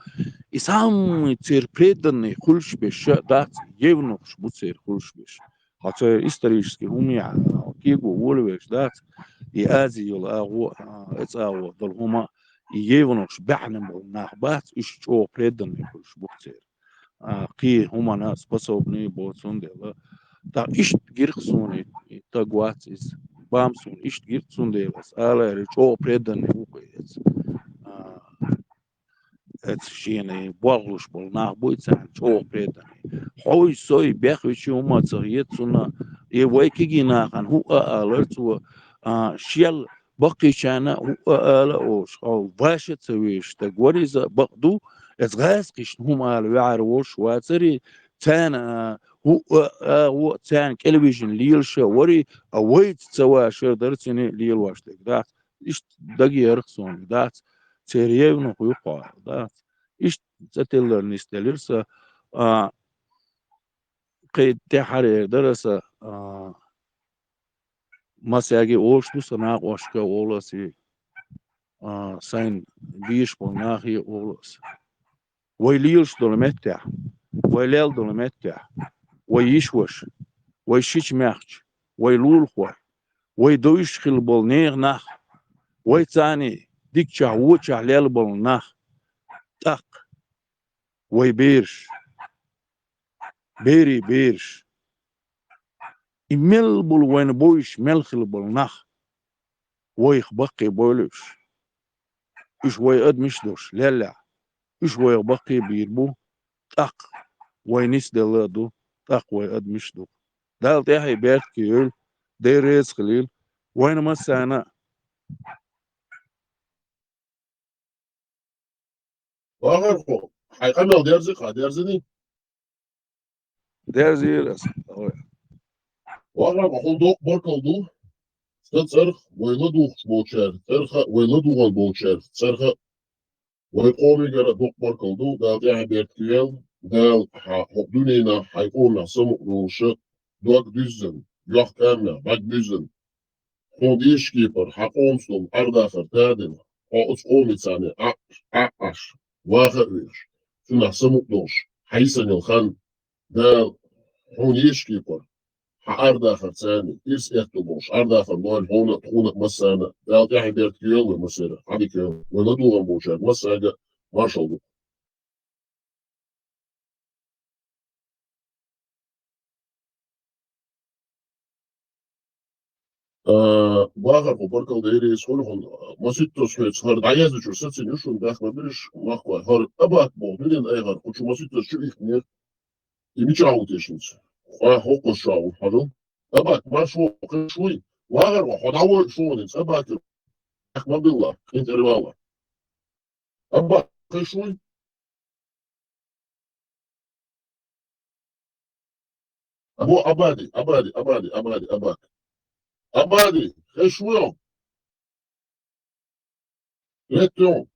и самый церан преданный хуьлуш берш дац, евнухаш бу церан хуьлуш берш. Хьо церан исторический хӀумехь, хьо кийго волавелча дац, и Ази йолу агӀо, а, эцу агӀо долу хӀума, и евнухаш баьхна болу нах бац, уьш чӀогӀа преданный хуьлуш бу церан. А, кхин хӀуманна способный бу, цундела. ТӀаккха иштта гира-кх суна и, и таг вац иза. Бам суна иштта гира-кх, цундела ас ала аьлла, чӀогӀа преданный ву-кх иза. А, эцу шена и болх луш болу нах буй царна чӀогӀа преданный. Хьой, сой, бехвичи хӀума ца хета цунна, и вай кегий нахана хӀуъа а алара цо, а, шел баккхийчарна а хӀуъа а ала а олуш, хьо ваша а ца везаш стаг вара иза, бакъ ду, эцу гӀазкхишна хӀума ала ваьхьар волуш вацара, царна, а, хӀуъа а, агӀо а, царна кӀелвижина лелаш а вара, а вайца ца вашар дара цуьнан лелош дерг, дац. Иштта дагаяра-кх суна, дац, церан евнух ю-кх хьо, дац. Иштта цӀа тиллар нисделира сан, а, кхин тӀаьххьара эр дара сан, а, массаьрга а олуш ду сан накъошка а олу ас и, а, сайн бийш болу нахе а олу ас. Вай лелаш долу меттехь, вай лел долу меттехь, вай йиш-ваша, вай шича-маьхча, вай лулахой, вай довзуш хилла болу нехан нах, вай царний дикачохь, вочохь лелла болу нах, тӀаккха вай бераш, берийн бераш. И мел болу вайна бовзуш, мел хилла болу нах, вайх баккхий бойла уьш. Уьш вай адамаш долуш леллехь, уьш вайх баккхий бийр бу, тӀаккха вай нисделла а ду, тӀаккха вай адамаш ду. Далла тӀаьхье беркате йойла, Дела реза хуьлийла вайна массарна а. Вахархо, хьайн къамел дерзий-кх, дерзиний? Дерзийра ас. Ой. Вахар, ма хьуна доккха баркал ду. Сан цӀерах вай ладугӀуш болчаьрга, цӀерах вай ладугӀан болчаьрга, цӀерах вай къомигара доккха баркал ду, Дала тӀехьа беркате йойла, Дала хьа хӀокху дуьненахь хьайн къомах самукъадолуш, дог дуьззина, йоккха къаьмнех бӀаьрг буьззина, хьуна дезачу кепара хьан къомца долу Ӏардахар тадина, хьо оцу къомаца Ӏа, Ӏа, Ӏаш, ваха а вехаш, цунах самукъадолуш, хьайсана йолу хан, Дала хьуна дезачу кепара хьан Ӏардахар царна, ирс-аьтто болуш, Ӏардахар лойла хьуна а, тхуна а, массарна а. Дала тӀехьа беркате йойла вай массеран, хьан дика йойла. Вай ладугӀан болчаьрга массаьрга маршалла ду. А, вахархо, баркалла, Дела реза хуьлда хьуна. Масийттаза хьоьца хӀара дӀаяздечуьра сацийна ю шуна, бехк ма бираш, махкахой. ХӀара Абак боху дуьненан айхьара кху чу Масийттаза чу ихкинера. И мичахь ву тешница? Къа хӀокхуза чохь ву хьажал. Абак, марш ву, кхиш вуй. Вахархо, хьо дӀавойтуш ву хьуна иза, Абак ю. Бехк ма билла, интервала. Абак, кхиш вуй. Або, Абади, Абади, Абади, Абади, Абак. Абади, хезаш вуй хьо? Леттехь.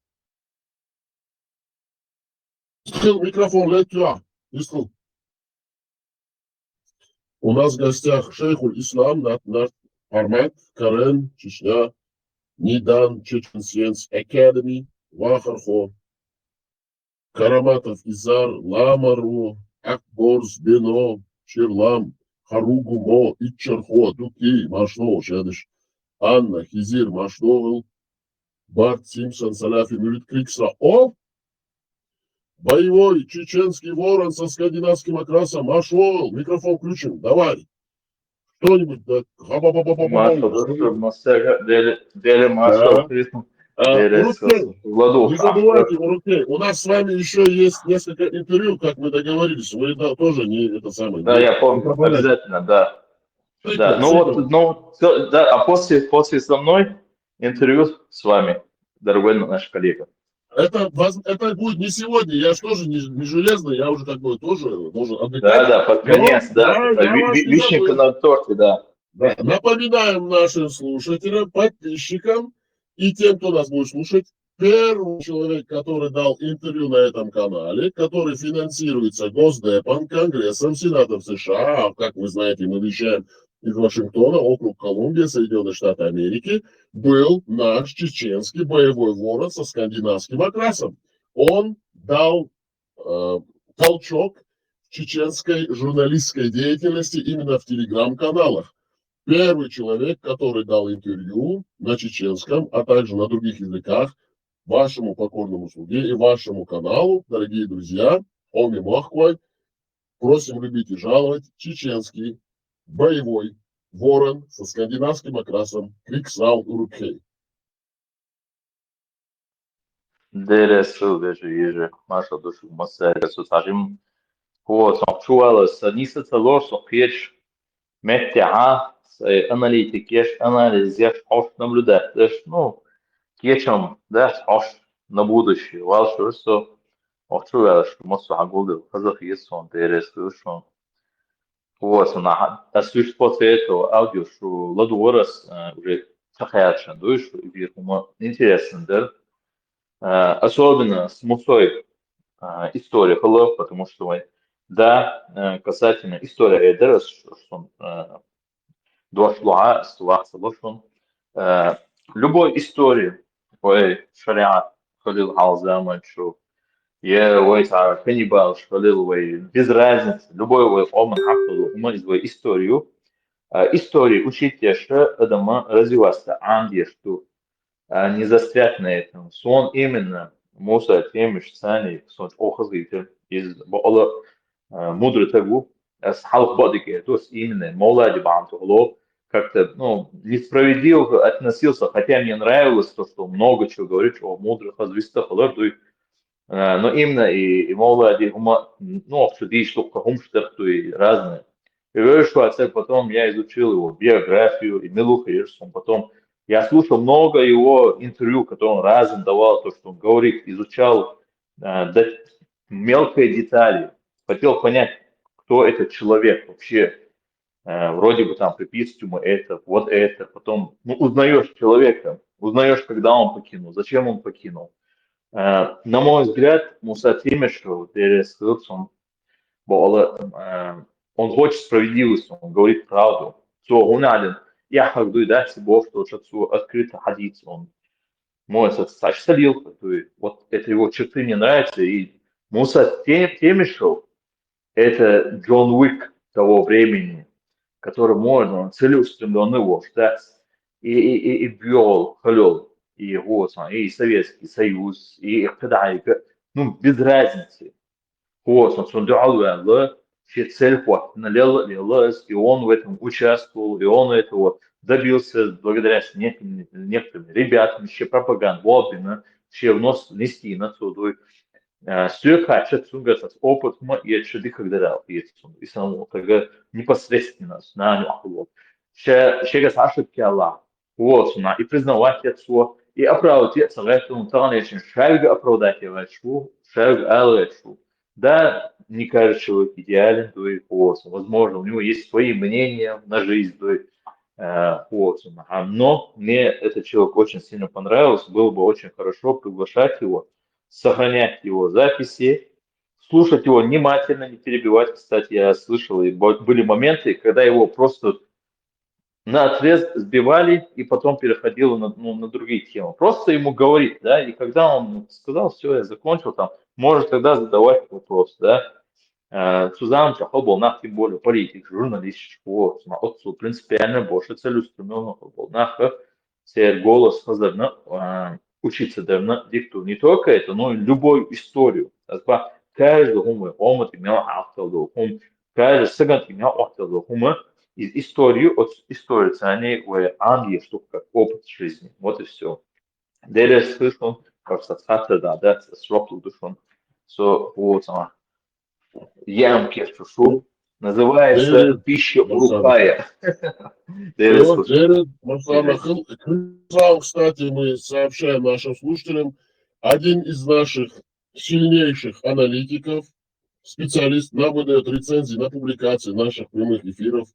Стхил микрофон леттехь. Истхил. У нас в гостях шейхуль-ислам, Нат-, Нарт Пармат, Карен, Чечня, Нидан, Chechen Science Academy, вахархо. Караматов Изар, Ламаро, Акборз, Бено, Чирлам, Харугумо, Иччархо, Дуки, марш догӀийла шадерш. Анна, Хизир, марш догӀийла. Барт Симпсон, Салафи Мюрит, Крикса. О! Боевой чеченский ворон со скандинавским окрасом. Марш догӀийла, микрофон включим, давай. Что-нибудь, да? Ха-ба-ба-ба-ба-ба. Маршал, что, массага, Дела, Дела, маршал, да. Крикнул. А, Дела, Урукей, Владу, не забывайте, Урукей, у нас с вами ещё есть несколько интервью, как мы договорились. Вы, да, тоже не это самое, да, не, я помню, не пропадайте. Обязательно, да. Да, ну вот, ну, всё, да, а после, после основной интервью с вами, дорогой наш коллега. Это, воз-, это будет не сегодня, я же тоже не, не железный, я уже как бы тоже должен отдыхать. Да, да, под конец, но, да, да, я ви-, вас ви-, не вишенка забыл. На торте, да. Да, напоминаем нашим слушателям, подписчикам и тем, кто нас будет слушать, первый человек, который дал интервью на этом канале, который финансируется Госдепом, Конгрессом, Сенатом США, а, как вы знаете, мы вещаем из Вашингтона, округ Колумбия, Соединённые Штаты Америки, был наш чеченский боевой ворон со скандинавским окрасом. Он дал, э, толчок чеченской журналистской деятельности именно в Telegram-каналах. Первый человек, который дал интервью на чеченском, а также на других языках, вашему покорному слуге и вашему каналу, дорогие друзья, хьоме махкой, просим любить и жаловать, чеченский боевой ворон со скандинавским окрасом, Криксаун Урукхей. Дела реза хуьлда, вежарий, йижарий, маршалла ду шуьга массаьрга. Со цхьа жим хӀокху чу валар, сан нийса ца лору со кхечу меттехь, сайн аналитика еш, анализ еш, хьовш, наблюдать деш, ну, кечам дац хьовш, на будущее валлалц со хӀокху чу ваьлла, шу массо а хьан гулдина хаза хета суна, Дела реза хуьлда шуна. Вот, сан ахь, ас вуьшта по цвету аудио шу ладугӀура ас, а, уже ца кхаьчна дуй шу, эфир хӀума интересно дара. А, особенно с Мусой, а, история хила, потому что вай, да, а, касательно история эр дара ас шу, шу, а, дош лохьа, ас ваха ца ло шуна. А, любой история, вай шариӀат хилийла хьалха заман чу, я вай цхьа каннибалаш хилийла вай, без разницы, любой вай къоман хьакъ долу хӀума, иза вай история ю. А, история учить деш адам развиваться Ӏамадеш ду. А, не застрять на этом. Суна именно Муса Темиш цани суна чӀогӀа хазахийтира. Иза бакъала, а, мудрый стаг ву. Ас хьалха бакъдерг эр ду, ас именно Мовлади бахьана тӀехула как-то, ну, несправедливо относился, хотя мне нравилось то, что много чего говорит, чӀогӀа мудрый, хаза вист хилар дуй. А, но именно и, и Мовлади хӀума, ну, охьа шу дийш дуккха хӀумаш даккхуй разные. И вевзаш вац, потом я изучил его биографию, и мила ву хеташ суна. Потом я слушал много его интервью, которые он разным давал, то, что он говорит, изучал, а, до мелкой детали. Хотел понять, кто этот человек вообще. Э, вроде бы там приписывать ему это, вот это, потом, ну, узнаешь человека, узнаешь, когда он покинул, зачем он покинул. Э, на мой взгляд, Муса Темишев, Дерес Хилсон, бо-, э, он хочет справедливости, он говорит правду. Цо гьунна аьлча, я хьагдуй дац бо, что цо открыто хьадийцад. Он, мой, со-, со-, салил, то есть, вот это его черты мне нравятся, и Муса Те-, Темишев, это Джон Уик того времени, который можно целеустремлённо его ждать. И, и, и, и бёл, халёл, и ГӀозан, и Советский Союз, и, и Китайка, ну, без разницы. ГӀозан, цун дуьхьал ваьлла, шен цель хӀоттийна, лелла, лелла из, и он в этом участвовал, и он этого добился благодаря с некими, некоторыми ребятами, шен пропаганда бина, шен внос внести на ту дуй. Э, сога хеташ, цунгара цхьа опыт хӀама эцаш дика хьагдара, эцаш, и сам вот тага непосредственно с нами ахло. Ше-, шега ошибка яьлча, вот, цунна и признавать яц цо, и оправдать яц цо гӀертун, таханарчун шайга оправдать яц цо, шайга ала яц цо. Да, не каждый человек идеален, то есть, вот, возможно, у него есть свои мнения на жизнь, то есть, э, вот, а, но мне этот человек очень сильно понравился, было бы очень хорошо приглашать его, сохранять его записи, слушать его внимательно, не перебивать. Кстати, я слышал, и бо-, были моменты, когда его просто наотрез сбивали и потом переходило на, ну, на другие темы. Просто ему говорить, да, и когда он сказал: «Всё, я закончил», там, может, тогда задавать вопрос, да. Э, цу заманчохь хьал бола нах, тем более политик, журналист, вот, цунах оццул принципиально, больше целеустремлённо хьал бола нах, церан голос хазарна, а, учиться дарна дика ду не только это, но и любую историю. Ас ба каждый хӀума, хӀума тӀа мел хьалхтал ду, хӀума, каждый саган тӀа мел хьалхтал ду, хӀума из историю, от истории цани вай Ӏамдеш ду как опыт жизни. Вот и всё. Дерес слышал, как со цхьатта да, да, с роптал душон. Со, вот, сама. Ямки шушу. Называется «Пища урухкая». Дерес слышал. Дерес, Марсана, хыл-, хыл-, кстати, мы сообщаем нашим слушателям, один из наших сильнейших аналитиков, специалист, нам выдаёт рецензии на публикации наших прямых эфиров.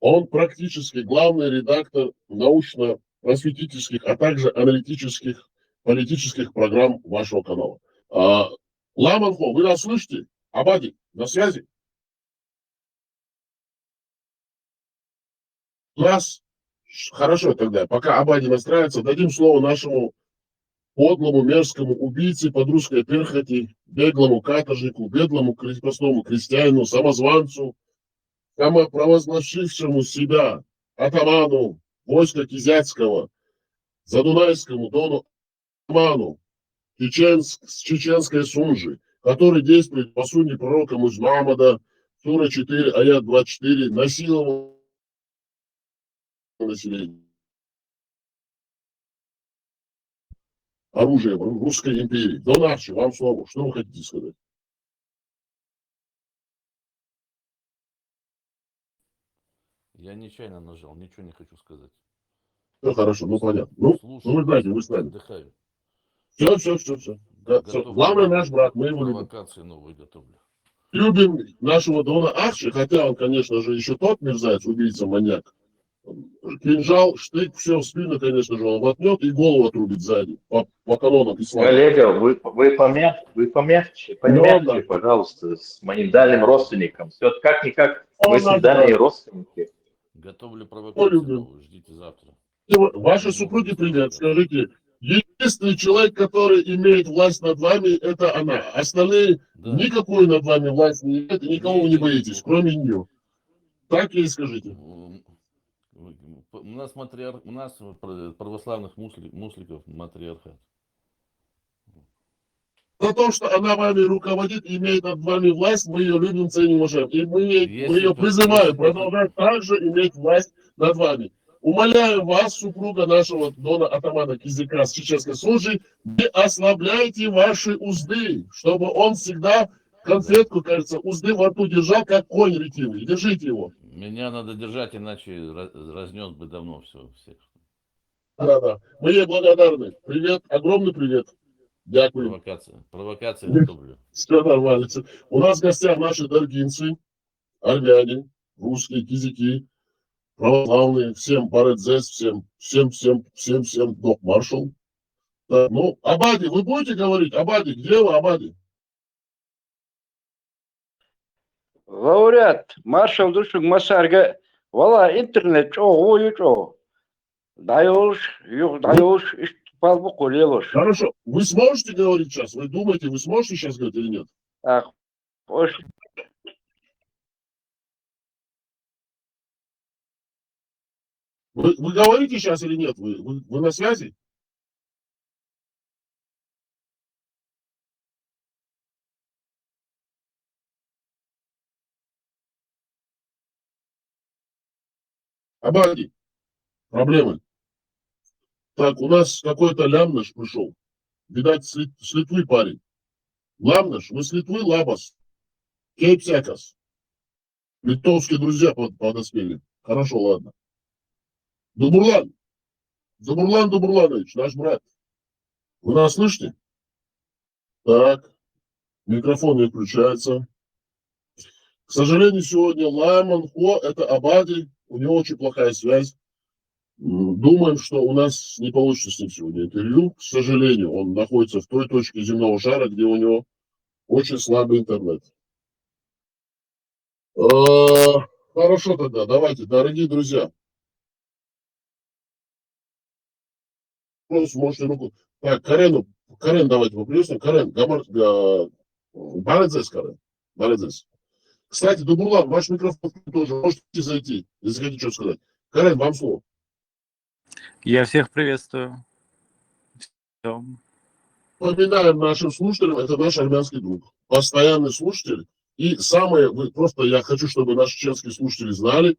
Он практически главный редактор научно-просветительских, а также аналитических, политических программ вашего канала. А, Ламанхо, вы нас слышите? Абади, на связи? Нас? Хорошо, тогда, пока Абади настраивается, дадим слово нашему подлому, мерзкому убийце под русской перхоти, беглому каторжнику, беглому крепостному крестьянину, самозванцу, самопровозгласившему себя атаману войска кизлярского, задунайскому дону атаману чеченск-, с чеченской Сунжи, который действует по сунне пророка Мугьаммада, сура четыре, аят двадцать четыре, насиловал население. Оружие ру-, русской империи. Дон Ахчи, вам слово. Что вы хотите сказать? Я нечаянно нажал, ничего не хочу сказать. Всё хорошо, ну, понятно. Ну, ну, вы знаете, вы с нами. Отдыхаю. Всё, всё, всё, всё. Да, всё. Готов. Главное, наш брат, мы его любим. Провокации новые готовлю. Любим нашего Дона Ахчи, хотя он, конечно же, ещё тот мерзавец, убийца, маньяк. Кинжал, штык, всё в спину, конечно же, он воткнёт и голову отрубит сзади, по, по канонам ислама. Коллега, вы, вы помя-, вы помягче, ну, помягче, да, пожалуйста, с моим дальним родственником. Всё, как-никак, мы с ним дальние родственники. Готовлю провокацию новую, ждите завтра. Вашей супруге привет, скажите. Единственный человек, который имеет власть над вами, это она. Остальные никакую над вами власть не имеют, и никого вы не боитесь, кроме неё. Так ей скажите. М, у нас матриар-, у нас пр-, православных мусли-, мусликов матриархат. За то, что она вами руководит, имеет над вами власть, мы её любим, ценим, уважаем. И мы ей, мы её призываем продолжать также иметь власть над вами. Умоляю вас, супруга нашего дона атамана Кизика с чеченской Сунжи, не ослабляйте ваши узды, чтобы он всегда конфетку, кажется, узды во рту держал, как конь ретивый. Держите его. Меня надо держать, иначе ра-, разнёс бы давно всё всех. Да, да. Мы ей благодарны. Привет, огромный привет. Дякую. Провокация. Провокация готовлю. Всё нормально. У нас в гостях наши даргинцы, армяне. русские, кизики, православные, всем барадзес, всем, всем, всем, всем, всем док маршал. Так, ну, Абади, вы будете говорить? Абади, где вы, Абади? Лауреат, маршал ду шуга массарга, валла интернет чӀоагӀа во ю чӀоагӀа. ДӀайолаш, юха дӀайолаш, иштта пал бу кхо лелаш. Хорошо, вы сможете говорить сейчас? Вы думаете, вы сможете сейчас говорить или нет? А, ош. Вы, вы говорите сейчас или нет? Вы, вы, вы на связи? Абади. Проблемы. Так, у нас какой-то Лямнош пришел. Видать, с Лит- с Литвы парень. Лямнош, вы с Литвы, Лабас? Кейпсякас. Литовские друзья под- подоспели. Хорошо, ладно. Дубурлан. Дубурлан Дубурланович, наш брат. Вы нас слышите? Так. Микрофон не включается. К сожалению, сегодня Лайман Хо, это Абади, у него очень плохая связь. М, Думаем, что у нас не получится с ним сегодня интервью. К сожалению, он находится в той точке земного шара, где у него очень слабый интернет. Э, Хорошо тогда, давайте, дорогие друзья. Просто можете руку. Так, Карену, Карен, давайте поприветствуем. Карен, Гамар, э, Барадзес, Карен. Барадзес. Кстати, Дубурлан, ваш микрофон тоже, можете зайти, если хотите что сказать. Карен, вам слово. Я всех приветствую. Всё. Напоминаем нашим слушателям, это наш армянский друг, постоянный слушатель. И самое, вы просто, я хочу, чтобы наши чеченские слушатели знали,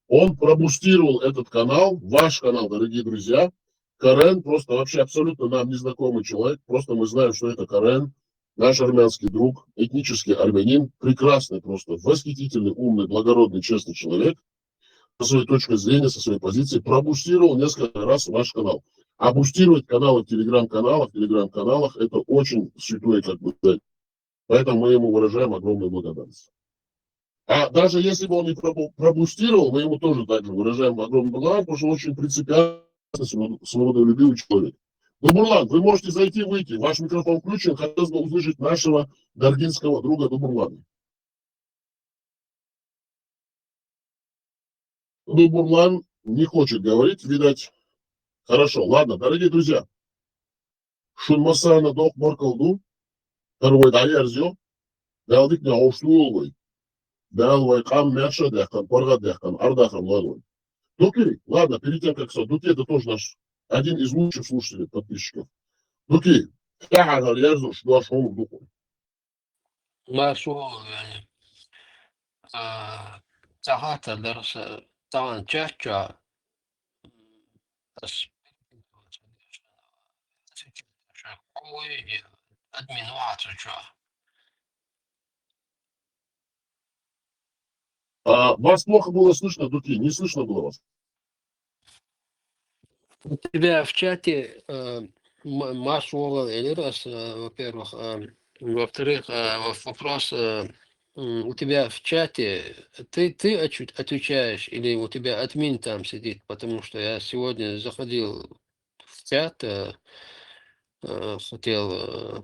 он пробустировал этот канал, ваш канал, дорогие друзья. Карен просто вообще абсолютно нам незнакомый человек, просто мы знаем, что это Карен, наш армянский друг, этнический армянин, прекрасный просто, восхитительный, умный, благородный, честный человек, со своей точкой зрения, со своей позиции, пробустировал несколько раз ваш канал. А бустировать каналы в телеграм-каналах, в телеграм-каналах, это очень святое, как бы сказать. Поэтому мы ему выражаем огромную благодарность. А даже если бы он не пробу- пробустировал, мы ему тоже также выражаем огромную благодарность, потому что он очень принципиально свободолюбивый человек. Дубурлан, вы можете зайти, выйти. Ваш микрофон включен. Хотелось бы услышать нашего даргинского друга Дубурлана. Дубурлан не хочет говорить, видать. Хорошо, ладно, дорогие друзья. Шун массана док баркалла ду. Тарвай даяр зё. Далдик на оштулгой. Дал вай кам мерша дехкан, паргат дехкан, ардахам ладвай. Дуки, ладно, перед тем, как со, Дуки, это тоже наш, один из лучших слушателей, подписчиков. Дуки, я хагар ярзуш, дуаш хому дуку. Маршо, яни, а, цагаата дарс, цагаан чача, ас админ вацуча. А, вас плохо было слышно, Дуки, не слышно было вас. У тебя в чате э, м- марш волал или раз, э, во-первых, э, во-вторых, э, во- вопрос, э, м, у тебя в чате, ты, ты отвечаешь или у тебя админ там сидит, потому что я сегодня заходил в чат, э, э, хотел э,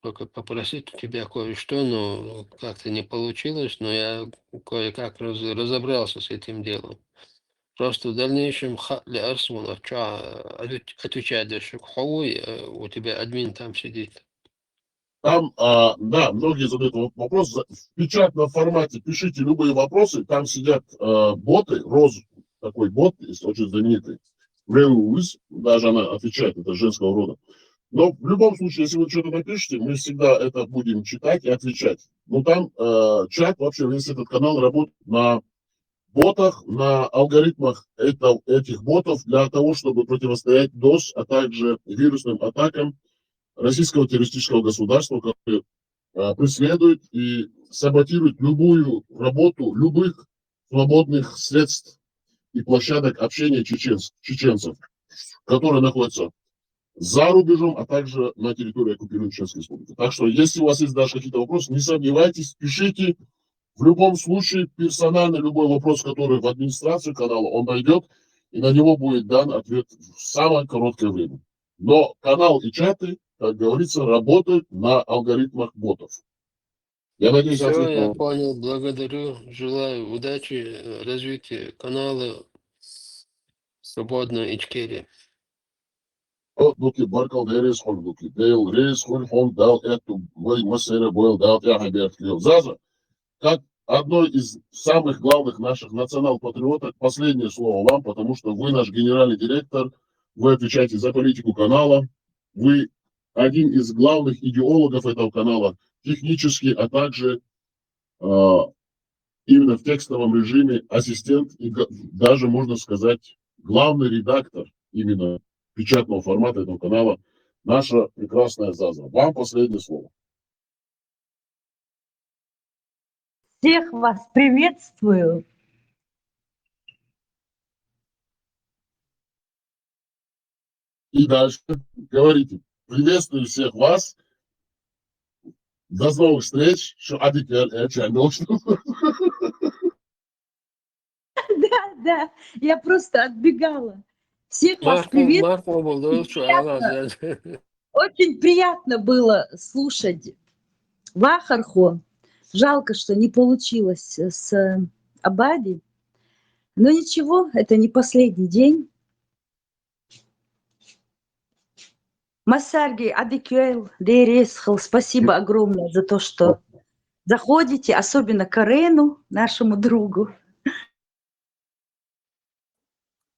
только попросить у тебя кое-что, но как-то не получилось, но я кое-как раз- разобрался с этим делом. Просто в дальнейшем ха- для Арсмана чё, ответ- отвечать дальше. Хуавей, э, у тебя админ там сидит. Там, а, да, многие задают воп- вопрос. За- В печатном формате пишите любые вопросы. Там сидят э, боты, Роз, такой бот есть, очень знаменитый. Велуз, даже она отвечает, это женского рода. Но в любом случае, если вы что-то напишете, мы всегда это будем читать и отвечать. Ну там э, чат вообще, весь этот канал работает на ботах, на алгоритмах это, этих ботов для того, чтобы противостоять дос, а также вирусным атакам российского террористического государства, которое э, преследует и саботирует любую работу любых свободных средств и площадок общения чеченц- чеченцев, которые находятся за рубежом, а также на территории оккупированной Чеченской Республики. Так что, если у вас есть даже какие-то вопросы, не сомневайтесь, пишите, В любом случае, персонально любой вопрос, который в администрации канала, он дойдет, и на него будет дан ответ в самое короткое время. Но канал и чаты, как говорится, работают на алгоритмах ботов. Я надеюсь, я Все, ответил. Я понял, благодарю, желаю удачи, э, развития канала, свободной Ичкерии. О, луки, баркал, Дела реза хуьлда луки. Дела реза хуьлда хьуна, Дала аьттув бойла массеран а, Дала тӀехьа бертал йойла. Заза, как одной из самых главных наших национал-патриоток, последнее слово вам, потому что вы наш генеральный директор, вы отвечаете за политику канала, вы один из главных идеологов этого канала, технически, а также а, именно в текстовом режиме ассистент и га- даже, можно сказать, главный редактор именно печатного формата этого канала, наша прекрасная Заза. Вам последнее слово. Всех вас приветствую. И дальше говорите. Приветствую всех вас. До новых встреч. Шо, Адик, я, я чё, я должен? Да, да, я просто отбегала. Всех вас Марху, приветствую. марху болду, шу алан. Очень приятно было слушать вахархо. Жалко, что не получилось с Абади. Но ничего, это не последний день. Массарги, Адик йойла, Дела реза хуьлда, спасибо огромное за то, что заходите, особенно Карену, нашему другу.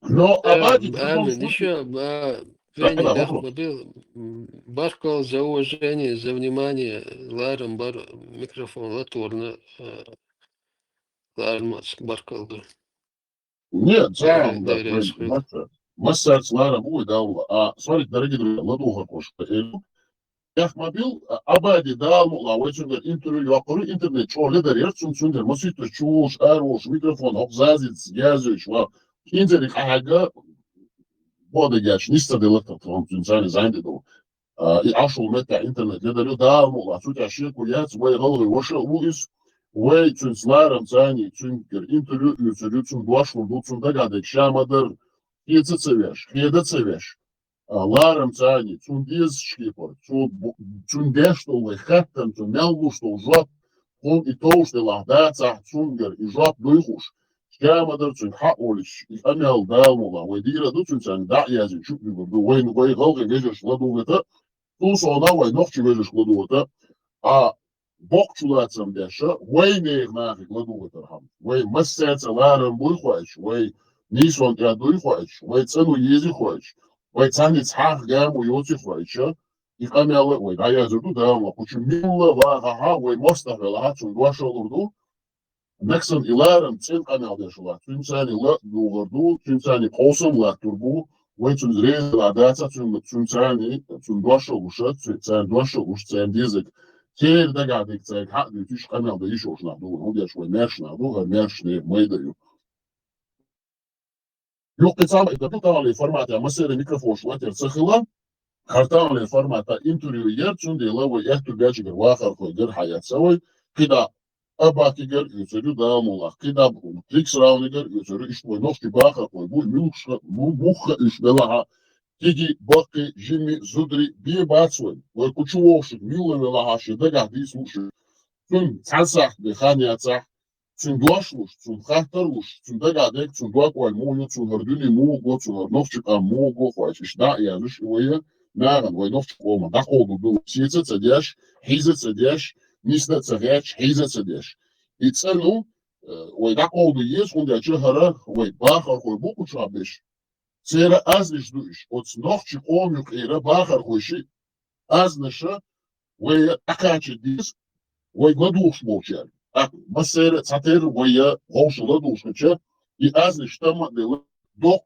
Но Да, Абади в да, любом ну, случае... ещё, а, Да, Женя, да, да, вопрос. Мобил, м, баркал за уважение, за внимание, ларам бар микрофон латурна, а, ларам мац баркал да. Нет, Дела, сам, да, Дела реза Жень, хуьлда. масса, масса цлара буй дал. А, смотрите, дорогие друзья, ладуха кошка. Ях Мобил, а, Абади Дала мукъ лахь, вай цуьнгара интервью йоккхур интернет чӀогӀа ледар яр цунна, цуьнгара масийтта чувулуш, араволуш, микрофон, хӀокху Зазица, Язович, ва хӀинцариг хьаьгга, боху дагечу, нисса ца делла тхан цуьнан царна зайна ду. А, и Ӏаш волу меттехь интернет ледар ю, Дала мукъ лахь, цу тӀехь шеко яц, вай гӀалгӀай ваша а ву иза, вай цуьнца ларам царний, цуьнгара интервью оьцур ю, цунна дош лур ду, цунна дагахь дерг ша ма-дарра, хеца а ца веш, хеда а ца веш. А, ларам царний, цунна дезачу кепара, цу бу-, цунна деш долу вай хаттарна, цунна мел луш долу жоп, хӀунда и товш делахь дацахь, цуьнгара и жоп дуй хууш. Ша ма-дарра цуьнга хьаъ волуш, и къамел Дала мукъ лахь, вай дийр а ду цуьнца, дӀа а яздина чу а дуьгур ду, вайн вай гӀалгӀай вежаршка ладугӀуьйту, цул совнаха вай нохчий вежаршка ладугӀуьйту, а боккхачу лацам деш, вай нехан нахе ладугӀуьйтархьама. Вай массаьрца ларам буй хоуьйтуш, вай нийсонан тӀе дуй хоуьйтуш, вай цӀанъян езий хоуьйтуш, вай цхьаьнца хьаха гамо йоций хоуьйтуш, и къамел а вай дӀаяздина ду, Дала мукъ лахь, кху чу милла вахахь а, вай мостагӀа велахь а, цунна дош а лур ду. Нагахь санна и ларам цӀена къамел деш валахь, цуьнца царний ладугӀур ду, цуьнца царний къовсам латтур бу, вай цуьнца реза велахь дацахь, цуьнан, цуьнца царний, цунна дош а луш, цу-, царна дош а луш, царна дезарг, церан дагахь дерг цаьрга хьаъ дуьйцуш къамел дан йиш йолуш нах ду, хӀунда аьлча вай маьрша нах ду, хӀара маьрша нехан майда ю. Юха кхин цхьа а ма-, и дан ду таханлерчу форматехь, массеран микрофонаш латар ца хилла, хӀара таханлерчу форматехь интервью яр, цундела вай аьтту баьччагара вахархойгара хьаэцна вай, кхидӀа Абатигара оьцур ю, Дала мукъ лахь, кхидӀа Трикс Равнигара оьцур ю, иштта вай нохчий бахархой бу, муьлхха, му-, мухха уьш белахь а, кегий, баккхий, жимий, зударий, бен бац вайн. Вай кху чу вогӀуш милла велахь а, шен дагахь дийца лууш. Цуьнан цхьана сахьт бен хан яцахь, цуьнан дош луш, цуьнан хаттар луш, цуьнан дагахь дерг, цуьнан дог-ойла муха ю, цунна хӀара дуьне муха го, цунна хӀара нохчийн къам муха го, хӀоьттина дӀа а яздеш, и вай нахана, вай нохчийн къоман дӀакховдор ду, сеца а ца деш, хьийза а ца деш, нисдан а ца гӀерташ, хьийза а ца деш. И цӀа ду, э, вай дӀакховдо еза, хӀунда аьлча хӀара вай бахархой бу кху чохь берш. Церан азнаш ду уьш. Оцу нохчийн къоман юкъара бахархойн азнаш вай дӀакхачийта деза, вай ладугӀуш болчаьрга. ТӀаккха массеран а цхьатерра вай вовшах ладугӀуш хилча, и азнаш тӀе ма а делла, доккха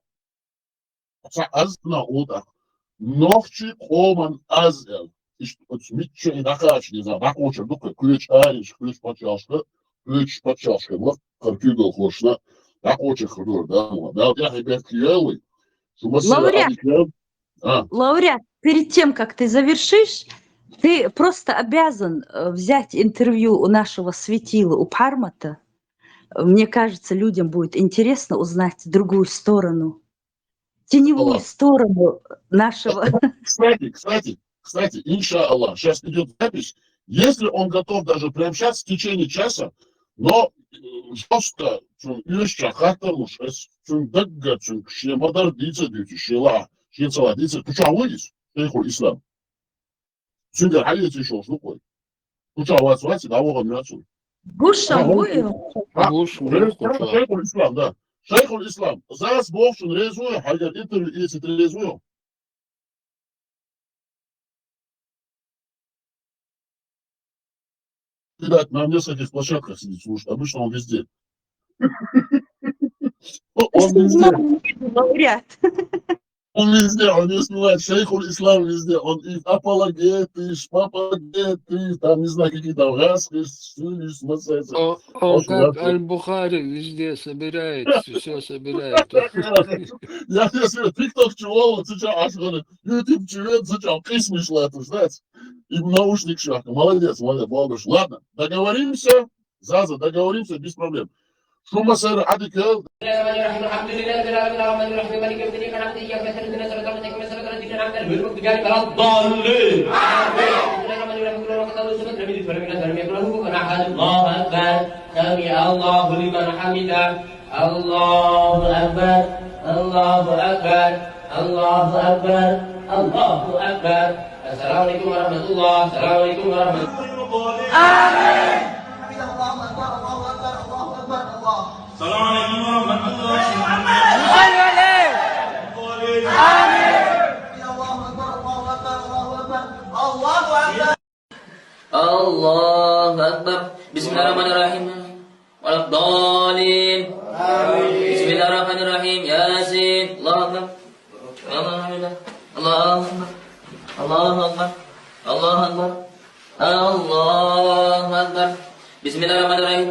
цхьа аз нах ву тӀаккха. Нохчийн къоман аз аьлла. Иштта оцу миччахь дӀакхача деза, дӀакхочур ду кхин кхечу аренашка, кхечу пачхьалкхашка, кхечу пачхьалкхашкара лакхара куьйгалхошна дӀакхочур хир ду хӀара, Дала мукъ лахь. Дала тӀаьхье беркате йойла вай. Шу массеран а Лауреат. Ӏадика йойла. А. Лауреат, перед тем, как ты завершишь, Ты просто обязан э, взять интервью у нашего светила, у Пармата. Мне кажется, людям будет интересно узнать другую сторону, теневую Аллах. Сторону нашего. Кстати, кстати, кстати, иншаллах, сейчас идет запись. Если он готов даже прямо сейчас, в течение часа, но жестко, чун юшча хаттамуш, чун дагга, чун шемадар дица дюти, шела, шецала дица, куча вуис, шейхул ислам. Чунгар хали ци шош лукой. Куча вац вац, да воган вацу. Гуша, Ага. Гуя. А, Гуш, Шейхул гуш, Ислам, да. Шейхул Ислам. Зас бохшун резую, хагар интервью если ты резую. Видать, на нескольких площадках сидит, слушай. Обычно он везде. Ну, он везде. Лауреат. Он везде, он не снимает. Шейхул Ислам везде. Он и апологеты, и шпапологеты, там, не знаю, какие там, газ, и сюлис, массажи. О, о, Очень как рад. Аль-Бухари везде собирает, все собирает. Я тебе скажу, тикток чего, вот сейчас аж говорю, ютуб чего, сейчас кисмиш лату, знаете. И наушник шляпка. Молодец, молодец, молодец. Ладно, договоримся, Заза, договоримся, без проблем. Шумасер Адикел. الرحمن الرحيم. الحمد لله رب العالمين، الرحمن الرحيم، مالك يوم الدين، إياك نعبد وإياك نستعين، اهدنا الصراط المستقيم، صراط الذين أنعمت عليهم، غير المغضوب عليهم ولا الضالين. آمين. بسم الله الرحمن الرحيم. قل هو الله أحد، الله الصمد، لم يلد ولم يولد ولم يكن له كفوا أحد. الله أكبر. سمع الله لمن حمده. الله أكبر. الله أكبر. الله أكبر. السلام عليكم ورحمة الله. السلام عليكم ورحمة الله. آمين. الله أكبر، الله أكبر، الله أكبر، الله. السلام عليكم ورحمة الله. آمين. الله أكبر، الله أكبر، الله أكبر. الله أكبر. الله أكبر. بسم الله الرحمن الرحيم. ولا الضالين. بسم الله الرحمن الرحيم. ياسين. الله أكبر. الله أكبر. الله أكبر. الله أكبر. الله أكبر. الله أكبر. بسم الله الرحمن الرحيم.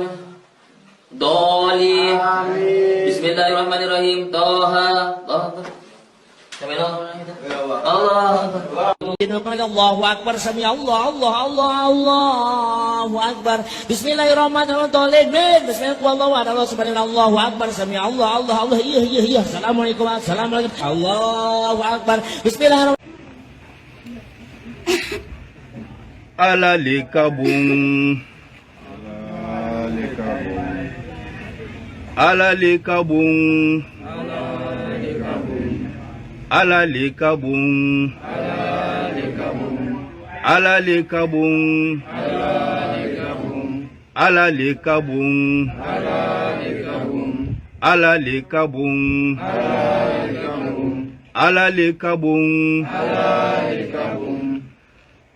ضالين. بسم الله الرحمن الرحيم. طه. الله أكبر. سمع الله لمن حمده. الله أكبر. الله أكبر. سمع الله، الله، الله، الله أكبر. بسم الله الرحمن الرحيم. ضالين. آمين. بسم الله، قل هو الله أحد، الله الصمد، لم يلد ولم يولد، الله أكبر. سمع الله، الله، الله، إيه، إيه، إيه. السلام عليكم، السلام عليكم. الله أكبر. بسم الله الرحمن. Ala le ka bon. Ala le ka bon. Ala le ka bon. Ala le ka bon. Ala le ka bon. Ala le ka bon. Ala le ka bon.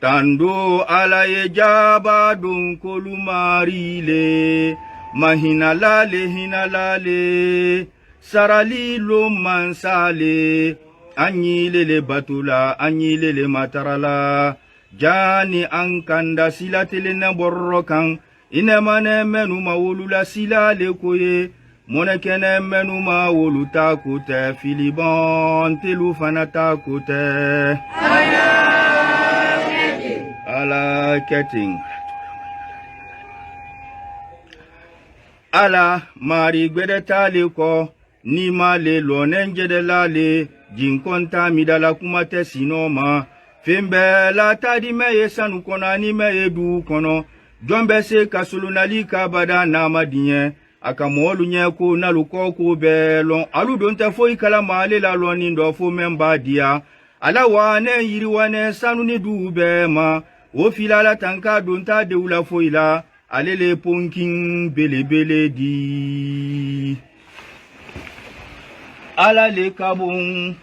Tando Ala ye jaba don kolu mari le. Mahinala le, hinala le. Sarali lo mansa le. An y'i lele bato la, an y'i lele matara la. Jani an kanda sila telen na bɔrɔ kan. I nɛmanɛ mɛnu ma wolu la sila le ko ye. Mɔnɛkɛnɛ mɛnu ma wolu ta ko tɛ, filibɔn telu fana ta ko tɛ. Ala kɛ ten. Ala, mari gbɛdɛ t'ale kɔ, ni m'ale lɔnɛ jɛdɛla le, jinkɔnta midala kuma tɛ sinɔ ma. Fen bɛɛ la tadimɛ ye sanu kɔnɔ, ani mɛ ye dugu kɔnɔ. Jɔn bɛ se ka solonali ka bada n'a ma diɲɛ? A ka mɔlu ɲɛ ko nalu kɔ ko bɛɛ lɔn, alu don tɛ foyi kalama ale la lɔnni dɔ fo mɛn b'a diya. Ala wa ne yiriwa ne sanu ni dugu bɛɛ ma. O filala tan ka don ta dew la foyi la. Ale le ponkin belebele di. Ala le ka bon.